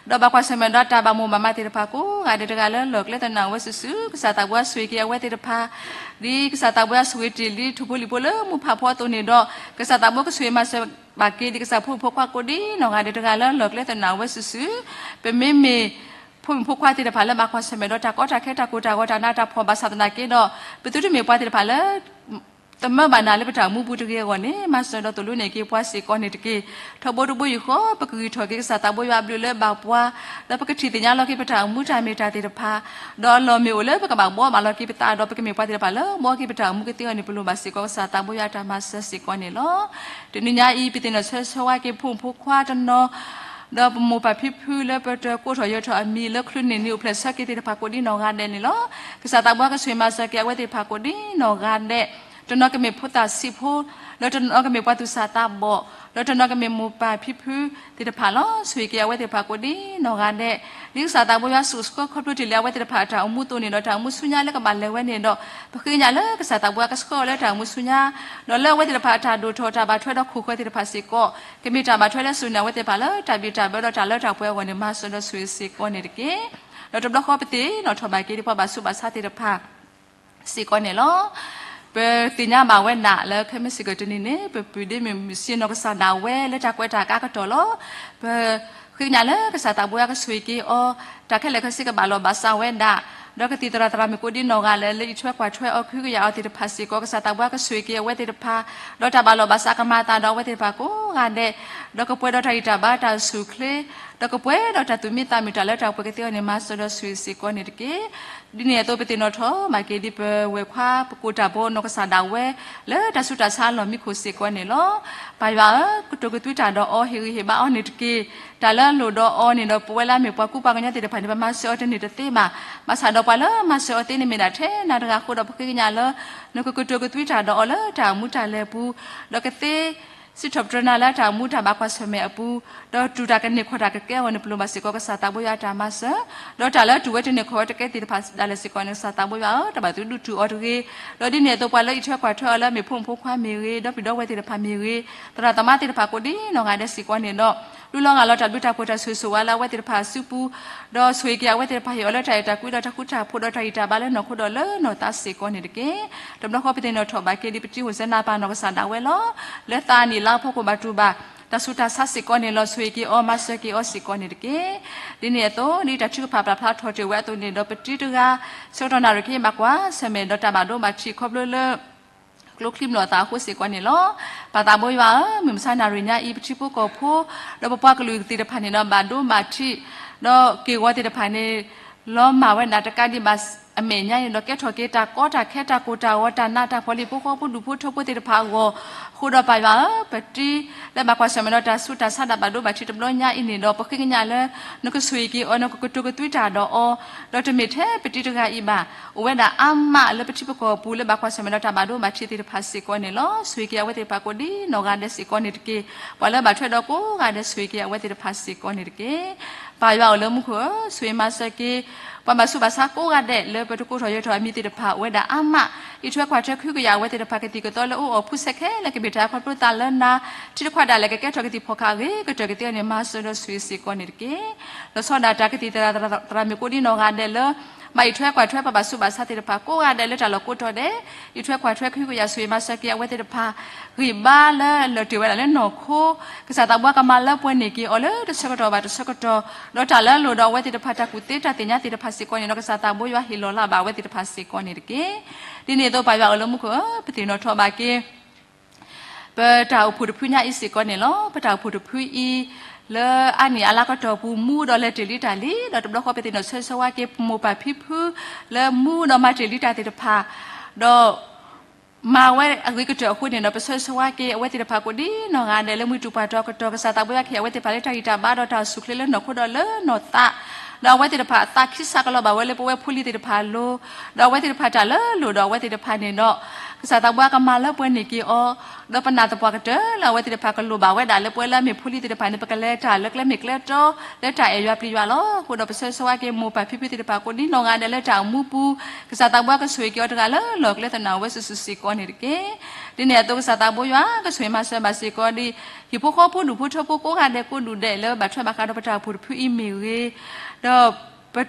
ဒီးဘၣ်ကွၢ်ဆၢၣ်မဲာ်ဒီးတၢ်ဘၣ်မိၢ်ဘၣ်မးသ့ၣ်တဖၣ်ကိးဂၤဒဲးတဂၤလၢလီၢ်ကျဲသနၢၣ်ဝဲစုာ်စုာ် ကစၢ်သးဘိယွၤဆိၣ်ဂ့ၤက့ၤအဝဲသ့ၣ်တဖၣ် ဒ်ကစၢ်သးဘိယွၤဆိၣ်ဂ့ၤတ့ၢ်လံထိၣ်ဖိလံၣ်ဖိလၢမူဖးဖီအသိးန့ၣ်ဒီး ကစၢ်သးဘိကဆိၣ်ဂ့ၤမၤစၢၤဘၣ်က့ၤဒံးကစၢ်ဖိမုၣ်ဖိခွါကိးဒံနီၢ်ဂၤဒဲးတဂၤလၢလီၢ်ကျဲသနၢၣ်ဝဲစုာ်စုာ်, ပမ့မ့ၢ် ဖိမုၣ်ဖိခွါသ့ၣ်တဖၣ်လၢဘၣ်ကွၢ်ဆၢၣ်မဲာ်ဒီးတၢ်ကီတၢ်ခဲတၢ်ကိၢ်တၢ်ဂီၤတၢ်နးတၢ်ဖှီၣ်ဘၣ်ဆၣ်သနာ်က့ဒီး ပသုတမ့ၢ်ပှၤသ့ၣ်တဖၣ်လၢ သမၢဘၣ်နၤလၢပတၢ်အိၣ်မူပူၤတဂ့ၤအဂီၢ်န့ၣ် မၤစၢၤဒီးသိၣ်လိနဲၣ်က့ၤပှၤစ့ၢ်ကီးန့ၣ်တက့ၢ်. ထီဘိတဘိယူၢ်ဃီ ပကဂံၢ်ထီၣ်က့ၤကစၢ်သးဘိယွၤအဘျုးလၢဘၣ်ပှၤ, ဒီးပကထံၣ်သ့ၣ်ညါလီၤက့ၤပတၢ်အိၣ်မူတၢ်မ့ၢ်တၢ်သ့ၣ်တဖၣ်, ဒီးအလီၢ်မ့ၢ်အိၣ်လၢပကဘၣ်ဘှီဘၣ်လီၤက့ၤပသးဒီး ပကမ့ၢ်ပှၤသ့ၣ်တဖၣ်လၢဘှီက့ၤပတၢ်အိၣ်မူကသ့အဂီၢ်န့ၣ် ပလိၣ်ဘၣ်စ့ၢ်ကီးကစၢ်သးဘိယွၤအတၢ်မၤစၢၤစ့ၢ်ကီးန့ၣ်လီၤ. တနံၤညါအံၤ ပသ့ၣ်နီၣ်ဆၢဆၢဝါက့ၤဖိမုၣ်ဖိခွါတနီၤ ဒီးပမိၢ်ပၢ်ဖံဖုလၢပတကိးထီၣ်ယၢၤထီၣ်အမံၤလၢချုးန့ၢ်နံၤအိၣ်ဖျဲၣ်ဆၢက့ၤသ့ၣ်တဖၣ်ကိးဒံနီၢ်ဂၤဒဲးန့ၣ်လီၤ. ကစၢ်သးဘိယွၤကဆိၣ်ဂ့ၤမၤစၢၤက့ၤအဝဲသ့ၣ်တဖၣ်ကိးဒံနီၢ်ဂၤဒဲး, တနီၤကမ့ၢ်ဖိသၣ်ဆံးဖိ, ဒီးတနီၤကမ့ၢ်ပှၤသူၣ်စၢ်သးဘီၣ်, ဒီးတနီၤကမ့ၢ်မိၢ်ပၢ်ဖံဖုသ့ၣ်တဖၣ်လီၤ. ဆိၣ်ဂ့ၤက့ၤအဝဲသ့ၣ်တဖၣ်ကိးဒံနီၢ်ဂၤဒဲး, ဒ်ကစၢ်သးဘိယွၤစူးဆှၢခီဖျိတ့ၢ်လံအဝဲသ့ၣ်တဖၣ်အတၢ်အိၣ်မူအသိးန့ၣ်ဒီး တၢ်အိၣ်မူဆူညါလၢကဘၣ်လဲၤဝဲန့ၣ်ဒီး ပဃ့ကညးလၢကစၢ်သးဘိယွၤကဆှၢအီၤလၢတၢ်အိၣ်မူဆူညါ, ဒီးလၢအဝဲသ့ၣ်တဖၣ်အတၢ်ဒိၣ်ထီၣ်တၢ်ဘၣ်ထွဲဒီးခိၣ်ဃၢၤသ့ၣ်တဖၣ်စ့ၢ်ကီး ကမ့ၢ်တၢ်ဘၣ်ထွဲလၢစိာ်န့ၢ်အဝဲသ့ၣ်တဖၣ်လၢတၢ်ဘံၣ်တၢ်ဘၢဒီးတၢ်လၢတၢ်ပှဲၤအဂီၢ်န့ၣ် မၤစၢၤဒီးဆိၣ်ဂ့ၤစ့ၢ်ကီးန့ၣ်တက့ၢ်. ဒီးတဘျီဃီပသ့ၣ်နီၣ်ထီၣ်ဘၣ်က့ၤဒံးပှၤဘၣ်ဆူးဘၣ်ဆါသ့ၣ်တဖၣ် စ့ၢ်ကီးန့ၣ်လီၤ. ပသ့ၣ်ညါဘၣ်ဝဲဒၣ်လၢခဲမုၢ်ဆ့ၣ်ကတနံၤန့ၣ် ပပုၢ်ဒ့မုၣ်မုၣ်ဆံးနီၢ်ကစၢ်ဒၣ်ဝဲလၢတၢ်ကွဲးတၢ်ကါကတီၢ်လီၤ. ပဃ့ကညးလၢကစၢ်သးဘိယွၤကဆိၣ်ဂ့ၤက့ၤအီၤ, တၢ်ခဲလၢာ်ခဲဆ့ကဘၣ်လီၤဘၣ်စးဝဲဒၣ်, ဒီးကသံၣ်သရၣ်သရၣ်မုၣ်ကိးဒံနီၢ်ဂၤလၢာ်လၢ အံးထွဲကွၢ်ထွဲအီၤကဟုကယာ်အီၤသ့ၣ်တဖၣ်စ့ၢ်ကီး ကစၢ်သးဘိယွၤကဆိၣ်ဂ့ၤက့ၤအဝဲသ့ၣ်တဖၣ်, ဒီးတၢ်ဘၣ်လီၤဘၣ်စးကမၤအသးဒီးအဝဲသ့ၣ်တဖၣ်ကိးဂၤဒဲး, ဒီးကပှဲၤဒီးတၢ်ဂံၢ်တၢ်ဘါတၢ်ဆူၣ်ချ့ ဒီးကပှဲၤဒီးတၢ်သူၣ်မံသးမုာ်တၢ်လၢတၢ်ပှဲၤကသ့အီၤန့ၣ် မၤစၢၤဒီးဆိၣ်ဂ့ၤစ့ၢ်ကီးန့ၣ်တက့ၢ်. ဒ်န့ၣ်အသိးပသ့ၣ်နီၣ်ထီၣ်ဘၣ်က့ၤဒံးပဝဲၢ်ခွါပကိၢ်တၢ်ဖိနီၢ်ကစၢ်ဒၣ်ဝဲ လၢတၢ်ဆူးတၢ်ဆါအလီၢ်မံခိၣ်စ့ၢ်ကီးန့ၣ်လီၤ. ပၢ်ယွၤဧၢ, ကတိၤကသွံတၢ်ဒီးအီၤ ဟ့ၣ်ဂံၢ်ဟ့ၣ်ဘါအီၤန့ၣ်တက့ၢ်. တၢ်လၢအလိၣ်ဒီးအီၤန့ၣ်ဒီး ပဝဲလၢအမ့ၢ်ပှၤကူပှၤကညီသ့ၣ်တဖၣ်န့ၣ် ပမၤစၢၤအီၤတန့ၢ်တသ့ဘၣ်. ဘၣ်ဆၣ်ဒီးပှၤလၢမၤစၢၤအီၤသ့န့ၣ်မ့ၢ်ဒၣ်ထဲနၤတဂၤအဃိဒီး ပဃ့ကညးလၢ နကကတိၤကသွံတၢ်ဒီးအီၤလၢတၢ်အိၣ်မူတၢ်လဲၤအပူၤ, ဒီးကသ့ စံးထီၣ်ပတြၢၤနၤလၢတၢ်အိၣ်မူတၢ်ဘၣ်ကွၢ်ဆၢၣ်မဲာ်အပူၤ, ဒီးတူၢ်တၢ်ကန့ၢ်ခီၣ်တၢ်ကကဲအဂီၢ်န့ၣ် ပလိၣ်ဘၣ်စ့ၢ်ကီးကစၢ်သးဘိယွၤအတၢ်မၤစၢၤ, ဒီးတၢ်လၢတူၢ်ဝဲတန့ၢ်ခီၣ်ဝဲတကဲသ့ၣ်တဖၣ်ဒၣ်လဲာ်စ့ၢ်ကီးန့ၣ် ကစၢ်သးဘိယွၤဧၢ, တၢ်ဘၣ်သုဒုးတူၢ်အီၤတဂ့ၤ. ဒီးဒ်န့ၣ်အသိးပှၤလၢအံးထွဲကွၢ်ထွဲအီၤလၢအမ့ၢ်ဖိမုၣ်ဖိခွါမ့ၢ်ဂ့ၤ, ဒီပုၢ်ဒီဝဲၢ်သ့ၣ်တဖၣ်မ့ၢ်ဂ့ၤ, သရၣ်သမါသ့ၣ်တဖၣ်ကိးဒံနီၢ်ဂၤဒဲးစ့ၢ်ကီးန့ၣ်ဒီး လူလီၤဂာ်လီၤတၢ်ဘျုးတၢ်ဖှိၣ်တၢ်ဆိၣ်ဂ့ၤဆိၣ်ဝါလၢအဝဲသ့ၣ်တဖၣ်အစုပူၤ, ဒီးဆိၣ်ဂ့ၤက့ၤအဝဲသ့ၣ်တဖၣ် ဟ့ၣ်အီၤလၢတၢ်အဲၣ်တၢ်ကွံဒီးတၢ်ဃူတၢ်ဖိးဒီးတၢ်ဂံၢ်တၢ်ဘါလၢနီၢ်ခိဒီးလၢနီၢ်သးစ့ၢ်ကီးန့ၣ်တက့ၢ်. တဘျီဃီပသ့ၣ်နီၣ်ထီၣ်ဘၣ်က့ၤဒံးပထံၣ်ဟူၣ်စဲနၤပၢ်နီၢ်ကစၢ်ဒၣ်ဝဲလီၤ. လၢသးနံၣ်လါဖီခိၣ်ဘၣ်တူၢ်ဘၣ် တၢ်ဆူးတၢ်ဆါစ့ၢ်ကီးန့ၣ်လီၤ. ဆိၣ်ဂ့ၤက့ၤအီၤမၤစၢၤက့ၤအီၤစ့ၢ်ကီးန့ၣ်တက့ၢ်. ဒ်န့ၣ်အသိး ဒ်တၢ်ထုကဖၣ်ပာ်ဖျါထီၣ်တ့ၢ်ဝဲအသိးန့ၣ်ဒီး ပတံၤတဂၤ ဆၢကတီၢ်နၣ်ရံၣ်က့ၤ ဘၣ်ကွၢ်ဆၢၣ်မဲာ်ဒီးတၢ်ဘၣ်ဒိဘၣ်ထံးခီဖျိလၢ ကျိချံမျိာ်အသးအဃိစ့ၢ်ကီးန့ၣ်လီၤ. ပၢ်သးဘိယွၤဧၢ, မုၢ်မဆါနၣ်ရံၣ်ညါအံၤ ပထံဖိကီၢ်ဖိ ဒီးပပှၤကလုာ်သ့ၣ်တဖၣ်န့ၣ်ဒီး ဘၣ်ဒိဘၣ်ထံး ဒီးက့ၢ်ဂီၤသ့ၣ်တဖၣ်န့ၣ် လီၤမၢ်ဝဲဒၣ်တကးဒံးဘၣ်အမဲာ်ညါန့ၣ်ဒီး ကဲထီၣ်က့ၤတၢ်ကီတၢ်ခဲတၢ်ကိၢ်တၢ်ဂီၤတၢ်နးတၢ်ဖှီၣ်လံာ်ဖိဃီဖိဒူၣ်ဖိထၢဖိသ့ၣ်တဖၣ်အဂီၢ်, အဃိဒီးပၢ်ယွၤဧၢ, ပတံၤလၢဘၣ်ကွၢ်ဆၢၣ်မဲာ်ဒီးတၢ်ဆူးတၢ်ဆါဒၣ်ဘၣ်ဒိဘၣ်ထံးတဘျီညါအံၤန့ၣ်ဒီး ပဃ့ကညးလၢ နကဆိၣ်ဂ့ၤက့ၤအီၤ နကကတိၤကသွံတၢ်ဒီးအီၤ, ဒီးတမ့ၢ်ထဲပတံၤတဂၤအံၤဘၣ်, အိၣ်ဝဲဒၣ်အါမးလၢပထံပကီၢ်အပူၤလၢဘၣ်ကွၢ်ဆၢၣ်မဲာ်ဒီးတၢ်ဘၣ်ဒိဘၣ်ထံးသ့ၣ်တဖၣ်စ့ၢ်ကီးန့ၣ်လီၤ. ဆိၣ်ဂ့ၤက့ၤအဝဲသ့ၣ်တဖၣ်ကိးဒံနီၢ်ဂၤဒဲးစ့ၢ်ကီးန့ၣ်တက့ၢ်. ပှၤလၢဘၣ်ထွဲဒီးကိးဂၤဒဲးဆိၣ်ဂ့ၤက့ၤအဝဲသ့ၣ်တဖၣ်စ့ၢ်ကီးန့ၣ်တက့ၢ်. ပၢ်ယွၤအိၣ်လၢမူခိၣ်ဧၢ, ဆိၣ်ဂ့ၤမၤစၢၤက့ၤ ပှၤဘၣ်ဆူးဘၣ်ဆါကိးဂၤဒဲးလၢပတကိးထီၣ်ယၢၤထီၣ်အမံၤသ့ၣ်တဖၣ် အိၣ်ဝဲဒၣ်အါမး, အံးထွဲကွၢ်ထွဲကဟုကယာ်အဝဲသ့ၣ်တဖၣ်ကသံၣ်ကသီလၢအိၣ်အီၣ်ဖှူစဲခဲလၢာ်ကမ့ၢ်တၢ်ခီဖျိသးလၢနၤ, ထံတခွးဒၣ်လဲာ်ကကဲထီၣ်ကသံၣ်ဖီၣ်ဃာ်အဂ့ၤကတၢၢ်ကသ့အီၤန့ၣ် မၤစၢၤဒီးဆိၣ်ဂ့ၤစ့ၢ်ကီးန့ၣ်တက့ၢ်. လီၤဆီဒၣ်တၢ်ကသံၣ်သရၣ်သရၣ်မုၣ်ကိးဒံနီၢ်ဂၤဒဲးလၢ ဘၣ်အံးထွဲကွၢ်ထွဲပှၤဘၣ်ဆူးဘၣ်ဆါသ့ၣ်တဖၣ်ကိးဂၤဒဲးလၢတၢ်လီၢ်ကိးတီၤဒဲး, အံးထွဲကွၢ်ထွဲကဟုကယာ်ဆိၣ်ဂ့ၤမၤစၢၤက့ၤအဝဲသ့ၣ်တဖၣ် ဂံၢ်ဘါလၢလၢၢ်တ့ၢ်ဝဲဒၣ်လၢနီၢ်ခိ, ကစၢ်သးဘိယွၤကမၤလၢပှဲၤန့ၢ်က့ၤအီၤလၢတဆၢကတီၢ်ဘၣ်တဆၢကတီၢ်, ဒီးတၢ်လၢအလိၣ်ဒီးအဝဲသ့ၣ်တဖၣ်တၢ်ကူၣ်သ့တၢ်သ့ၣ်ညါသ့ၣ်တဖၣ်စ့ၢ်ကီးန့ၣ်ဒီး ကစၢ်သးဘိယွၤဟ့ၣ်လီၤလၢ်ဘၣ်အဝဲသ့ၣ်တဖၣ်စ့ၢ်ကီးန့ၣ်တက့ၢ်. ဒ်န့ၣ်အသိးပၢ်ယွၤအိၣ်လၢမူခိၣ်ဧၢ, ပသ့ၣ်နီၣ်ထီၣ်ဘၣ်က့ၤ ပတၢ်အိၣ်ဖှိၣ်တဖုညါအံၤစ့ၢ်ကီးန့ၣ်လီၤ. ပတၢ်အိၣ်ဖှိၣ်တဖုအံၤ လၢအါနံၣ်အလါကတီၢ်ပူၤ မူဒီးလဲၤတ့ၢ်လံတၢ်လံ, ဒီးတဘျီဃီပသ့ၣ်နီၣ်ဆၢဂ့ၤဆၢဝါက့ၤ ပမိၢ်ပၢ်ဖံဖု လၢမူဒီးမၤတ့ၢ်လံတၢ်သ့ၣ်တဖၣ်, ဒီးမၤဝဲအဂ့ၤကတၢၢ်အဃိန့ၣ်ဒီး ပဆၢဂ့ၤဆၢဝါက့ၤအဝဲသ့ၣ်တဖၣ်ကိးဒ်နီၢ်ဂၤဒဲး လၢမုၢ်တူၢ်ပှၢ်တီၤကတီၢ် ကစၢ်သးဘိယွၤကဟ့ၣ်အဝဲသ့ၣ်တဖၣ်လၢတၢ်ဂံၢ်တၢ်ဘါဒီးတၢ်အိၣ်ဆူၣ်အိၣ်ချ့လၢနီၢ်ခိဒီးလၢနီၢ်သး, ဒီးအဝဲသ့ၣ်တဖၣ်အသးခံစးကလီၤဘၣ်ဝဲလၢပဝဲဖိလံၤသ့ၣ်တဖၣ်အလိၤ, ဒီးအဝဲသ့ၣ်တဖၣ်တၢ်လၢအလိၣ်ဒီးအဝဲသ့ၣ်တဖၣ်န့ၣ်ဒီး ကစၢ်သးဘိယွၤကမၤလၢပှဲၤန့ၢ်က့ၤအီၤ, ဒီးပနာ်သပှၢ်ကတၢၢ်လၢအဝဲသ့ၣ်တဖၣ်ကလိၣ်ဘၣ်ဝဲဒၣ်လၢပဝဲလၢအမ့ၢ်ဖိလံၤသ့ၣ်တဖၣ်န့ၣ် ပကလဲၤတၢ်လၢကျဲမ့ၢ်ကျဲတီ လၢတၢ်အဲၣ်ယွၤပျံၤယွၤလီၤ. အဃိဒီးပဆၢဂ့ၤဆၢဝါက့ၤမိၢ်ပၢ်ဖံဖုသ့ၣ်တဖၣ်ကိးဒ်နီၢ်ဂၤဒဲးလၢတၢ်အိၣ်မူပူၤ, ကစၢ်သးဘိယွၤကဆိၣ်ဂ့ၤက့ၤအီၤတဂၤလၢလီၢ်ကျဲသနာ်ဝဲစုာ်စုာ်စ့ၢ်ကီးန့ၣ်တက့ၢ်. ဒ်န့ၣ်အသိးကစၢ်သးဘိယွၤကဆိၣ်ဂ့ၤမၤစၢၤဘၣ်စ့ၢ်ကီးဒ် ဟံၣ်ဖိဃီဖိဒူၣ်ဖိထၢဖိကိးဂၤဒဲးကိးဒူၣ်ဒဲးလၢဘၣ်ထွဲဘၣ်ဃးဒီးပတၢ်အိၣ်ဖှိၣ်တဖုအံၤမ့ၢ်ဂ့ၤ,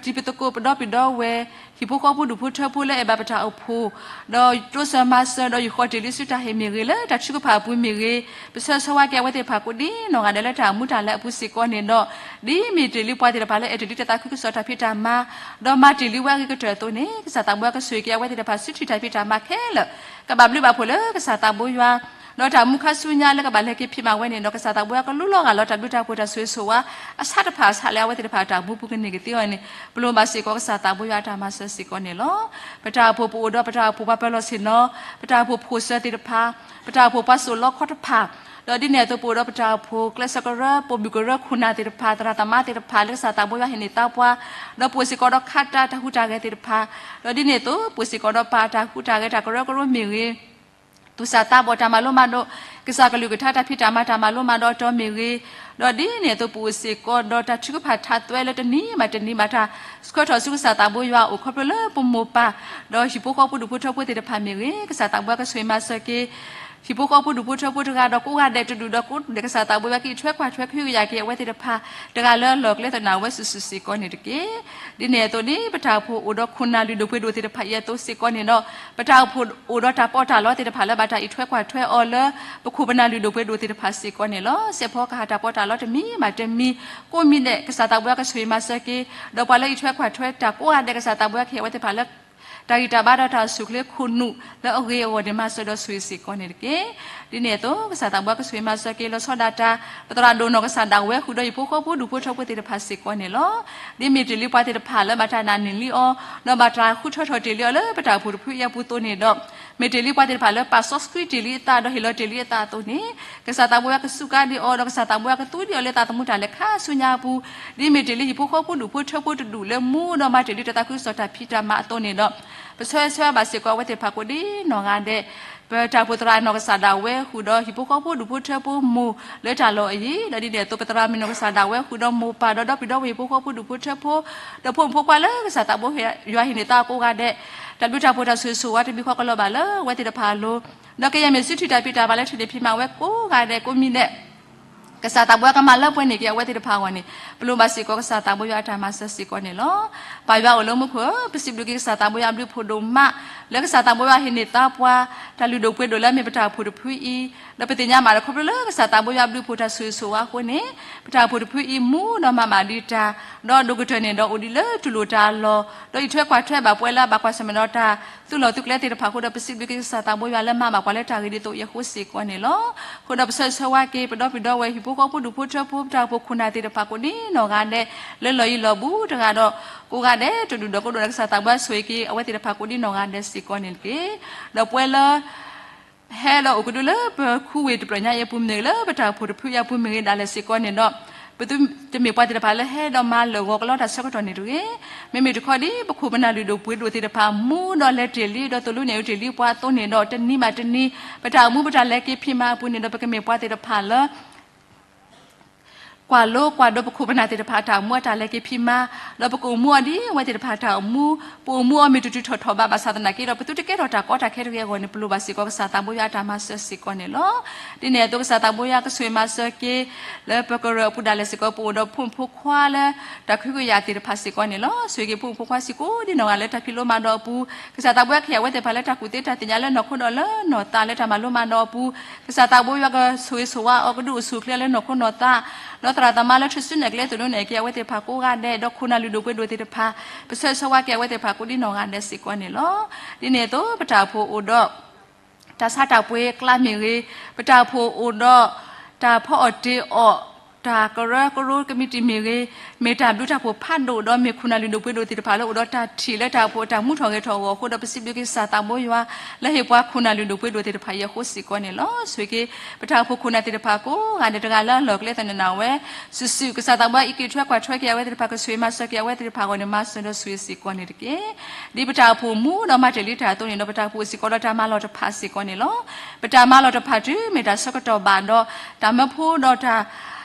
ဒီး ပတံၤပသကိးပဒီပုၢ်ဒီဝဲၢ် ဟံၣ်ဖိဃီဖိဒူၣ်ဖိထၢဖိလၢအဲၣ်ဘၣ်ပတၢ်အိၣ်ဖှိၣ်, ဒီးတိစၢၤမၤစၢၤဒီးဟံၣ်ဃီတ့ၢ်လံဆူတၢ်ဟ့ၣ်မ့ၢ်ဂ့ၤ လၢတၢ်ထုကဖၣ်အပူၤမ့ၢ်ဂ့ၤ, ပဆၢဂ့ၤဆၢဝါက့ၤအဝဲသ့ၣ်တဖၣ်ကိးဒ်နီၢ်ဂၤဒဲးလၢတၢ်အိၣ်မူတၢ်လဲၤအပူၤစ့ၢ်ကီးန့ၣ်ဒီး, ဒ်မ့ၢ်တ့ၢ်လံပှၤသ့ၣ်တဖၣ်လၢအဲၣ်တ့ၢ်လံတၢ်သးခုကစီၣ်တၢ်ဖံးတၢ်မၤ, ဒီးမၤတ့ၢ်လံဝဲအဂ့ၤကတၢၢ်အသိးန့ၣ် ကစၢ်သးဘိယွၤကဆိၣ်ဂ့ၤက့ၤအဝဲသ့ၣ်တဖၣ်ဆူထံၣ်တၢ်ဖံးတၢ်မၤခဲလၢာ်, ကဘၣ်ဘျုးဘၣ်ဖှိၣ်လၢကစၢ်သးဘိယွၤ ဒီးတၢ်မူခါဆူညါလၢကဘၣ်လဲၤက့ၤဖံးမၤဝဲန့ၣ်ဒီး ကစၢ်သးဘိယွၤကလူလီၤဂာ်လီၤတၢ်ဘျုးတၢ်ဖှိၣ်တၢ်ဆိၣ်ဂ့ၤဆိၣ်ဝါ အဆၣ်တဖၣ်အဆၣ်လၢအဝဲသ့ၣ်တဖၣ်တၢ်အိၣ်မူပူၤကန့ၢ်ကသ့အီၤန့ၣ် ပလိၣ်ဘၣ်စ့ၢ်ကီးကစၢ်သးဘိယွၤအတၢ်မၤစၢၤစ့ၢ်ကီးန့ၣ်လီၤ. ပတၢ်အိၣ်ဖှိၣ်ပအိၣ်ဒီးပတၢ်အိၣ်ဖှိၣ်ပှၤပၢၤလီၢ်ဆ့ၣ်နီၤ, ပတၢ်အိၣ်ဖှိၣ်ဖိၣ်စၢၤသ့ၣ်တဖၣ်, ပတၢ်အိၣ်ဖှိၣ်ပှၤစိာ်လီခီတဖၣ်, ဒီးဒ်န့ၣ်အသိးပအိၣ်ဒီးပတၢ်အိၣ်ဖှိၣ်ကျဲးစၢးကရၢ ပိာ်မုၣ်ကရၢခိၣ်နၢ်သ့ၣ်တဖၣ် သရၣ်သမါသ့ၣ်တဖၣ်လၢကစၢ်သးဘိယွၤဟ့ၣ်န့ၢ်သါပှၤ, ဒီးပအိၣ်စ့ၢ်ကီးဒီးခးတၢ်တၢ်ဟူးတၢ်ဂဲၤသ့ၣ်တဖၣ်, ဒီးဒ်န့ၣ်အသိး ပအိၣ်စ့ၢ်ကီးဒီးပၢ်တၢ်ဟူးတၢ်ဂဲၤတၢ်ကရၢကရိမ့ၢ်ဂ့ၤ သူၣ်စၢ်သးဘီၣ်တၢ်မၤလိမၤဒိး, ကစၢ်ကလုၢ်ကထါတၢ်ဖံးတၢ်မၤတၢ်မၤလိမၤဒိးအတီၤမ့ၢ်ဂ့ၤ, ဒီးဒ်န့ၣ်အသိးပအိၣ်စ့ၢ်ကီးဒီးတၢ်ထုကဖၣ်ထးသွဲလၢတနံၤဘၣ်တနံၤဘၣ်တၢ်ဆှၢထီၣ်ဆူကစၢ်သးဘိယွၤအအိၣ်ခီဖျိလၢပမိၢ်ပၢ်, ဒီးဟံၣ်ဖိဃီဖိဒူၣ်ဖိထၢဖိသ့ၣ်တဖၣ်မ့ၢ်ဂ့ၤ, ကစၢ်သးဘိယွၤကဆိၣ်ဂ့ၤမၤစၢၤက့ၤ ဟံၣ်ဖိဃီဖိဒူၣ်ဖိထၢဖိတဂၤဒီးကိးဂၤဒဲးတဒူၣ်ဒီးကိးဒူၣ်ဒဲး ကစၢ်သးဘိယွၤကအံးထွဲကွၢ်ထွဲကဟုကယာ်က့ၤအဝဲသ့ၣ်တဖၣ် တဂၤလၢအလီၢ်ကျဲသနာ်ဝဲစုာ်စုာ်စ့ၢ်ကီးန့ၣ်တက့ၢ်. ဒ်န့ၣ်အသိးန့ၣ် ပတၢ်အိၣ်ဖှိၣ်အိၣ်ဒီးခိၣ်နၢ်လုၢ်ဒိၣ်ပှ့ၤဒိၣ်သ့ၣ်တဖၣ်အံၤအသိးစ့ၢ်ကီးန့ၣ်ဒီး ပတၢ်အိၣ်ဖှိၣ်အိၣ်ဒီးတၢ်ပီးတၢ်လီသ့ၣ်တဖၣ်လၢဘၣ်တၢ်အံးထွဲကွၢ်ထွဲအီၤလၢ ပခိၣ်ပနၢ်လုၢ်ဒိၣ်ပှ့ၤဒိၣ်သ့ၣ်တဖၣ်စ့ၢ်ကီးန့ၣ်လီၤ. စဲးဖီကဟၣ်တၢ်ပီးတၢ်လီတမံၤဘၣ်တမံၤ ကိးမံၤဒဲး ကစၢ်သးဘိယွၤကဆိၣ်ဂ့ၤမၤစၢၤက့ၤ ဒီးပှၤလၢအံးထွဲကွၢ်ထွဲတၢ်ကိးဂၤဒဲး ကစၢ်သးဘိယွၤကဟ့ၣ်အဝဲသ့ၣ်တဖၣ်လၢ တၢ်ဂံၢ်တၢ်ဘါဒီးတၢ်အိၣ်ဆူၣ်အိၣ်ချ့ခိၣ်နူာ်လၢအဂ့ၤအဂီၢ်န့ၣ် မၤစၢၤဒီးဆိၣ်ဂ့ၤစ့ၢ်ကီးန့ၣ်တက့ၢ်. ဒ်န့ၣ်အသိး ကစၢ်သးဘိယွၤကဆိၣ်ဂ့ၤမၤစၢၤက့ၤ လီၤဆီဒၣ်တၢ် ပသရၣ်ဒိၣ်နီၢ်ကစၢ်ဒၣ်ဝဲဃုာ်ဒီးဟံၣ်ဖိဃီဖိဒူၣ်ဖိထၢဖိသ့ၣ်တဖၣ်စ့ၢ်ကီးန့ၣ်လီၤ. ဒ်မ့ၢ်တ့ၢ်လံပှၤသ့ၣ်တဖၣ်လၢဘၣ်တၢ်နာ်န့ၢ်လံအီၤ ဒီးဘၣ်တၢ်ဃုထၢထီၣ်တ့ၢ်လံအီၤလၢပတၢ်အိၣ်ဖှိၣ်တဖုအံၤအပူၤအသိးန့ၣ်ဒီး မ့ၢ်တ့ၢ်လံပှၤသ့ၣ်တဖၣ်လၢပာ်စီဆှံတ့ၢ်လံအသးဒီးဟ့ၣ်လီၤတ့ၢ်လံအသးအသိးန့ၣ် ကစၢ်သးဘိယွၤကစူးကါဒံးအီၤ ဒီးကစၢ်သးဘိယွၤကသူဒံးအီၤလၢသးသမူတၢ်လဲၤခါဆူညါအပူၤ, ဒ်မ့ၢ်တ့ၢ်လံဟံၣ်ဖိဃီဖိဒူၣ်ဖိထၢဖိတဒူၣ်လၢမူဒီးမၤတ့ၢ်လံတၢ်သးခုကစီၣ်တၢ်ဖံးတၢ်မၤအသိးန့ၣ်ဒီး ပဆၢဂ့ၤဆၢဝါဘၣ်စ့ၢ်ကီးအဝဲသ့ၣ်တဖၣ်ကိးဒ်နီၢ်ဂၤဒဲး ပတၢ်အိၣ်ဖှိၣ်သရၣ်နီၢ်ကစၢ်ဒၣ်ဝဲဃုာ်ဒီးဟံၣ်ဖိဃီဖိဒူၣ်ဖိထၢဖိမိၢ်လၢတၢ်လီၢ်အယံၤ, ဒီးဒ်န့ၣ်အသိးပသရၣ်မုၣ်နီၢ်ကစၢ်ဒၣ်ဝဲဃုာ်ဒီးမိၢ်ပၢ်ဒီးဒီပုၢ်ဒီဝဲၢ်ဟံၣ်ဖိဃီဖိဒူၣ်ဖိထၢဖိ ဒီးဖိမုၣ်ဖိခွါလၢကစၢ်သးဘိယွၤဟ့ၣ်န့ၢ်သါကိးဂၤဒဲး တၢ်ဘျုးတၢ်ဖှိၣ်တၢ်ဆိၣ်ဂ့ၤဆိၣ်ဝါတမံၤဃီကလီၤဘၣ်လၢအဝဲသ့ၣ်တဖၣ်အလိၤ, ဒီးကယဲၢ်မ့ၢ်စုထံၣ်တၢ်ဖံးတၢ်မၤလၢထံၣ်န့ၢ်ဖံးမၤဝဲကိးဂၤဒဲးကိးမံၤဒဲး ကစၢ်သးဘိယွၤကမၤလၢပှဲၤန့ၢ်က့ၤအဝဲသ့ၣ်တဖၣ်အဂီၢ်န့ၣ် ပလိၣ်ဘၣ်စ့ၢ်ကီးကစၢ်သးဘိယွၤအတၢ်မၤစၢၤစ့ၢ်ကီးန့ၣ်လီၤ. ပၢ်ယွၤအိၣ်လၢမူခိၣ်ဧၢ, ပစံးဘျုးက့ၤကစၢ်သးဘိယွၤအဘျုးဖှိၣ်ဒိၣ်မး လၢကစၢ်သးဘိယွၤဟ့ၣ်န့ၢ်သါပှၤ တၢ်လုၢ်ဒိၣ်ပှ့ၤဒိၣ်လၢအမ့ၢ်ပတၢ်အိၣ်ဖှိၣ်တဖုအံၤ, ဒီးပသ့ၣ်ညါဘၣ်ဒီးခီဖျိလၢကစၢ်သးဘိယွၤအဘျုးဖှိၣ်တၢ်ဆိၣ်ဂ့ၤဆိၣ်ဝါအဃိန့ၣ် ပတၢ်အိၣ်ဖှိၣ်တဖုအံၤမူဒီးမၤဘၣ်ဒံးတၢ်, ဒီးဒိၣ်ကတၢၢ်န့ၣ်ဒီးအိၣ်ဒံးလၢတူၢ်လိာ်တၢ်အလီၢ်, ဒီးအံးထွဲကွၢ်ထွဲဘၣ်ပှၤလၢအဘၣ်ကွၢ်ဆၢၣ်မဲာ်ဒီးတၢ် သုးလီၢ်သုးကျဲသ့ၣ်တဖၣ်အဃိဒီး ပစံးဘျုးက့ၤကစၢ်သးဘိယွၤလၢမၤဘၣ်ပှၤလၢတၢ်ဂ့ၤဒ်သိးအံၤအဃိစ့ၢ်ကီးန့ၣ်လီၤ. အဃိဒီးပဆၢဂ့ၤဆၢဝါက့ၤ ပဒီပုၢ်ဒီဝဲၢ်ဟံၣ်ဖိဃီဖိဒူၣ်ဖိထၢဖိ ပတၢ်အိၣ်ဖှိၣ်ခိၣ်နၢ်သ့ၣ်တဖၣ်ကိးဒ်နီၢ်ဂၤဒဲး လၢလီၢ်ယံၤလီၢ်ဘူးတဂၤဒီး ကိးဂၤဒဲးတဒူၣ်ဒီးကိးဒူၣ်ဒီး ကစၢ်သးဘိယွၤဆိၣ်ဂ့ၤက့ၤ အဝဲသ့ၣ်တဖၣ်ကိးဒ်နီၢ်ဂၤဒဲးစ့ၢ်ကီးန့ၣ်တက့ၢ်. ဒီးပှၤလၢ ဟဲဒီးအိၣ်ကဒုလၢပခူဝ့ၢ်တဖျၢၣ်ညါအံၤအပူၤမ့ၢ်ဂ့ၤ လၢပတၢ်အိၣ်ဖှိၣ်တဖုအံၤအပူၤမ့ၢ်ဂ့ၤဒၣ်လဲာ်စ့ၢ်ကီးန့ၣ်ဒီး ပသုတမ့ၢ်ပှၤသ့ၣ်တဖၣ်လၢဟဲဒီးမၤလၢာ်ဂီၤကလီတၢ်ဆၢကတီၢ်န့ၣ်တဂ့ၤ. မ့မ့ၢ်တခီဒ်ပခိၣ်ပနၢ်လုၢ်ဒိၣ်ပှ့ၤဒိၣ်သ့ၣ်တဖၣ် မူဒီးလဲၤတ့ၢ်လံ ဒီးသိၣ်လိနဲၣ်အုးတ့ၢ်လံပှၤအသိးန့ၣ်ဒီး တနံၤဘၣ်တနံၤ ပတၢ်အိၣ်မူပတၢ်လဲၤက့ၤဖံးမၤအပူၤန့ၣ်ဒီး ပကမ့ၢ်ပှၤသ့ၣ်တဖၣ်လၢ ကွၢ်လိကွၢ်ဒိပခိၣ်ပနၢ်သ့ၣ်တဖၣ်အတၢ်အိၣ်မူအတၢ်လဲၤက့ၤဖံးမၤ, ဒီးပကအိၣ်မူအီၤဒ်အဝဲသ့ၣ်တဖၣ်အတၢ်အိၣ်မူ, ပအိၣ်မူအီၤမ့ၢ်တတုၤထီၣ်ထီၣ်ဘးဘၣ်ဆၣ်သနာ်က့ဒီး ပသုတကဲထီၣ်တၢ်ကီတၢ်ခဲတဂ့ၤအဂီၢ်န့ၣ် ပလိၣ်ဘၣ်စ့ၢ်ကီးကစၢ်သးဘိယွၤအတၢ်မၤစၢၤစ့ၢ်ကီးန့ၣ်လီၤ. ဒ်န့ၣ်အသိး ကစၢ်သးဘိယွၤကဆိၣ်ဂ့ၤမၤစၢၤက့ၤ လၢပကရၢၢ်အပူၤဒၣ်လဲာ်စ့ၢ်ကီး ပအိၣ်ဒီးဖိမုၣ်ဖိခွါလၢ တၢ်ကဟုကယာ်သ့ၣ်တဖၣ်စ့ၢ်ကီးန့ၣ်လီၤ. ဆိၣ်ဂ့ၤက့ၤဖိမုၣ်ဖိခွါစ့ၢ်ကီး ဒ်နီၢ်ဂၤလၢတၢ်ဖံးလိမၤဒိးအပူၤ, ကစၢ်သးဘိယွၤကဟ့ၣ်အဝဲသ့ၣ်တဖၣ်လၢတၢ်ကူၣ်သ့တၢ်သ့ၣ်ညါလၢနီၢ်ခိဒီးလၢနီၢ်သးလၢတၢ်မၤလိမၤဒိးအပူၤ, ကစၢ်သးဘိယွၤကဆိၣ်ဂ့ၤဆိၣ်ဝါအီၤ ကဒုးအိၣ်ဆူၣ်အိၣ်ချ့လၢနီၢ်ခိနီၢ်သး, ဒီးသရၣ်သမါလၢထူၣ်စုနဲၣ်ကျဲသနူနဲၣ်က့ၤအဝဲသ့ၣ်တဖၣ်ကိးဂၤဒဲး, ဒီးခိၣ်နၢ်လုၢ်ဒိၣ်ပှ့ၤဒိၣ်သ့ၣ်တဖၣ် ပဆၢဂ့ၤဆၢဝါက့ၤအဝဲသ့ၣ်တဖၣ်ကိးဒ်နီၢ်ဂၤဒဲးစ့ၢ်ကီးန့ၣ်လီၤ. ဒ်န့ၣ်အသိး ပတၢ်အိၣ်ဖှိၣ်အိၣ်ဒီး တၢ်ဆါတၢ်ပှ့ၤအကျါမ့ၢ်ဂ့ၤ, ပတၢ်အိၣ်ဖှိၣ်အိၣ်ဒီး တၢ်ဖီအီၣ်တ့ၤအီၣ် တၢ်ကရၢကရိကမံးတံာ်မ့ၢ်ဂ့ၤ, မ့ၢ်တၢ်ဘျုးတၢ်ဖှိၣ်ဖးဒိၣ် ဒီးမ့ၢ်ခိၣ်နၢ်လုၢ်ဒိၣ်ပှ့ၤဒိၣ်သ့ၣ်တဖၣ်လၢအိၣ်ဒီးတၢ်ထံၣ်လၢတၢ်အိၣ်ဖှိၣ်အတၢ်မူထီၣ်ဂဲၤထီၣ်အဂီၢ်အဃိဒီး ပစံးဘျုးက့ၤကစၢ်သးဘိယွၤ လၢဟ့ၣ်ပှၤခိၣ်နၢ်လုၢ်ဒိၣ်ပှ့ၤဒိၣ်သ့ၣ်တဖၣ်အံၤအဃိစ့ၢ်ကီးန့ၣ်လီၤ. ဆိၣ်ဂ့ၤက့ၤ ပတၢ်အိၣ်ဖှိၣ်ခိၣ်နၢ်သ့ၣ်တဖၣ်ကိးဂၤဒဲးတဂၤလၢအလီၢ်ကျဲသနၢၣ်ဝဲ စုာ်စုာ် ကစၢ်သးဘိယွၤအံးက့ၤထွဲကွၢ်ထွဲက့ၤအဝဲသ့ၣ်တဖၣ် ကဆိၣ်ဂ့ၤမၤစၢၤက့ၤအဝဲသ့ၣ်တဖၣ်အဂီၢ်န့ၣ် မၤစၢၤဒီးဆိၣ်ဂ့ၤစ့ၢ်ကီးန့ၣ်တက့ၢ်. ဒ်ပတၢ်အိၣ်ဖှိၣ်မူဒီးမၤတ့ၢ်လံတၢ်အသိးန့ၣ်ဒီး ပတၢ်အိၣ်ဖှိၣ်စ့ၢ်ကီးဒီးတၢ်မၤလီၢ်တဖၣ်စ့ၢ်ကီးန့ၣ်လီၤ. ပတၢ်မၤလီၢ်တဖၣ်တုၤမ့ၢ်တၢ်ဆၢကတီၢ်ဘၣ်ဒီး တၢ်မၢဖိဒီးတၢ်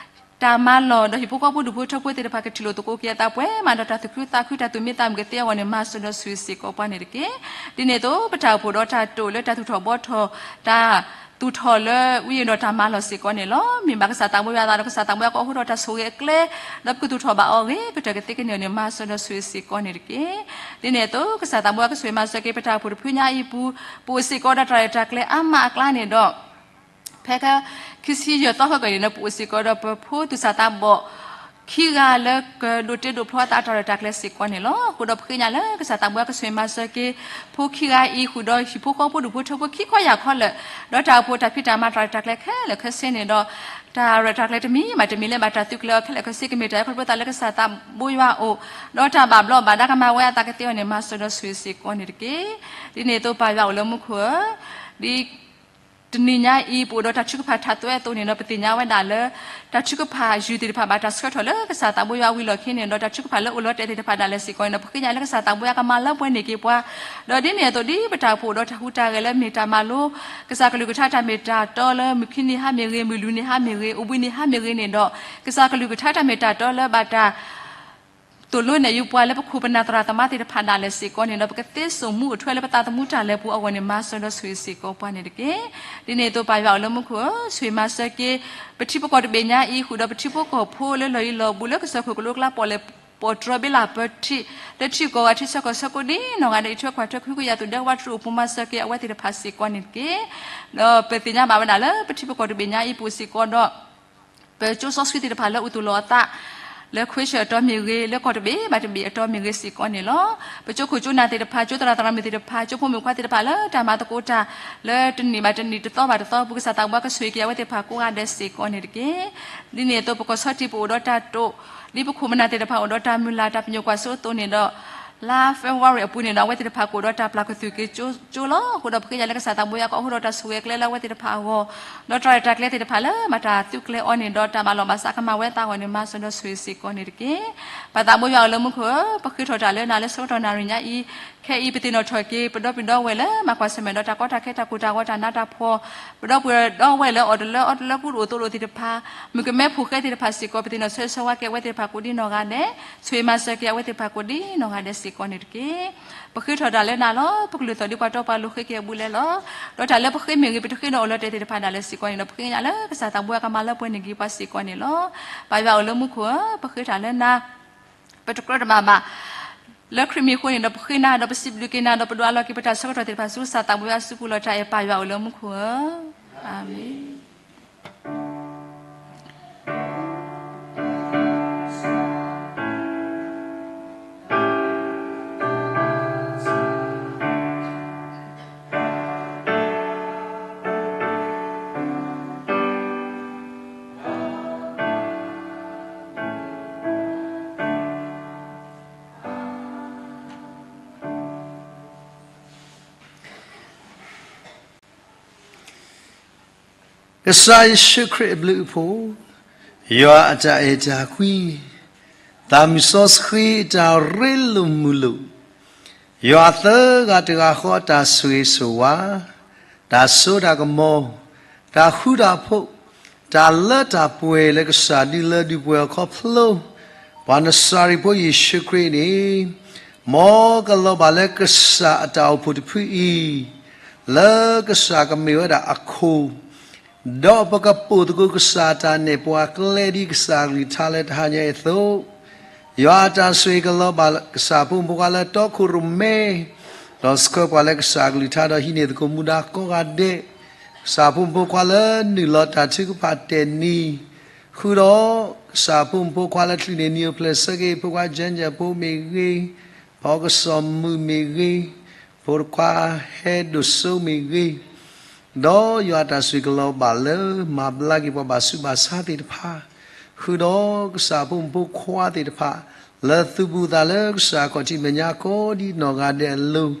တၢ်မၤလီၢ်ဒီးဟံၣ်ဖိဃီဖိဒူၣ်ဖိထၢဖိသ့ၣ်တဖၣ်ကထံၣ်လိာ်သကိးက့ၤအသးပှဲၤမးဒီး တၢ်သူၣ်ခုသးခုတၢ်သူၣ်မံသးမုာ်ကသ့အဂီၢ်န့ၣ် မၤစၢၤဒီးဆိၣ်ဂ့ၤစ့ၢ်ကီးပှၤန့ၣ်တက့ၢ်. ဒ်န့ၣ်အသိး ပတၢ်အိၣ်ဖှိၣ်ဒီးတၢ်တိာ်လၢတၢ်သူၣ်ထီၣ်ဘှီထီၣ် တၢ်သူၣ်ထီၣ်လၢဝံယံၤဒီးတၢ်မၤလီၢ်စ့ၢ်ကီးန့ၣ်လီၤ. မ့ၢ်ဘၣ်ကစၢ်သးဘိယွၤအသးဒီး ကစၢ်သးဘိယွၤကအိးထီၣ်တၢ်ဆိၣ်ဂ့ၤအကျဲ ဒီးပကသူၣ်ထီၣ်ဘၣ်အီၤအဂ့ၢ် ကတၢၢ်ကသ့ကန့ၢ်အီၤန့ၣ် မၤစၢၤဒီးဆိၣ်ဂ့ၤစ့ၢ်ကီးန့ၣ်တက့ၢ်. ဒ်န့ၣ်အသိး ကစၢ်သးဘိယွၤကဆိၣ်ဂ့ၤမၤစၢၤက့ၤ ပတၢ်အိၣ်ဖှိၣ်တဖုညါအံၤအပူၤ ပအိၣ်စ့ၢ်ကီးဒီးတၢ်ရဲၣ်တၢ်ကျဲၤအါမးအကျါန့ၣ်ဒီး ဖဲ ခံဆံယဲၢ်သီခဲကနံၣ်န့ၣ် ပအိၣ်စ့ၢ်ကီးဒီးပဖိသူၣ်စၢ်သးဘီၣ် ခံဂၤလၢကဒိးတ့ဒိးဖျီအသးအတၢ်ရဲၣ်တၢ်ကျဲၤစ့ၢ်ကီးန့ၣ်လီၤ. အဃိဒီးပဃ့ကညးလၢကစၢ်သးဘိယွၤကဆိၣ်ဂ့ၤမၤစၢၤက့ၤ ဖိခံဂၤအံၤဃုာ်ဒီးဟံၣ်ဖိဃီဖိဒူၣ်ဖိထၢဖိခံခီယၢ်ခီလၢာ်, ဒီးတၢ်အိၣ်ဖှိၣ်တၢ်ဖံးတၢ်မၤတၢ်ရဲၣ်တၢ်ကျဲၤခဲလၢာ်ခဲဆ့န့ၣ်ဒီး တၢ်ရဲၣ်တၢ်ကျဲၤတမံၤဘၣ်တမံၤလၢဘၣ်တၢ်သုးကျဲၤအီၤခဲလၢာ်ခဲဆ့ ကမ့ၢ်တၢ်အံးခီဖျိသးလၢကစၢ်သးဘိယွၤအအိၣ်, ဒီးတၢ်ဘၣ်ဘျီးဘၣ်ဒါကမၤဝဲအသးကသ့အီၤန့ၣ် မၤစၢၤဒီးဆိၣ်ဂ့ၤစ့ၢ်ကီးန့ၣ်တက့ၢ်. ဒ်န့ၣ်အသိးပၢ်ယွၤအိၣ်လၢမူခိၣ်ဧၢ, ဒ် တနံၤညါအံၤ ပအိၣ်ဒီးတၢ်ထုကဖၣ်ထးသွဲအသိးန့ၣ်ဒီး ပသ့ၣ်ညါဝဲဒၣ်လၢ တၢ်ထုကဖၣ်ယုၢ်သ့ၣ်တဖၣ်ဘၣ်တၢ်ဆှၢထီၣ်လၢကစၢ်သးဘိယွၤဝံၤလီၢ်ခံန့ၣ်ဒီး တၢ်ထုကဖၣ်လၢအိၣ်လီၤတဲာ်သ့ၣ်တဖၣ်ဒၣ်လဲာ်စ့ၢ်ကီးန့ၣ်ဒီး ပဃ့ကညးလၢကစၢ်သးဘိယွၤကမၤလၢပှဲၤန့ၢ်က့ၤပှၤ, ဒီးဒ်န့ၣ်အသိးဒ်ပတၢ်အိၣ်ဖှိၣ်အိၣ်ဒီးတၢ်ဟူးတၢ်ဂဲၤလၢမ့ၢ်တၢ်မၤလိ ကစၢ်ကလုၢ်ကထါတၢ်မ့ၢ်တၢ်တီလၢမုၢ်ခံနံၤဟါမ့ၢ်ဂ့ၤ, မုၢ်လွံၢ်နံၤဟါမ့ၢ်ဂ့ၤ, အိၣ်ဘှံးနံၤဟါမ့ၢ်ဂ့ၤန့ၣ်ဒီး ကစၢ်ကလုၢ်ကထါတၢ်မ့ၢ်တၢ်တီလၢဘၣ်တၢ် သိၣ်လိနဲၣ်ယူၤပှၤလၢပခိၣ်ပနၢ်သရၣ်သမါသ့ၣ်တဖၣ်ဒၣ်လဲာ်စ့ၢ်ကီးန့ၣ်ဒီး ပကသ့စိာ်မူအိၣ်ထွဲလၢပသးသမူတၢ်လဲၤပူၤအဂီၢ်န့ၣ် မၤစၢၤဒီးဆိၣ်ဂ့ၤစ့ၢ်ကီးပှၤန့ၣ်တက့ၢ်. ဒ်န့ၣ်အသိးပၢ်ယွၤအိၣ်လၢမူခိၣ်ဧၢ, ဆိၣ်ဂ့ၤမၤစၢၤက့ၤ ပထံပကီၢ်တဘ့ၣ်ညါအံၤဃုာ်ဒီး ပထံဖိကီၢ်ဖိလၢလီၢ်ယံၤလီၢ်ဘူးလၢကစၢၢ်ခိၣ်ကလိကျါ ပီၣ်လဲၣ်ပီၣ်တြီၤဘ့လၢပထံ လၢထံကီၢ်ဂၤထံဆၢကီၢ်ဆၢကိးဒ်နီၢ်ဂၤဒဲး အံးထွဲကွၢ်ထွဲ ကဟုကယာ်သူၣ်ဒဲကဝါတရူးအပူၤ မၤစၢၤက့ၤအဝဲသ့ၣ်တဖၣ်စ့ၢ်ကီးန့ၣ်တက့ၢ်. ဒီးပသ့ၣ်ညါဘၣ်ဝဲဒၣ်လၢပထံပကီၢ်တဘ့ၣ်ညါအံၤပူၤစ့ၢ်ကီးဒီး ပကၠိစီဆှံသ့ၣ်တဖၣ်လၢအိၣ်သူၣ်လီၤအသး လၢခွ့ဆၢၣ်အတီၤမ့ၢ်ဂ့ၤ, လၢကီၢ်တဘ့ၣ်ဘၣ်တဘ့ၣ်အတီၤမ့ၢ်ဂ့ၤစ့ၢ်ကီးန့ၣ်လီၤ. ပကၠိခိၣ်ကၠိနၢ်သ့ၣ်တဖၣ်, ကၠိသရၣ်သရၣ်မုၣ်သ့ၣ်တဖၣ်, ကၠိဖိမုၣ်ခွါသ့ၣ်တဖၣ်လၢတၢ်မၤသကိးတၢ် လၢတနံၣ်ဘၣ်တနံၣ်တသီဘၣ်တသီအပူၤ ကစၢ်သးဘိယွၤကဆိၣ်ဂ့ၤက့ၤအဝဲသ့ၣ်တဖၣ်ကိးဂၤဒဲးစ့ၢ်ကီးန့ၣ်တက့ၢ်. ဒ်န့ၣ်အသိးပကီၢ်ဆီထံးပအိၣ်ဒီးတၢ်တိာ်, ဒ်ပခိၣ်ပနၢ်သ့ၣ်တဖၣ်အိၣ်ဒီးတၢ်မုၢ်လၢ်တၢ်ပညိၣ်ကွၢ်စိအသိးန့ၣ်ဒီး လါ February အပူၤန့ၣ်ဒီး အဝဲသ့ၣ်တဖၣ်ကအိၣ်ဒီးတၢ်ပျၢ်ကသူၣ်က့ၤကၠိလီၤ. အဃိဒီးပဃ့ကညးလၢကစၢ်သးဘိယွၤကအိးထီၣ်တၢ်ဆိၣ်ဂ့ၤအကျဲလၢအဝဲသ့ၣ်တဖၣ်အဂီၢ်, ဒီးတၢ်ရဲၣ်တၢ်ကျဲၤသ့ၣ်တဖၣ်လၢဘၣ်တၢ်သုးကျဲၤအီၤန့ၣ်ဒီး တၢ်ဘၣ်လီၢ်ဘၣ်စးကမၤဝဲသးအဂီၢ်န့ၣ် မၤစၢၤဒီးဆိၣ်ဂ့ၤစ့ၢ်ကီးန့ၣ်တက့ၢ်. ပၢ်သးဘိယွၤအိၣ်လၢမူခိၣ်ဧၢ, ပဃ့ထီၣ်တၢ်လၢနၤလၢဆၢကတီၢ်နၣ်ရံၣ်ညါအံၤ, ခဲအံၤပသ့ၣ်နီၣ်ထီၣ်က့ၤ ပဒီပုၢ်ဒီဝဲၢ်လၢ မၤကွၢ်ဆၢၣ်မဲာ်ဒီးတၢ်ကီတၢ်ခဲတၢ်ကိၢ်တၢ်ဂီၤတၢ်နးတၢ်ဖှီၣ်, ပဒီပုၢ်ဒီဝဲၢ်လၢအီၣ်တလၢအီတလၢကူတအိၣ်သိးလိာ်သ့ၣ်တဖၣ်, မုၣ်ကမဲဖိဃဲသ့ၣ်တဖၣ်စ့ၢ်ကီး ပသ့ၣ်နီၣ်ဆၢဂ့ၤဆၢဝါက့ၤအဝဲသ့ၣ်တဖၣ်ကိးဒ်နီၢ်ဂၤဒဲး, ဆိၣ်ဂ့ၤမၤစၢၤက့ၤအဝဲသ့ၣ်တဖၣ်ကိးဒ်နီၢ်ဂၤဒဲးစ့ၢ်ကီးန့ၣ်တက့ၢ်. ပဃ့ထီၣ်တၢ်လၢနၤလီၤ. ပကလုၢ်သီၣ်ဒ်ပှၤတီပှၤလိၤဃ့က့ၤအဘူးလဲလီၤ. ဒီးတၢ်လၢပဃ့မ့ၢ်ဂ့ၤ ပတဃ့ဒီးအိၣ်လီၤတဲာ်သ့ၣ်တဖၣ်ဒၣ်လဲာ်စ့ၢ်ကီးန့ၣ်ဒီး ပဃ့ကညးလၢကစၢ်သးဘိယွၤကမၤလၢပှဲၤန့ၢ်က့ၤပှၤစ့ၢ်ကီးန့ၣ်လီၤ. ပၢ်ယွၤအိၣ်လၢမူခိၣ်ဧၢ, ပဃ့တၢ်လၢနၤ ပတကြၢးတဘၣ်ဘၣ် လၢခရံာ်မံၤအဃိန့ၣ်ဒီး ပဃ့နၤဒီးပစံးဘျုးက့ၤနၤဒီးပဒွးလီၤက့ၤပတၢ်ဆၢကတီၢ်သ့ၣ်တဖၣ်ဆူကစၢ်သးဘိယွၤအစုပူၤလီၤ. တၢ်အဲၣ်ပၢ်ယွၤအိၣ်လၢမူခိၣ်ဧၢ, အၤမ့ၣ်. ကစၢ်ယ့ၣ်ၡူးခရံာ်အဘျုးအဖှိၣ်, ယွၤအတၢ်အဲၣ်တၢ်ကွံ, သးမုၢ်စီဆှံအတၢ်ရ့လိာ်မုာ်လိာ်, ယွၤသၢဂၤတဂၤဃီအတၢ်ဆိၣ်ဂ့ၤဆိၣ်ဝါ, တၢ်စိတၢ်ကမီၤ, တၢ်ဃူတၢ်ဖိး, တၢ်လၢတၢ်ပှဲၤလၢကစၢ်ဒုးလၢဒုးပှဲၤအီၤခီဖျိ ပှၤနစၤရ့းဖိယ့ၣ်ၡူးခရံာ်န့ၣ် မ်ကလီၤဘၣ်လၢကစၢ်အတၢ်အိၣ်ဖှိၣ်တဖုအံၤ လၢကစၢ်ကမ့ၢ်ဝဲဒၣ်အခိၣ် ဒီးပကပိာ်သကိးကစၢ်အတၢ်နဲၣ်ပှၤကျဲဒ်ကစၢ်အကလုၢ်ကထါလၢတဟါညါအံၤအသိး, ယွၤအတၢ်ဆိၣ်ဂ့ၤကလီၤဘၣ်ကစၢ်ဖိမုၣ်ဖိခွါလၢတီခိၣ်ရိၣ်မဲ, ဒီးဆှၢပှၤလၢကစၢ်အကလုၢ်ကထါဒီးဟံးန့ၢ်သကိးမူဒါကိးဂၤဒဲး, ကစၢ်ဖိမုၣ်ဖိခွါလၢနုာ်လီၤတၢ်ထုကဖၣ်တဲာ်နံၤ, ဃုာ်ဒီးကစၢ်ဖိမုၣ်ဖိခွါလၢချုးန့ၢ်နံၤအိၣ်ဖျဲၣ်ဆၢက့ၤ ဖိခွါကၠၢၣ်ဖိမ့ၢ်ဂ့ၤ, ဖီကစီၣ်မုၣ်မ့ၢ်ဂ့ၤ, ဖိတခွါဟဲဒိၣ်စိမ့ၢ်ဂ့ၤ, ဒီးယွၤအတၢ်ဆိၣ်ဂ့ၤကလီၤဘၣ်လၢမၤဘျါက့ၤပှၤဘၣ်ဆူးဘၣ်ဆါသ့ၣ်တဖၣ်, ဃုာ်ဒီးကစၢ်ဖိမုၣ်ဖိခွါသ့ၣ်တဖၣ် လၢသူၣ်ဘူၣ်သးလၢကစၢ်အခီၣ်ထံးမဲာ်ညါကိးဒ်နီၢ်ဂၤဒဲးအလိၤ,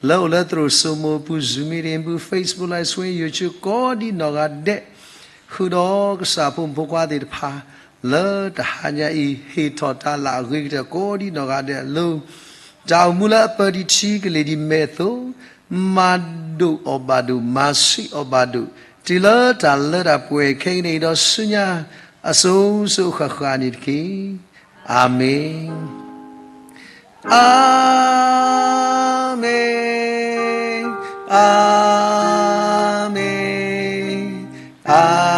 လၢအိၣ်လၢသရိာ်စိမိၤအပူၤ Zoom meeting ပူၤ Facebook Live Stream YouTube ကိးဒ်နီၢ်ဂၤဒဲး, ဃုာ်ဒီးကစၢ်ဖိမုၣ်ဖိခွါသ့ၣ်တဖၣ် လၢတဟါညါအံၤ ဟ့ၣ်ထီၣ်တၢ်လၢအဂ့ၤကတၢၢ်ကိးဒ်နီၢ်ဂၤဒဲးအလိၤ, တၢ်အိၣ်မူလၢအပၢတံၢ်ထံကလ့ၢ်ဒ်မဲာ်အသိး, မၤဒိၣ်အီၤဘၣ်ဒိၣ် မၤဆံးအီၤဘၣ်ဒိၣ်, တုၤလၢတၢ်လၢတၢ်ပှဲၤခဲကနံၣ်အံၤဒီးဆူညါ အစိၤစိၤအဃၣ်ဃၣ်န့ၣ်တက့ၢ်. အၤမ့ၣ်, အၤမ့ၣ်, အၤမ့ၣ်, အၤ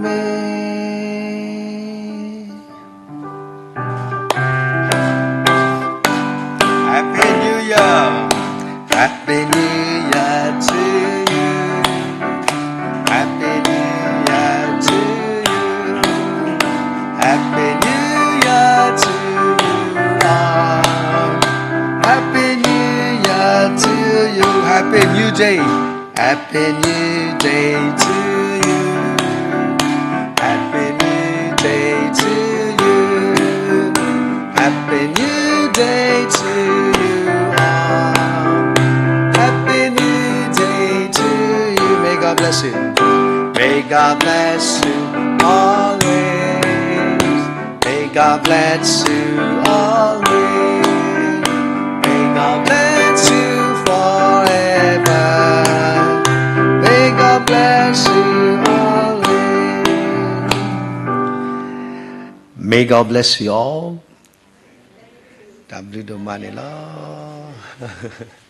မ့ၣ်. Happy New Year. Happy New Year to you. Happy New Year to you. Happy New Year to you all. Happy New Year to you. Happy New Day. Happy New Day to you. Happy New Day to you. Happy New Day to you all. Happy New Day to you. May God bless you. May God bless you always. May God bless you always. May God bless you forever. May God bless you always. May God bless you all. တၢ်ဘျုးဒိၣ်မးန့ၣ်လီၤ.